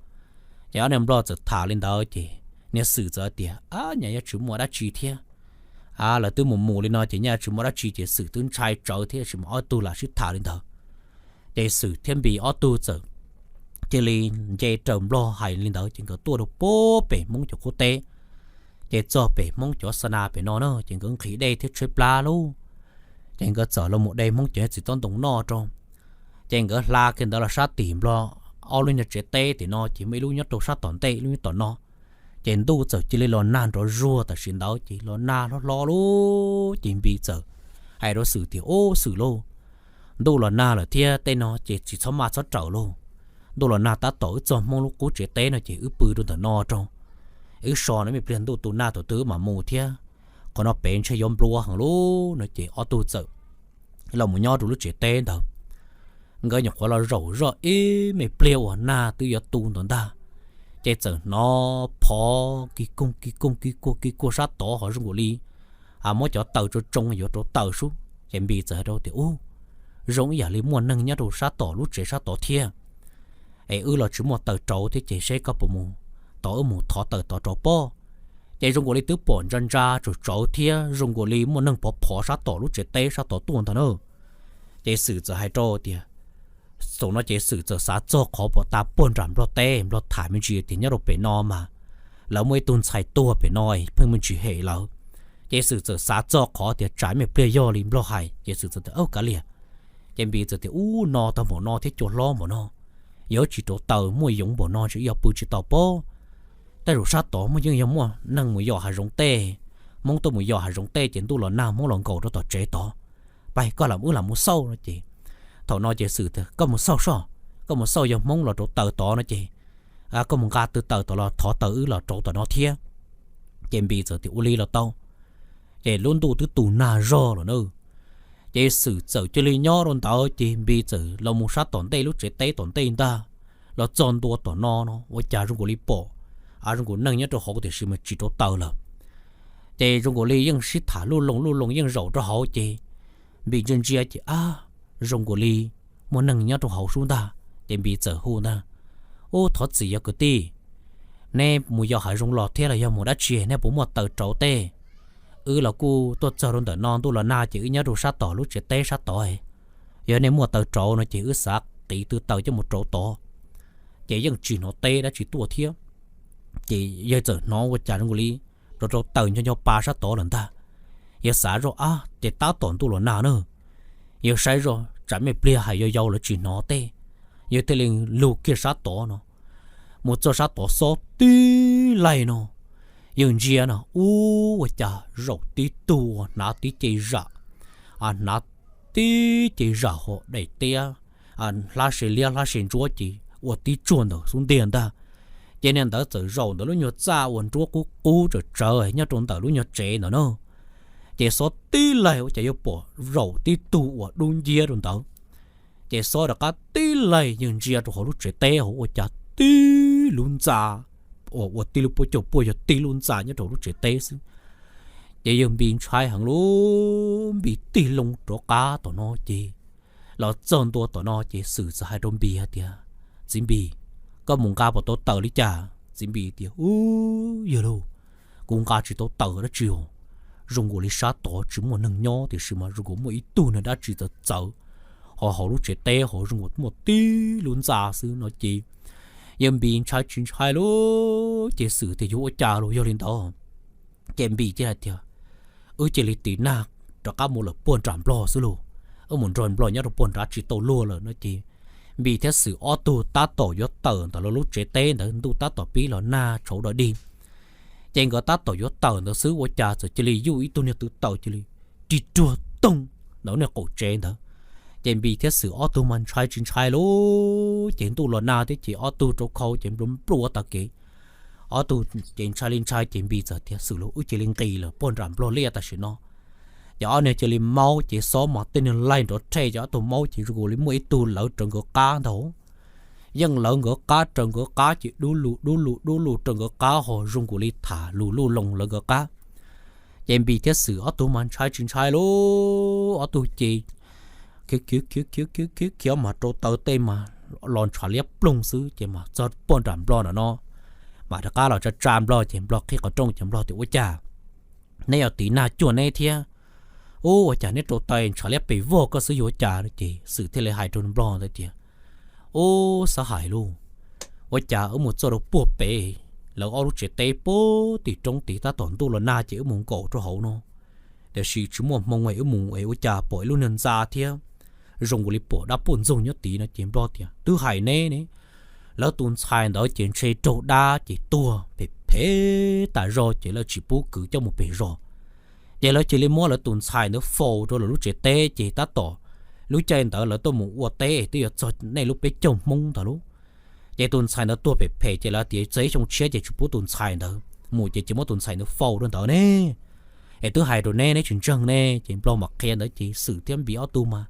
Ces ob niag nplog txawm tham li ntawd ces niag Xwm txawm tias, Ab, nyaj yuav tsis muaj dab tsi thiab. Lawv twb mus mus li no ces nyaj tsis muaj dab tsi ces Xwm twb ntshai tsawv thiab, tab sis mas ob tug lam sib tham li ntawd. Ces Xwm thiab Npis ob tug txawm cia li nce raws nplog hais li ntawd ces nkawd tuaj rau puag pem Hmoob cov qub teb. Ces txog pem Hmoob cov xa na pem no na ces nkawd nqhis dej thiab tshaib plab lauj. Ces nkawd txawm los mus de Hmoob cov txiv tob ntoo noj rau. Ces nkawd hla kiag ntawd los sab tim nplog ob lub nyuag tsev teb tim no ces muaj ib lub nyob rau sab tom ntej, ib lub nyob tom no. Ces ntuj txawm cia li los nag nrov zuag tam sim ntawd ces los nag hlob hlob lauj. Ces Npis txawm hais rau Xwm tias, Ub, Xwm lauj, ntuj los nag lawm thiab tej no ces tsis txhob maj txhob raws lauj. Ntuj los nag tab tom wb txog Hmoob lub qub tsev teb no ces wb pw rau ntawm no rau, wb so no me pliag ntuj tu nag thaum twg wb mam mus thiab. Qhov no pem ntshe yuav nplua heev lauj. No ces ob tug txawm los mus nyob rau lub tsev teb ntawd. Nkawd nyuam qhuav los zaum zoj ib me pliag uas nag twb yuav tu ntawd ntag, ces txawm hnov phov kig koog kig koog kig kuag kig kuag sab tod ho zoo nkaus li muab cov taws tsoo tsoo yuav rauv taws sub. Ces Npis txawm hais rau tias, Ub, zoo ib yam li muaj neeg nyob rau sab tom lub tsev sab tod thiab. Es wb los tsis muaj taws rauv thiab ces seb koj puas mus, tod wb mus thov taws tod rau pob. Ces zoo nkaus li twb pom ntsa ntsa tsauv tsauv thiab zoo nkaus li muaj neeg phov phov sab tom lub tsev teb sab tod tuaj ntag na. Ces Xwm txawm hais rau tias, thaum no ces Xwm txawm xav txog qhov pom tas puag nram nplog teb, nplog tham me ntsis tias nyob rau pem no mas lawv muaj ib tug ntxhais tuag pem no pheej me ntsis hem lawv. Ces Xwm txawm xav txog qhov tias tsam me pliag yog li nplog hais ces Xwm txawm tias, Aub, kav liam. Ces Npis txawm tias, Ub, no tag npaum no thiab cua hlob npaum no, yog tsis rauv taws muaj yoov npaum no tsis yog pw tsis tau pob. Tej zaum sab tod muaj yeej yog muaj neeg mus yos hav zoov tej, Hmoob tuaj mus yos hav zoov tej ces ntuj los nag Hmoob los nkaum rau tom tsev tod. Pab koj lam wb lam mus xauj no ces, thaum no ces Xwm tias, Koj mus xauj soj, koj mus xauj yog Hmoob los rauv taws tod no ces koj mus nqa tw taws tod los thov taws wb los rauv tom no thiab. Ces Npis txawm tias, Ua li los tau. Ces lub ntuj twb tu nag zog lawm na. Ces Xwm txawm cia li nyob rau ntawd ces Npis txawm los mus sab tom ntej lub tsev teb tom ntej ntag, los txog ntua tom no no ua cas zoo nkaus li pom, a, zoo nkaus neeg nyob rau hauv tiam sis mas tsis rauv taws lawm. Ces zoo nkaus li yeej sib tham luj loo luj loo yeej zaum rau hauv ces Npis ntsia ntsia ces, a, zoo nkaus li muaj neeg nyob rau hauv sub ntag. Ces Npis txawm hu ntag, Ub, thov txim yog kwv tij, neb mus yos hav zoov los thiab los yog mus dab tsi, neb puas muaj taws rauv tej? Wb los kuj tuaj txog rau ntawm no ntuj los nag ces wb nyob rau sab tom lub tsev teb sab tod. Yog nej muaj taws rauv no ces wb xav qiv tw taws coj mus rauv tod. Ces yeej tsis hnov teb dab tsi tuaj thiab. Ces yawg txawm hnov ua cas zoo nkaus li rauv rauv taws nco nco pa sab tod lawm ntag. Yawg xav zoj, a, ces tab tom ntuj los nag na. Yawg saib zoj tsam me pliag hais yau yau lawv tsis hnov tej. Yawg thiaj li lug kiag sab tod no, mus txog sab tod xob tib laig no. Yawg ntsia no, ub, ua cas zaum tib tug uas hnav tib ce zam, hnav tib ce zam ho daim tiab, hlab se liab hlab se ntsuab ces ua tib tsuag ntawm xub ntiag ntag. Ces niag ntawd txawm zaum ntawm lub nyuag txaj uas nruab qub qub tsawv tsawv nyob rau ntawm lub nyuag tsev ntawd na. Ces xob tib laig ua cas yuav pom zaum tib tug uas dub nciab rau ntawd. Ces xob rov qab tib laig yawg ntsia rau hauv lub tsev teb hauv ua cas tib lub ntxa, uas ua tib lub puab caug puaj yog tib lub ntxa nyob rau lub tsev teb xwb. Ces yawg Npis ntshai heev lub, Npis tig loo rov qab tom no ces los txog ntua tom no ces Xwm txawm hais rau Npis hais tias, Txiv Npis, koj mus nqa puas tau taws li cas? Txiv Npis tias, Ub, yawg lauj, kuv nqa tsis tau taws dab tsi os. Zoo nkaus li sab tod tsis muaj neeg nyob tiam sis mas zoo nkaus muaj ib tug neeg dab tsi txawv txawv ho hauv lub tsev teb ho zoo nkaus muaj tib lub ntxa xwb no ces yawg Npis ntshai tsis ntshai lub, ces Xwm tias, Yuav ua cas los yog li ntawd? Ces Npis thiaj hais tias, Wb cia li tiv nag rov qab mus lawm puag nram nplog xwb lauj. Wb mus nrog nplog nyob rau puag nrad tsis tau luag lawm no ces Npis thiab Xwm ob tug tab tom yuav tawm ntawm lawv lub tsev teb ntawd, ntuj tab tom pib los nag tshauv dog dig. Ces nkawd tab tom yuav tawm ntawd xwb ua cas txawm cia li yuj ib tug niag tw taws cia li rig ruag toog ntawm niag qaum tsev ntawd. Ces Npis thiab Xwm ob tug mas ntshai tsis ntshai lauj, ces ntuj los nag thiab ces ob tug rau khau ces nplua nplua tag kev. Ob tug ces ntshai li ntshai ces Npis txawm tias, Xwm lauj, wb cia li nqis lawm puag nram nplog liaj tam sim no. Ces ob niag cia li maub ces xob mas tej niag laig nrov rhe ces ob tug maub ces zoo nkaus li muaj ib tug lawv raws nkawd qab ntag. Yeej lawv nkawd qab raws nkawd qab ces dub lug dub lug dub lug raws nkawd qab ho zoo nkaus li tham lus luj loo lawv nkawd qab. Ces Npis thiab Xwm ob tug mas ntshai tsis ntshai lauj, ob tug ces khiav khiav khiav khiav khiav khiav mas rau taw tej mas los ntshav liab ploog xwb ces mas txog puag nram Nplog nram no, mas rov qab los tsa tsa Nplog ces Nplog qhib qhov rooj ces Nplog tias ua cas neb yog tiv nag cuag neb thiab, ub ua cas neb rau taw ntshav liab pes vog koj xwb yuav ua cas no. Ces Xwm thiaj li hais rau Nplog ntawd tias, ub xav hais lauj, ua cas wb mus txog rau puag pem lawv ob lub tsev teb puag tim roob tid tab tom ntuj los nag ces wb mus nkaum rau hauv no, tiam sis tsis muaj hmoo es wb mus es ua cas pom ib lub niag ntxa thiab zoo li pom dab puj ntxoog nyob tid no. Ces Nplog tias twb hais neb ne, lawv tus ntxhais ntawd ces ntshe raug dab ces tuag phem phem tas zog ces lawv tsis pub kwv coj mus pem zos. Ces lawv cia li muab lawv tus ntxhais ntawd faus rau lawv lub tsev teb ces tab tom lub caij ntawd lawv tuaj mus ua teb twb yuav txog nej lub peb caug Hmoob ntawd lauj. Ces tus ntxhais ntawd tuag phem phem ces lawv tias txog ib xyoo tshiab ces tsis pub tus ntxhais ntawd mus ces cia muab tus ntxhais ntawd faus rau ntawd ne. Es twb hais rau neb neb tsis ntseeg ne. Ces Nplog mam qhia ntawd ces Xwm thiab Npis ob tug mas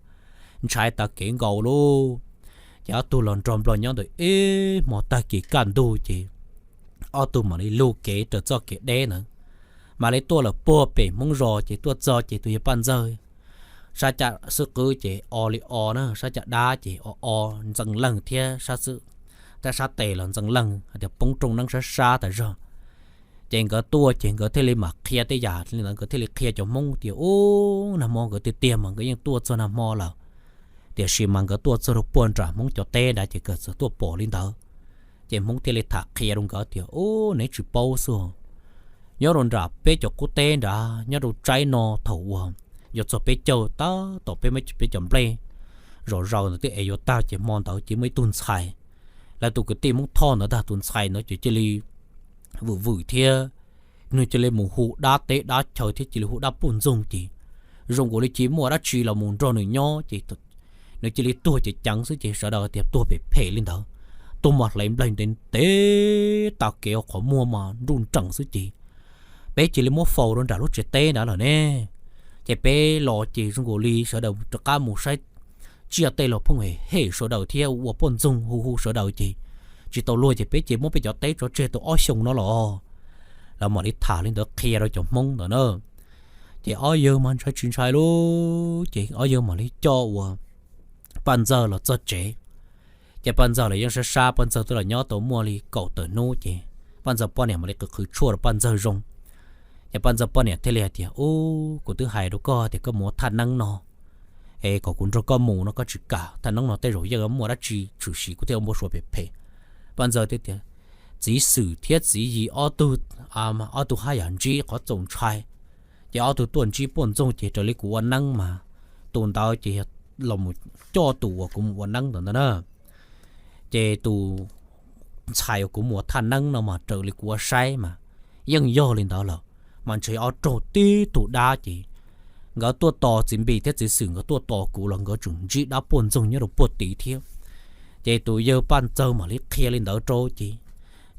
ntshai tas kev nkaus lauj. Ces ob tug los nrog Nplog nyob ntawd ib hmo tag kis kaj ntug ces ob tug mam li lug kev raws txoj kev deb ntawd, mam li tuaj lawm puag pem Hmoob zos ces tuaj txog ces tus yawg Paj Ntxawg sab caj xwb qwb ces o li o na, sab caj dab ces o o ntxeev leeg thiab, tab sab tes los ntxeev leeg hais tias poob rooj neeb sab sab tas zog. Ces nkawd tuaj ces nkawd thiaj li mam qhia tej yam li ntawd, nkawd thiaj li qhia cov Hmoob tias ub nag hmo nkawd tiag tiag mas nkawd yeej tuaj txog nag hmo lawm, tiam sis mas nkawd tuaj txog rau puag nram Hmoob cov teb nrad ces nkawd txawm tuaj pom li ntawd. Ces Hmoob thiaj li tham qhia rau nkawd tias ub neb tsis paub xwb, nyob rau nram peb cov qub teb nrad nyob rau tsaib no thaum uas yuav txog peb caug tab tom peb, peb cov nplej zom zaws ntawd twb es yuav tag ces hmo ntawd ces muaj ib tug ntxhais, lawv tus kwv tij Hmoob Thoj ntawd ntag, tus ntxhais ntawd ces cia li vwm vwm thiab nws cia li mus hu dab teb dab chaw thiab cia li hu dab puj ntxoog ces zoo nkaus li cia muaj dab tsi los mus nrog nws nyob ces nws cia li tuag ceev ceev xwb ces sawv daws tias tuag phem phem li ntawd, tuag mas hlais nplaig ntev ntev tas kev qhov muag mas nruj nreem xwb ces peb cia li muab faus rau nram lub tsev teb nrad lawm ne. Ces peb los ces zoo nkaus li sawv daws rov qab mus saib tsiaj tej los phooj hem hem sawv daws thiab ua puj ntxoog hu hu sawv daws ces tsis tau luag ces peb ces muab peb cov teb tso tseg tau ob xyoo no los. Lawv mam li tham li ntawd qhia rau cov Hmoob ntawd na. Ces ob yawg mas ntshai tsis ntshai lauj, ces ob yawg mam li coj ua Paj Ntxawg los txog tsev. Ces Paj Ntxawg los yeej sab sab, Paj Ntxawg twb los nyob tau muaj li kaum tawm hnub ces Paj Ntxawg poj niam mam li qhwv qhwv tshuaj rau Paj Ntxawg zoo. Ces Paj Ntxawg poj niam thiaj li hais tias ub kuv twb hais rau koj tias koj mus ua thaj neeb no es kom kuv nrog koj mus no koj tsis kam, thaj neeb no tej zaum yeej muaj dab tsi tshwm sim kuv thiaj ua npau suav phem phem. Paj Ntxawg thiaj tias txiv Xwm thiab txiv Yis ob tug, ob tug haj yam ntsib qhov txaus ntshai. Ces ob tug tuaj ntsib puj ntxoog ces raws li kuv ua neeb mas tus ntawd ces los coj tus uas kuv mus ua neeb ntawd ntag na. Ces tus ntxhais uas kuv mus ua thaj neeb no mas raws li kuv ua saib mas yeej yog li ntawd lawm, mas ntshe ob raug tib tug dab ces nkawd tuaj tos, txiv Npis thiab txiv Xwm nkawd tuaj tos kuv los nkawd tseem ntsib dab puj ntxoog nyob rau puag tid thiab. Ces tus yawg Paj Ntxawg mam li qhia li ntawd rau ces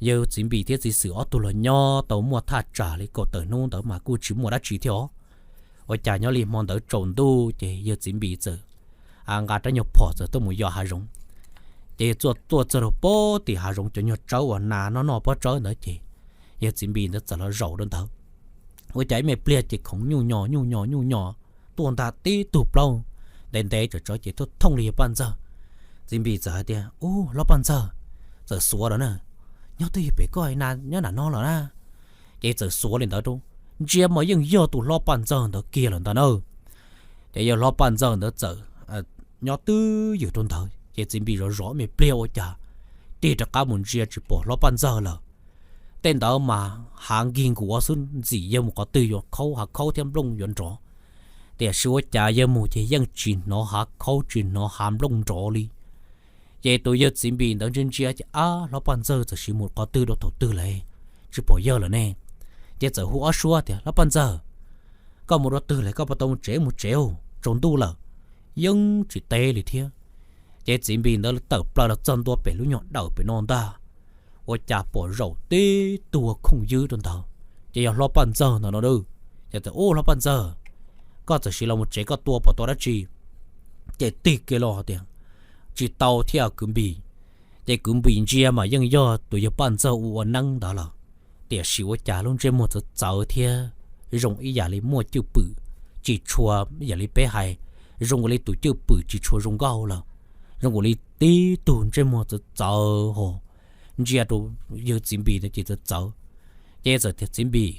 yawg txiv Npis thiab txiv Xwm ob tug los nyob tau muaj thaj tsam li kaum tawm hnub ntawd mas kuj tsis muaj dab tsi thiab os. Ua cas nyob li hmo ntawd tsaus ntuj ces yawg txiv Npis txawm nqa rab nyuag phom txawm tuaj mus yos hav zoov. Ces yawg tuaj txog rau puag tim hav zoov cov nyuag tsawb uas nas noj noj pob tsawb ntawd ces yawg txiv Npis ntawd txawm los zaum rau ntawd. Ua cas ib me pliag ces khoov nyuj nyos nyuj nyos nyuj nyos tuaj ntag tib tug plaub ntev ntev tsawv tsawv ces tuaj thooj li yawg Paj Ntxawg. Txiv Npis txawm hais tias ub hlob Paj Ntxawg, txawm xuav lawm na, nyob twj ywm pem koj na, nyob nram no lawm na. Ces txawm xuav li ntawd rau, ntsia mas yeej yog tus hlob Paj Ntxawg ntawd kiag lawm ntag na. Ces yawg hlob Paj Ntxawg ntawd txawm nyob twj ywm rau ntawd ces txiv Npis zov zov me pliag ua cas tig rov qab mus ntsia tsis pom hlob Paj Ntxawg lawm. Tej ntawd mas hav nkig nkuav xwb, ntxim yawg mus qhov twg yuav khaub hav khaub thiab nplooj yuav nrov. Tiam sis ua cas yawg mus ces yeej tsis hnov hav khaub tsis hnov hav nplooj nrov li. Ces tus yawg txiv Npis ntawd ntsia ntsia ces ab hlob Paj Ntxawg txawm sis mus qhov twg rau thaum twg lawm, tsis pom yawg lawm ne. Ces txawm hu ob suab tias hlob Paj Ntxawg, koj mus rau twg lawm, koj puas tau mus tsev, mus tsev, tsaus ntuj lawm, yeej tsis teb li thiab. Ces txiv Npis ntawd tawm plaws los txog ntua pem lub nyuag dawm pem no ntag, ua cas pom zaum tib tug khooj ywb rau ntawd, ces yog hlob Paj Ntxawg ntawd no. Ces txawm ub hlob Paj Ntxawg, koj txawm sis los mus tsev koj tua puas tau dab tsi? Ces tig kiag los tias tsis tau thiab kwv Npis. Ces kwv Npis ntsia mas yeej yog tus yawg Paj Ntxawg ua ua neeb ntawd lawm, tiam sis ua cas lub ntsej muag txawv txawv thiab zoo ib yam li muaj cwj pwm tsis tshua, ib yam li peb hais, zoo li tus cwj pwm tsis tshua zoo nkauj lawm, zoo li tib tug ntsej muag txawv txawv ho ntsia rau yawg txiv Npis no ces txawv txawv. Ces txawm tias, Txiv Npis,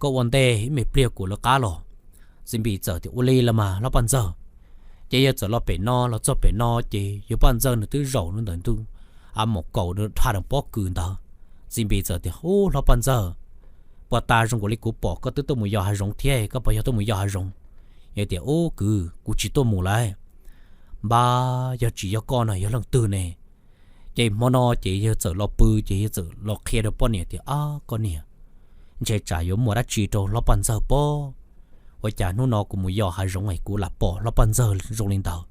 koj ua ntej ib me pliag kuv lawv qab los. Txiv Npis txawm tias, Ua li los mas hlob Paj Ntxawg. Ces yawg txawm los pem no, los txog pem no ces yawg Paj Ntxawg nws twb zaum ntawm ntug a maum kaum dhaj dees pob kws ntawd. Txiv Npis txawm tias, Ub, hlob Paj Ntxawg, puag ta zoo nkaus li kuv pom koj twb tuaj mus yos hav zoov thiab, koj puas yog tuaj mus yos hav zoov? Yawg tias, Ub kwv, kuv tsis tuaj mus lawm. Npab, yog tsis yog koj no yog leej twg ne? Ces hmo no ces yawg txawm los pw ces yawg txawm los qhia rau poj niam tias, Ab, koj niam, ntshe tsam yuav muaj dab tsi rau hlob Paj Ntxawg pob. Ua cas hnub no kuv mus yos hav zoov es kuv lam pom hlob Paj Ntxawg zoo li ntawd,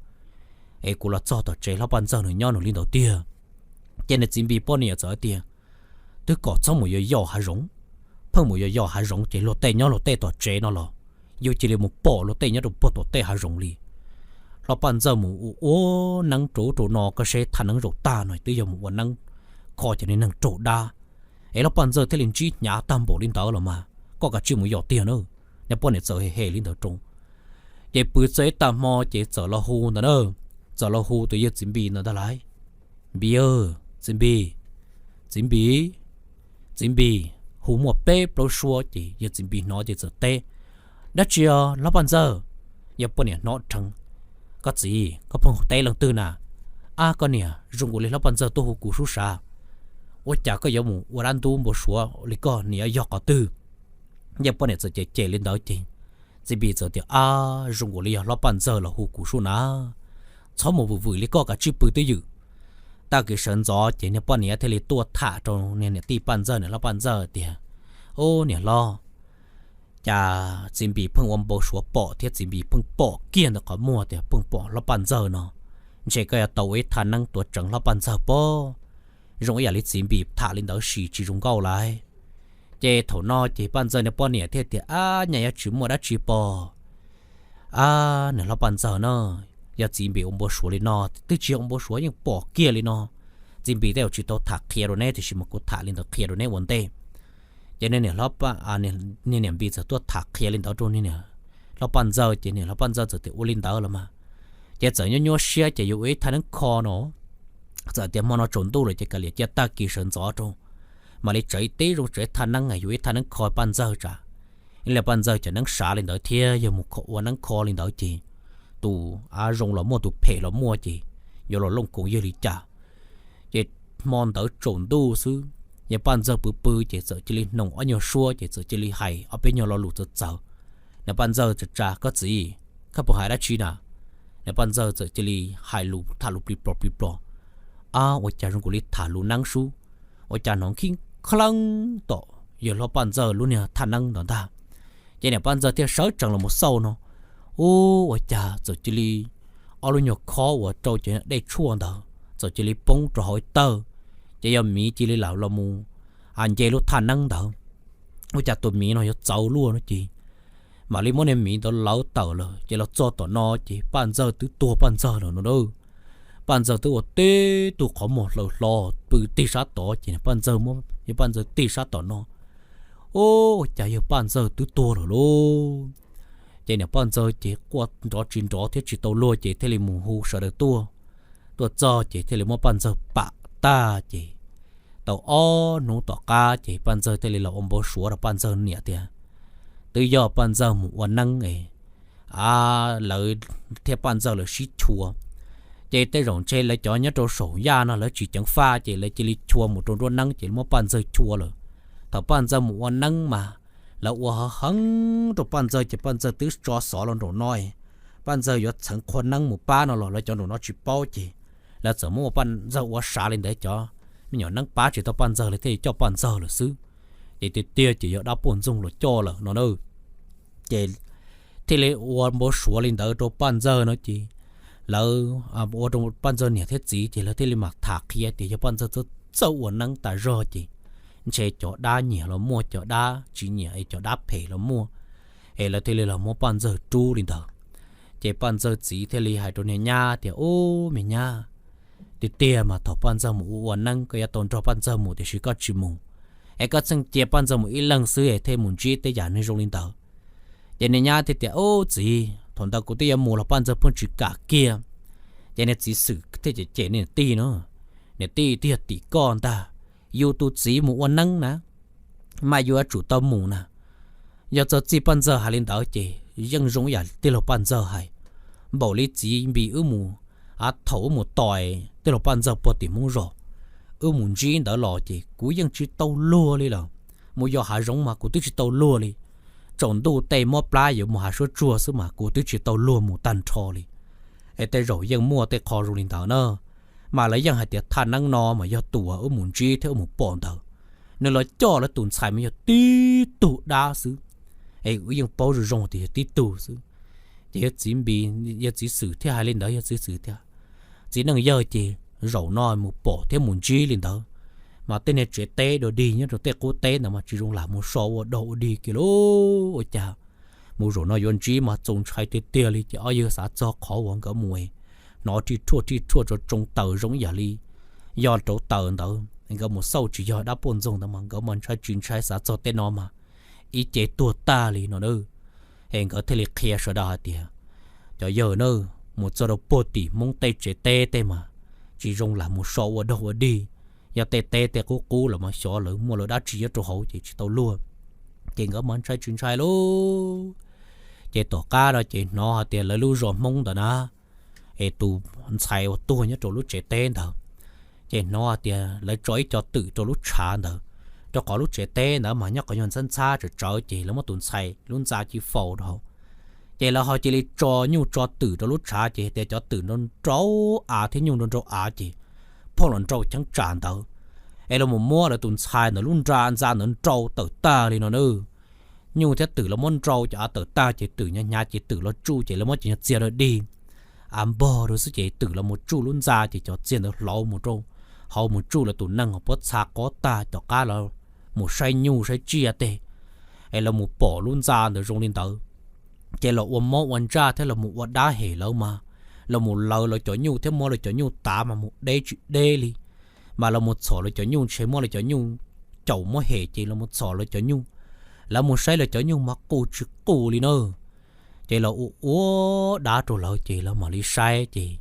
es kuv los txog tom tsev hlob Paj Ntxawg nws nyob nws li ntawd tiag. Ces niag txiv Npis poj niam txawm tias, Twb kom txhob mus yos yos hav zoov, pheej mus yos yos hav zoov ces luag tej nyob luag tej tom tsev no los yus cia li mus pom luag tej nyob rau puag tom tej hav zoov li. Hlob Paj Ntxawg mus ua ua neeb rau ub rau no, koj saib thaj neeb zaum tag no twb yog mus ua neeb kho cov niag neeg raug dab, es hlob Paj Ntxawg thiaj li ntsib hnyav tag npaum li ntawd los mas koj kav tsij mus yos tiag na. Niag poj niam txawm hem hem li ntawd rau. Ces pw txog ib tag hmo ces txawm los hu ntawd na, txawm los hu tus yawg txiv Npis ntawd ntag lauj, Npis, txiv Npis, txiv Npis, txiv Npis, hu muaj peb plaub suab ces yawg txiv Npis hnov ces txawm teb, Dab tsi os hlob Paj Ntxawg? Yawg poj niam hnov rheev, Koj txiv, koj pheej teb leej twg na? Ab, koj niam, zoo nkaus li hlob Paj Ntxawg tuaj hu kuv sub sav. Ua cas koj yuav mus ua dab ntub npau suav li koj, nws yuav yog qhov twg? Yawg poj niam txawm cem cem li ntawd ces txiv Npis txawm tias, Ab, zoo nkaus li yog hlob Paj Ntxawg los hu kuv sub na. Txhob mus vwm vwm li koj, kav tsij pw twj ywm. Tag kis sawv ntxov ces niag poj niam thiaj li tuaj tham rau niag niam tij Paj Ntxawg, niam hlob Paj Ntxawg tias, Ub, niam hlob, cas txiv Npis pheej ua npau suav pom thiab txiv Npis pheej pom kiag ntawm qhov muag tias pheej pom hlob Paj Ntxawg no. Ntshe koj yuav tau ua ib thaj neeb tuav tseev hlob Paj Ntxawg pob, zoo ib yam li txiv Npis tham li ntawd sis tsis zoo nkauj lauj. Ces thaum no ces Paj Ntxawg niag poj niam thiaj tias, Ab, nyaj yuav tsis muaj dab tsi pob. Ab, niam hlob Paj Ntxawg na, yog txiv Npis ua npau suav li no, twb tsis yog ua npau suav, yeej pom kiag li no. Txiv Npis tej zaum tsis tau tham qhia rau neb, tiam sis mas kuv tham li ntawd qhia rau neb ua ntej. Ces niag niam hlob, niag niam Npis txawm tuaj tham qhia li ntawd rau niag niam hlob Paj Ntxawg, ces niam hlob Paj Ntxawg txawm tias, Ua li ntawd los mas, ces txawm nyob nyuaj siab ces yuav ua ib thaj neeb kho no. Txawm tias hmo no tsaus ntuj lawm ces kav liam cia tag kis sawv ntxov rau, mam li tsev tib zoo tsev thaj neeb, yuav ua ib thaj neeb kho Paj Ntxawg tsam ib li Paj Ntxawg cov neeb sav li ntawd thiab yog mus ua neeb kho li ntawd ces tus av zoo los muaj, tus phem los muaj ces yuav los looj koov yawg li cas. Ces hmo ntawd tsaus ntuj xwb, yawg Paj Ntxawg pw pw ces txawm cia li hnoos ob nyuag suab ces txawm cia li hais ob peb nyuag lo lus txawv txawv. Niam Paj Ntxawg tsa tsa, Koj txiv, koj puas hais dab tsi na? Niam Paj Ntxawg txawm cia li hais lus tham lus plig plog plig plog. Ab, ua cas zoo nkaus li tham lus neeb sub, ua cas hnov khib kheeb tom yawg hlob Paj Ntxawg lub niag thaj neeb ntawd ntag. Ces niam Paj Ntxawg thiaj sawv tsees los mus xauj no, ub, ua cas txawm cia li ob lub nyuag khob uas rau cov dej tshuaj ntawd txawm cia li poob rau hauv ib tawg, ces yog miv cia li lam los mus nce lub thaj neeb ntawd. Ua cas tus miv no yuav txawv luaj no ces mam li muab niag miv ntawd lawv tawm lawm ces los txog tom no ces Paj Ntxawg twb tuag Paj Ntxawg lawm no. Paj Ntxawg twb ua tib tug qhov muag hlaws hlo pw tig sab tod ces Paj Ntxawg muab yawg Paj Ntxawg tig sab tom no. Ub, ua cas yawg Paj Ntxawg twb tuag lawm lauj. Ces niam Paj Ntxawg ces quaj nrov tsis nrov thiab tsis tau luag ces thiaj li mus hu sawv daws tuaj. Tuaj txog ces thiaj li muab Paj Ntxawg pam tag ces tau ob hnub tom qab ces Paj Ntxawg thiaj li los ua npau suav rau Paj Ntxawg niam tias twb yog Paj Ntxawg mus ua neeb es lawv thiab Paj Ntxawg lawv sib chua. Ces tej zaum ntshe lawv cov nyob rau saum yaj no lawv tsis ceev faj ces lawv cia li chua mus rau nruab neeb ces muab Paj Ntxawg chua lawm. Thaum Paj Ntxawg mus ua neeb mas lawv ua heev heev rau Paj Ntxawg ces Paj Ntxawg twb tso xov los nraum no, Paj Ntxawg yuav txheev qhua neeb mus pab no los lawv cov nraum no tsis paub ces lawv txawm muab Paj Ntxawg ua sav li ntawd, cov me nyuam neeb pab tsis tau Paj Ntxawg lawv thiaj li coj Paj Ntxawg lawm xwb. Ces tiag tiag ces yog dab poj ntxoog los coj lawm no na. Ces thiaj li ua npau suav li ntawd rau Paj Ntxawg no ces lawv ua rau Paj Ntxawg niam thiab txiv ces lawv thiaj li mam tham qhia tias yog Paj Ntxawg txawj txawj ua neeb tas zog ces ntshe cov dab nyiam los muaj, cov dab tsis nyiam es cov dab phem los muaj, es lawv thiaj li los muab Paj Ntxawg rub li ntawd. Ces Paj Ntxawg txiv thiaj li hais rau niag nyab tias, Ub, me nyab, tiag tiag mas thaum Paj Ntxawg mus ua ua neeb koj yuav tau nrog Paj Ntxawg mus tiam sis koj tsis mus. Es koj txheej cia Paj Ntxawg mus ib leeg xwb es thiaj mus ntsib tej yam neeg zoo li ntawd. Ces niag nyab thiaj tias, Ub txiv, thaum ntawd kuv twb yuav mus los Paj Ntxawg pheej tsis kam kiag. Ces niag txiv Xwm thiaj cem cem niam tij no, Niam tij, twb yog tim koj ntag, yus tus txiv mus ua neeb na, mas yuav tsum tau mus na. Yog txog txij Paj Ntxawg hais li ntawd ces yeej zoo ib yam tij laug Paj Ntxawg hais. Npaum li txiv Npis wb mus, thaum wb mus tos tij laug Paj Ntxawg puag tim Hmoob zos, wb mus ntsib ntawd los ces kuv yeej tsis tau luag li lawm. Mus yos hav zoov mas kuv twb tsis tau luag li. Tsaus ntuj tej mob plab yuav mus hav suab tsuag xwb mas kuv twb tsis tau luag mus tag nrho li. Es tej zaum yeej muaj tej qho zoo li ntawd na. Mas lawv yeej hais tias thaj neeb no mas yog tus uas wb mus ntsib thiab wb mus pom ntawd, nws los coj lawv tus ntxhais mas yog tib tug dab xwb. Es wb yeej paub zoo zoo tias yog tib tug xwb. Ces yog txiv Npis, yog txiv Xwm thiaj hais li ntawd, yog txiv Xwm tias, Txiv neej yawg, ces zaum no mus pom thiab mus ntsib li ntawd, mas tej niag tsev teb dua dig nyob rau tej qub teb ntawd mas tsis zoo lam mus so ua dog ua dig kiag lauj. Ua cas mus zaum no yuav ntsib mas txaus ntshai tiag tiag li. Ces ob yawg xav txog qhov uas nkawd mus hnov rij rhuaj rij rhuaj tsoo tsoo taws zoo ib yam li yog rauv taws ntawd, nkawd mus xauj tsis yog dab puj ntxoog ntawd mas nkawd mas ntshai tsis ntshai xav txog tej no mas ib ce tuag tag li no na. Es nkawd thiaj li qhia sawv daws hais tias, Cov yawg na, mus txog rau puag tim Hmoob tej tsev teb tej mas tsis zoo lam mus so ua dog ua dig. Yog tej teb tej qub qub los mas xyov lawv muaj lawv dab tsi nyob rau hauv ces tsis tau luag. Ces nkawd mas ntshai tsis ntshai lauj. Ces tom qab no ces hnov hais tias lawv lub zos Hmoob ntawd na, es tus ntxhais uas tuag nyob rau lub tsev teb ntawd, ces hnov hais tias lawv tso ib co twm rau lub tshav ntawd, rau qhov lub tsev teb ntawd mas nyob qhov nyuag ntxhab ntxhab tsawv tsawv ces lawv muab tus ntxhais lub ntxa ci faus rau. Ces lawv ho cia li tso nyuj tso twm rau lub tshav ces tias cov twm nrau nrau av thiab nyuj nrau nrau av ces phooj los nrau cheeb tsam ntawd. Es los mus muab lawv tus ntxhais ntawd lub nra ntxa ntawd nrau tawm tag li no na. Nyuj thiab twm los muab nrau cov av tawm tag ces twm hnyav hnyav ces twm los tsuj ces lawv muab cov nyuag txiag rau dig, av npog rau xwb ces twm los mus tsuj lub ntxa ces cov txiag ntawd hlauv mus rau hauv mus tsuj lawv tus neeg puab txha qob tag. Tom qab los mus saib nyuj saib tsiaj tej, es los mus pom lub ntxa ntawd zoo li ntawd, ces los ua mob ua ntsaj thiab los mus ua dab hem lawv mas, los mus lawv lawv cov nyuj thiab muab lawv cov nyuj tav mas mus deb tsis deb li. Mas los mus txhom lawv cov nyuj ntshe muab lawv cov nyuj caum muab hem ces los mus txhom lawv cov nyuj, lawv mus saib lawv cov nyuj mas qus tsis qus li na. Ces los ua ua dab rau lawv ces lawv mam li saib ces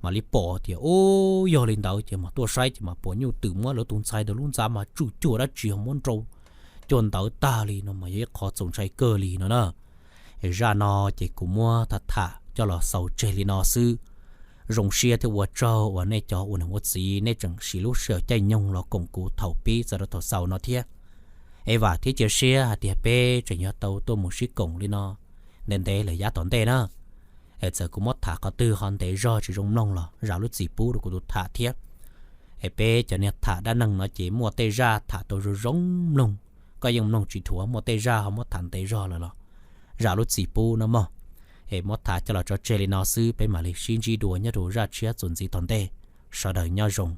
mam li pom tias ub yog li ntawd ces mam tuaj saib ces mam pom nyuj twm muab lawv tus ntxhais ntawd lub ntxa mas tsuj cuag dab tsi ho muab nrau cuag ntawd tag li no mas yog ib qho txaus ntshai kawg li no na. Zaj no ces kuv muab tham tham coj los xaus tseg li no xwb. Zoo siab thiab ua tsaug uas nej cov ua niam ua txiv nej tseem siv lub sij hawm caij nyoog los koom kuv thaum pib txog rau thaum xaus no thiab. Es vam thiab cia siab hais tias peb tseem yuav tau tuaj mus sib koom li no ntev ntev lawm yav tom ntej na. Es txawm kuv muab tham qhov twg ho ntev zog tsis zoo mloog los zam lub txim pub rau kuv tus tham thiab. Es peb cov niag tham dab neeg no ces muaj tej zaj tham tau zoo zoo mloog, koj yeej mloog tsis dhuav, muaj tej zaj ho muab tham ntev zog lawm los zam lub txim pub no mog. Es muab tham coj los tso tseg li no xwb, peb mam li sib ntsib dua nyob rau zaj tshiab txuas ntxiv tom ntej. Sawv daws nyob zoo.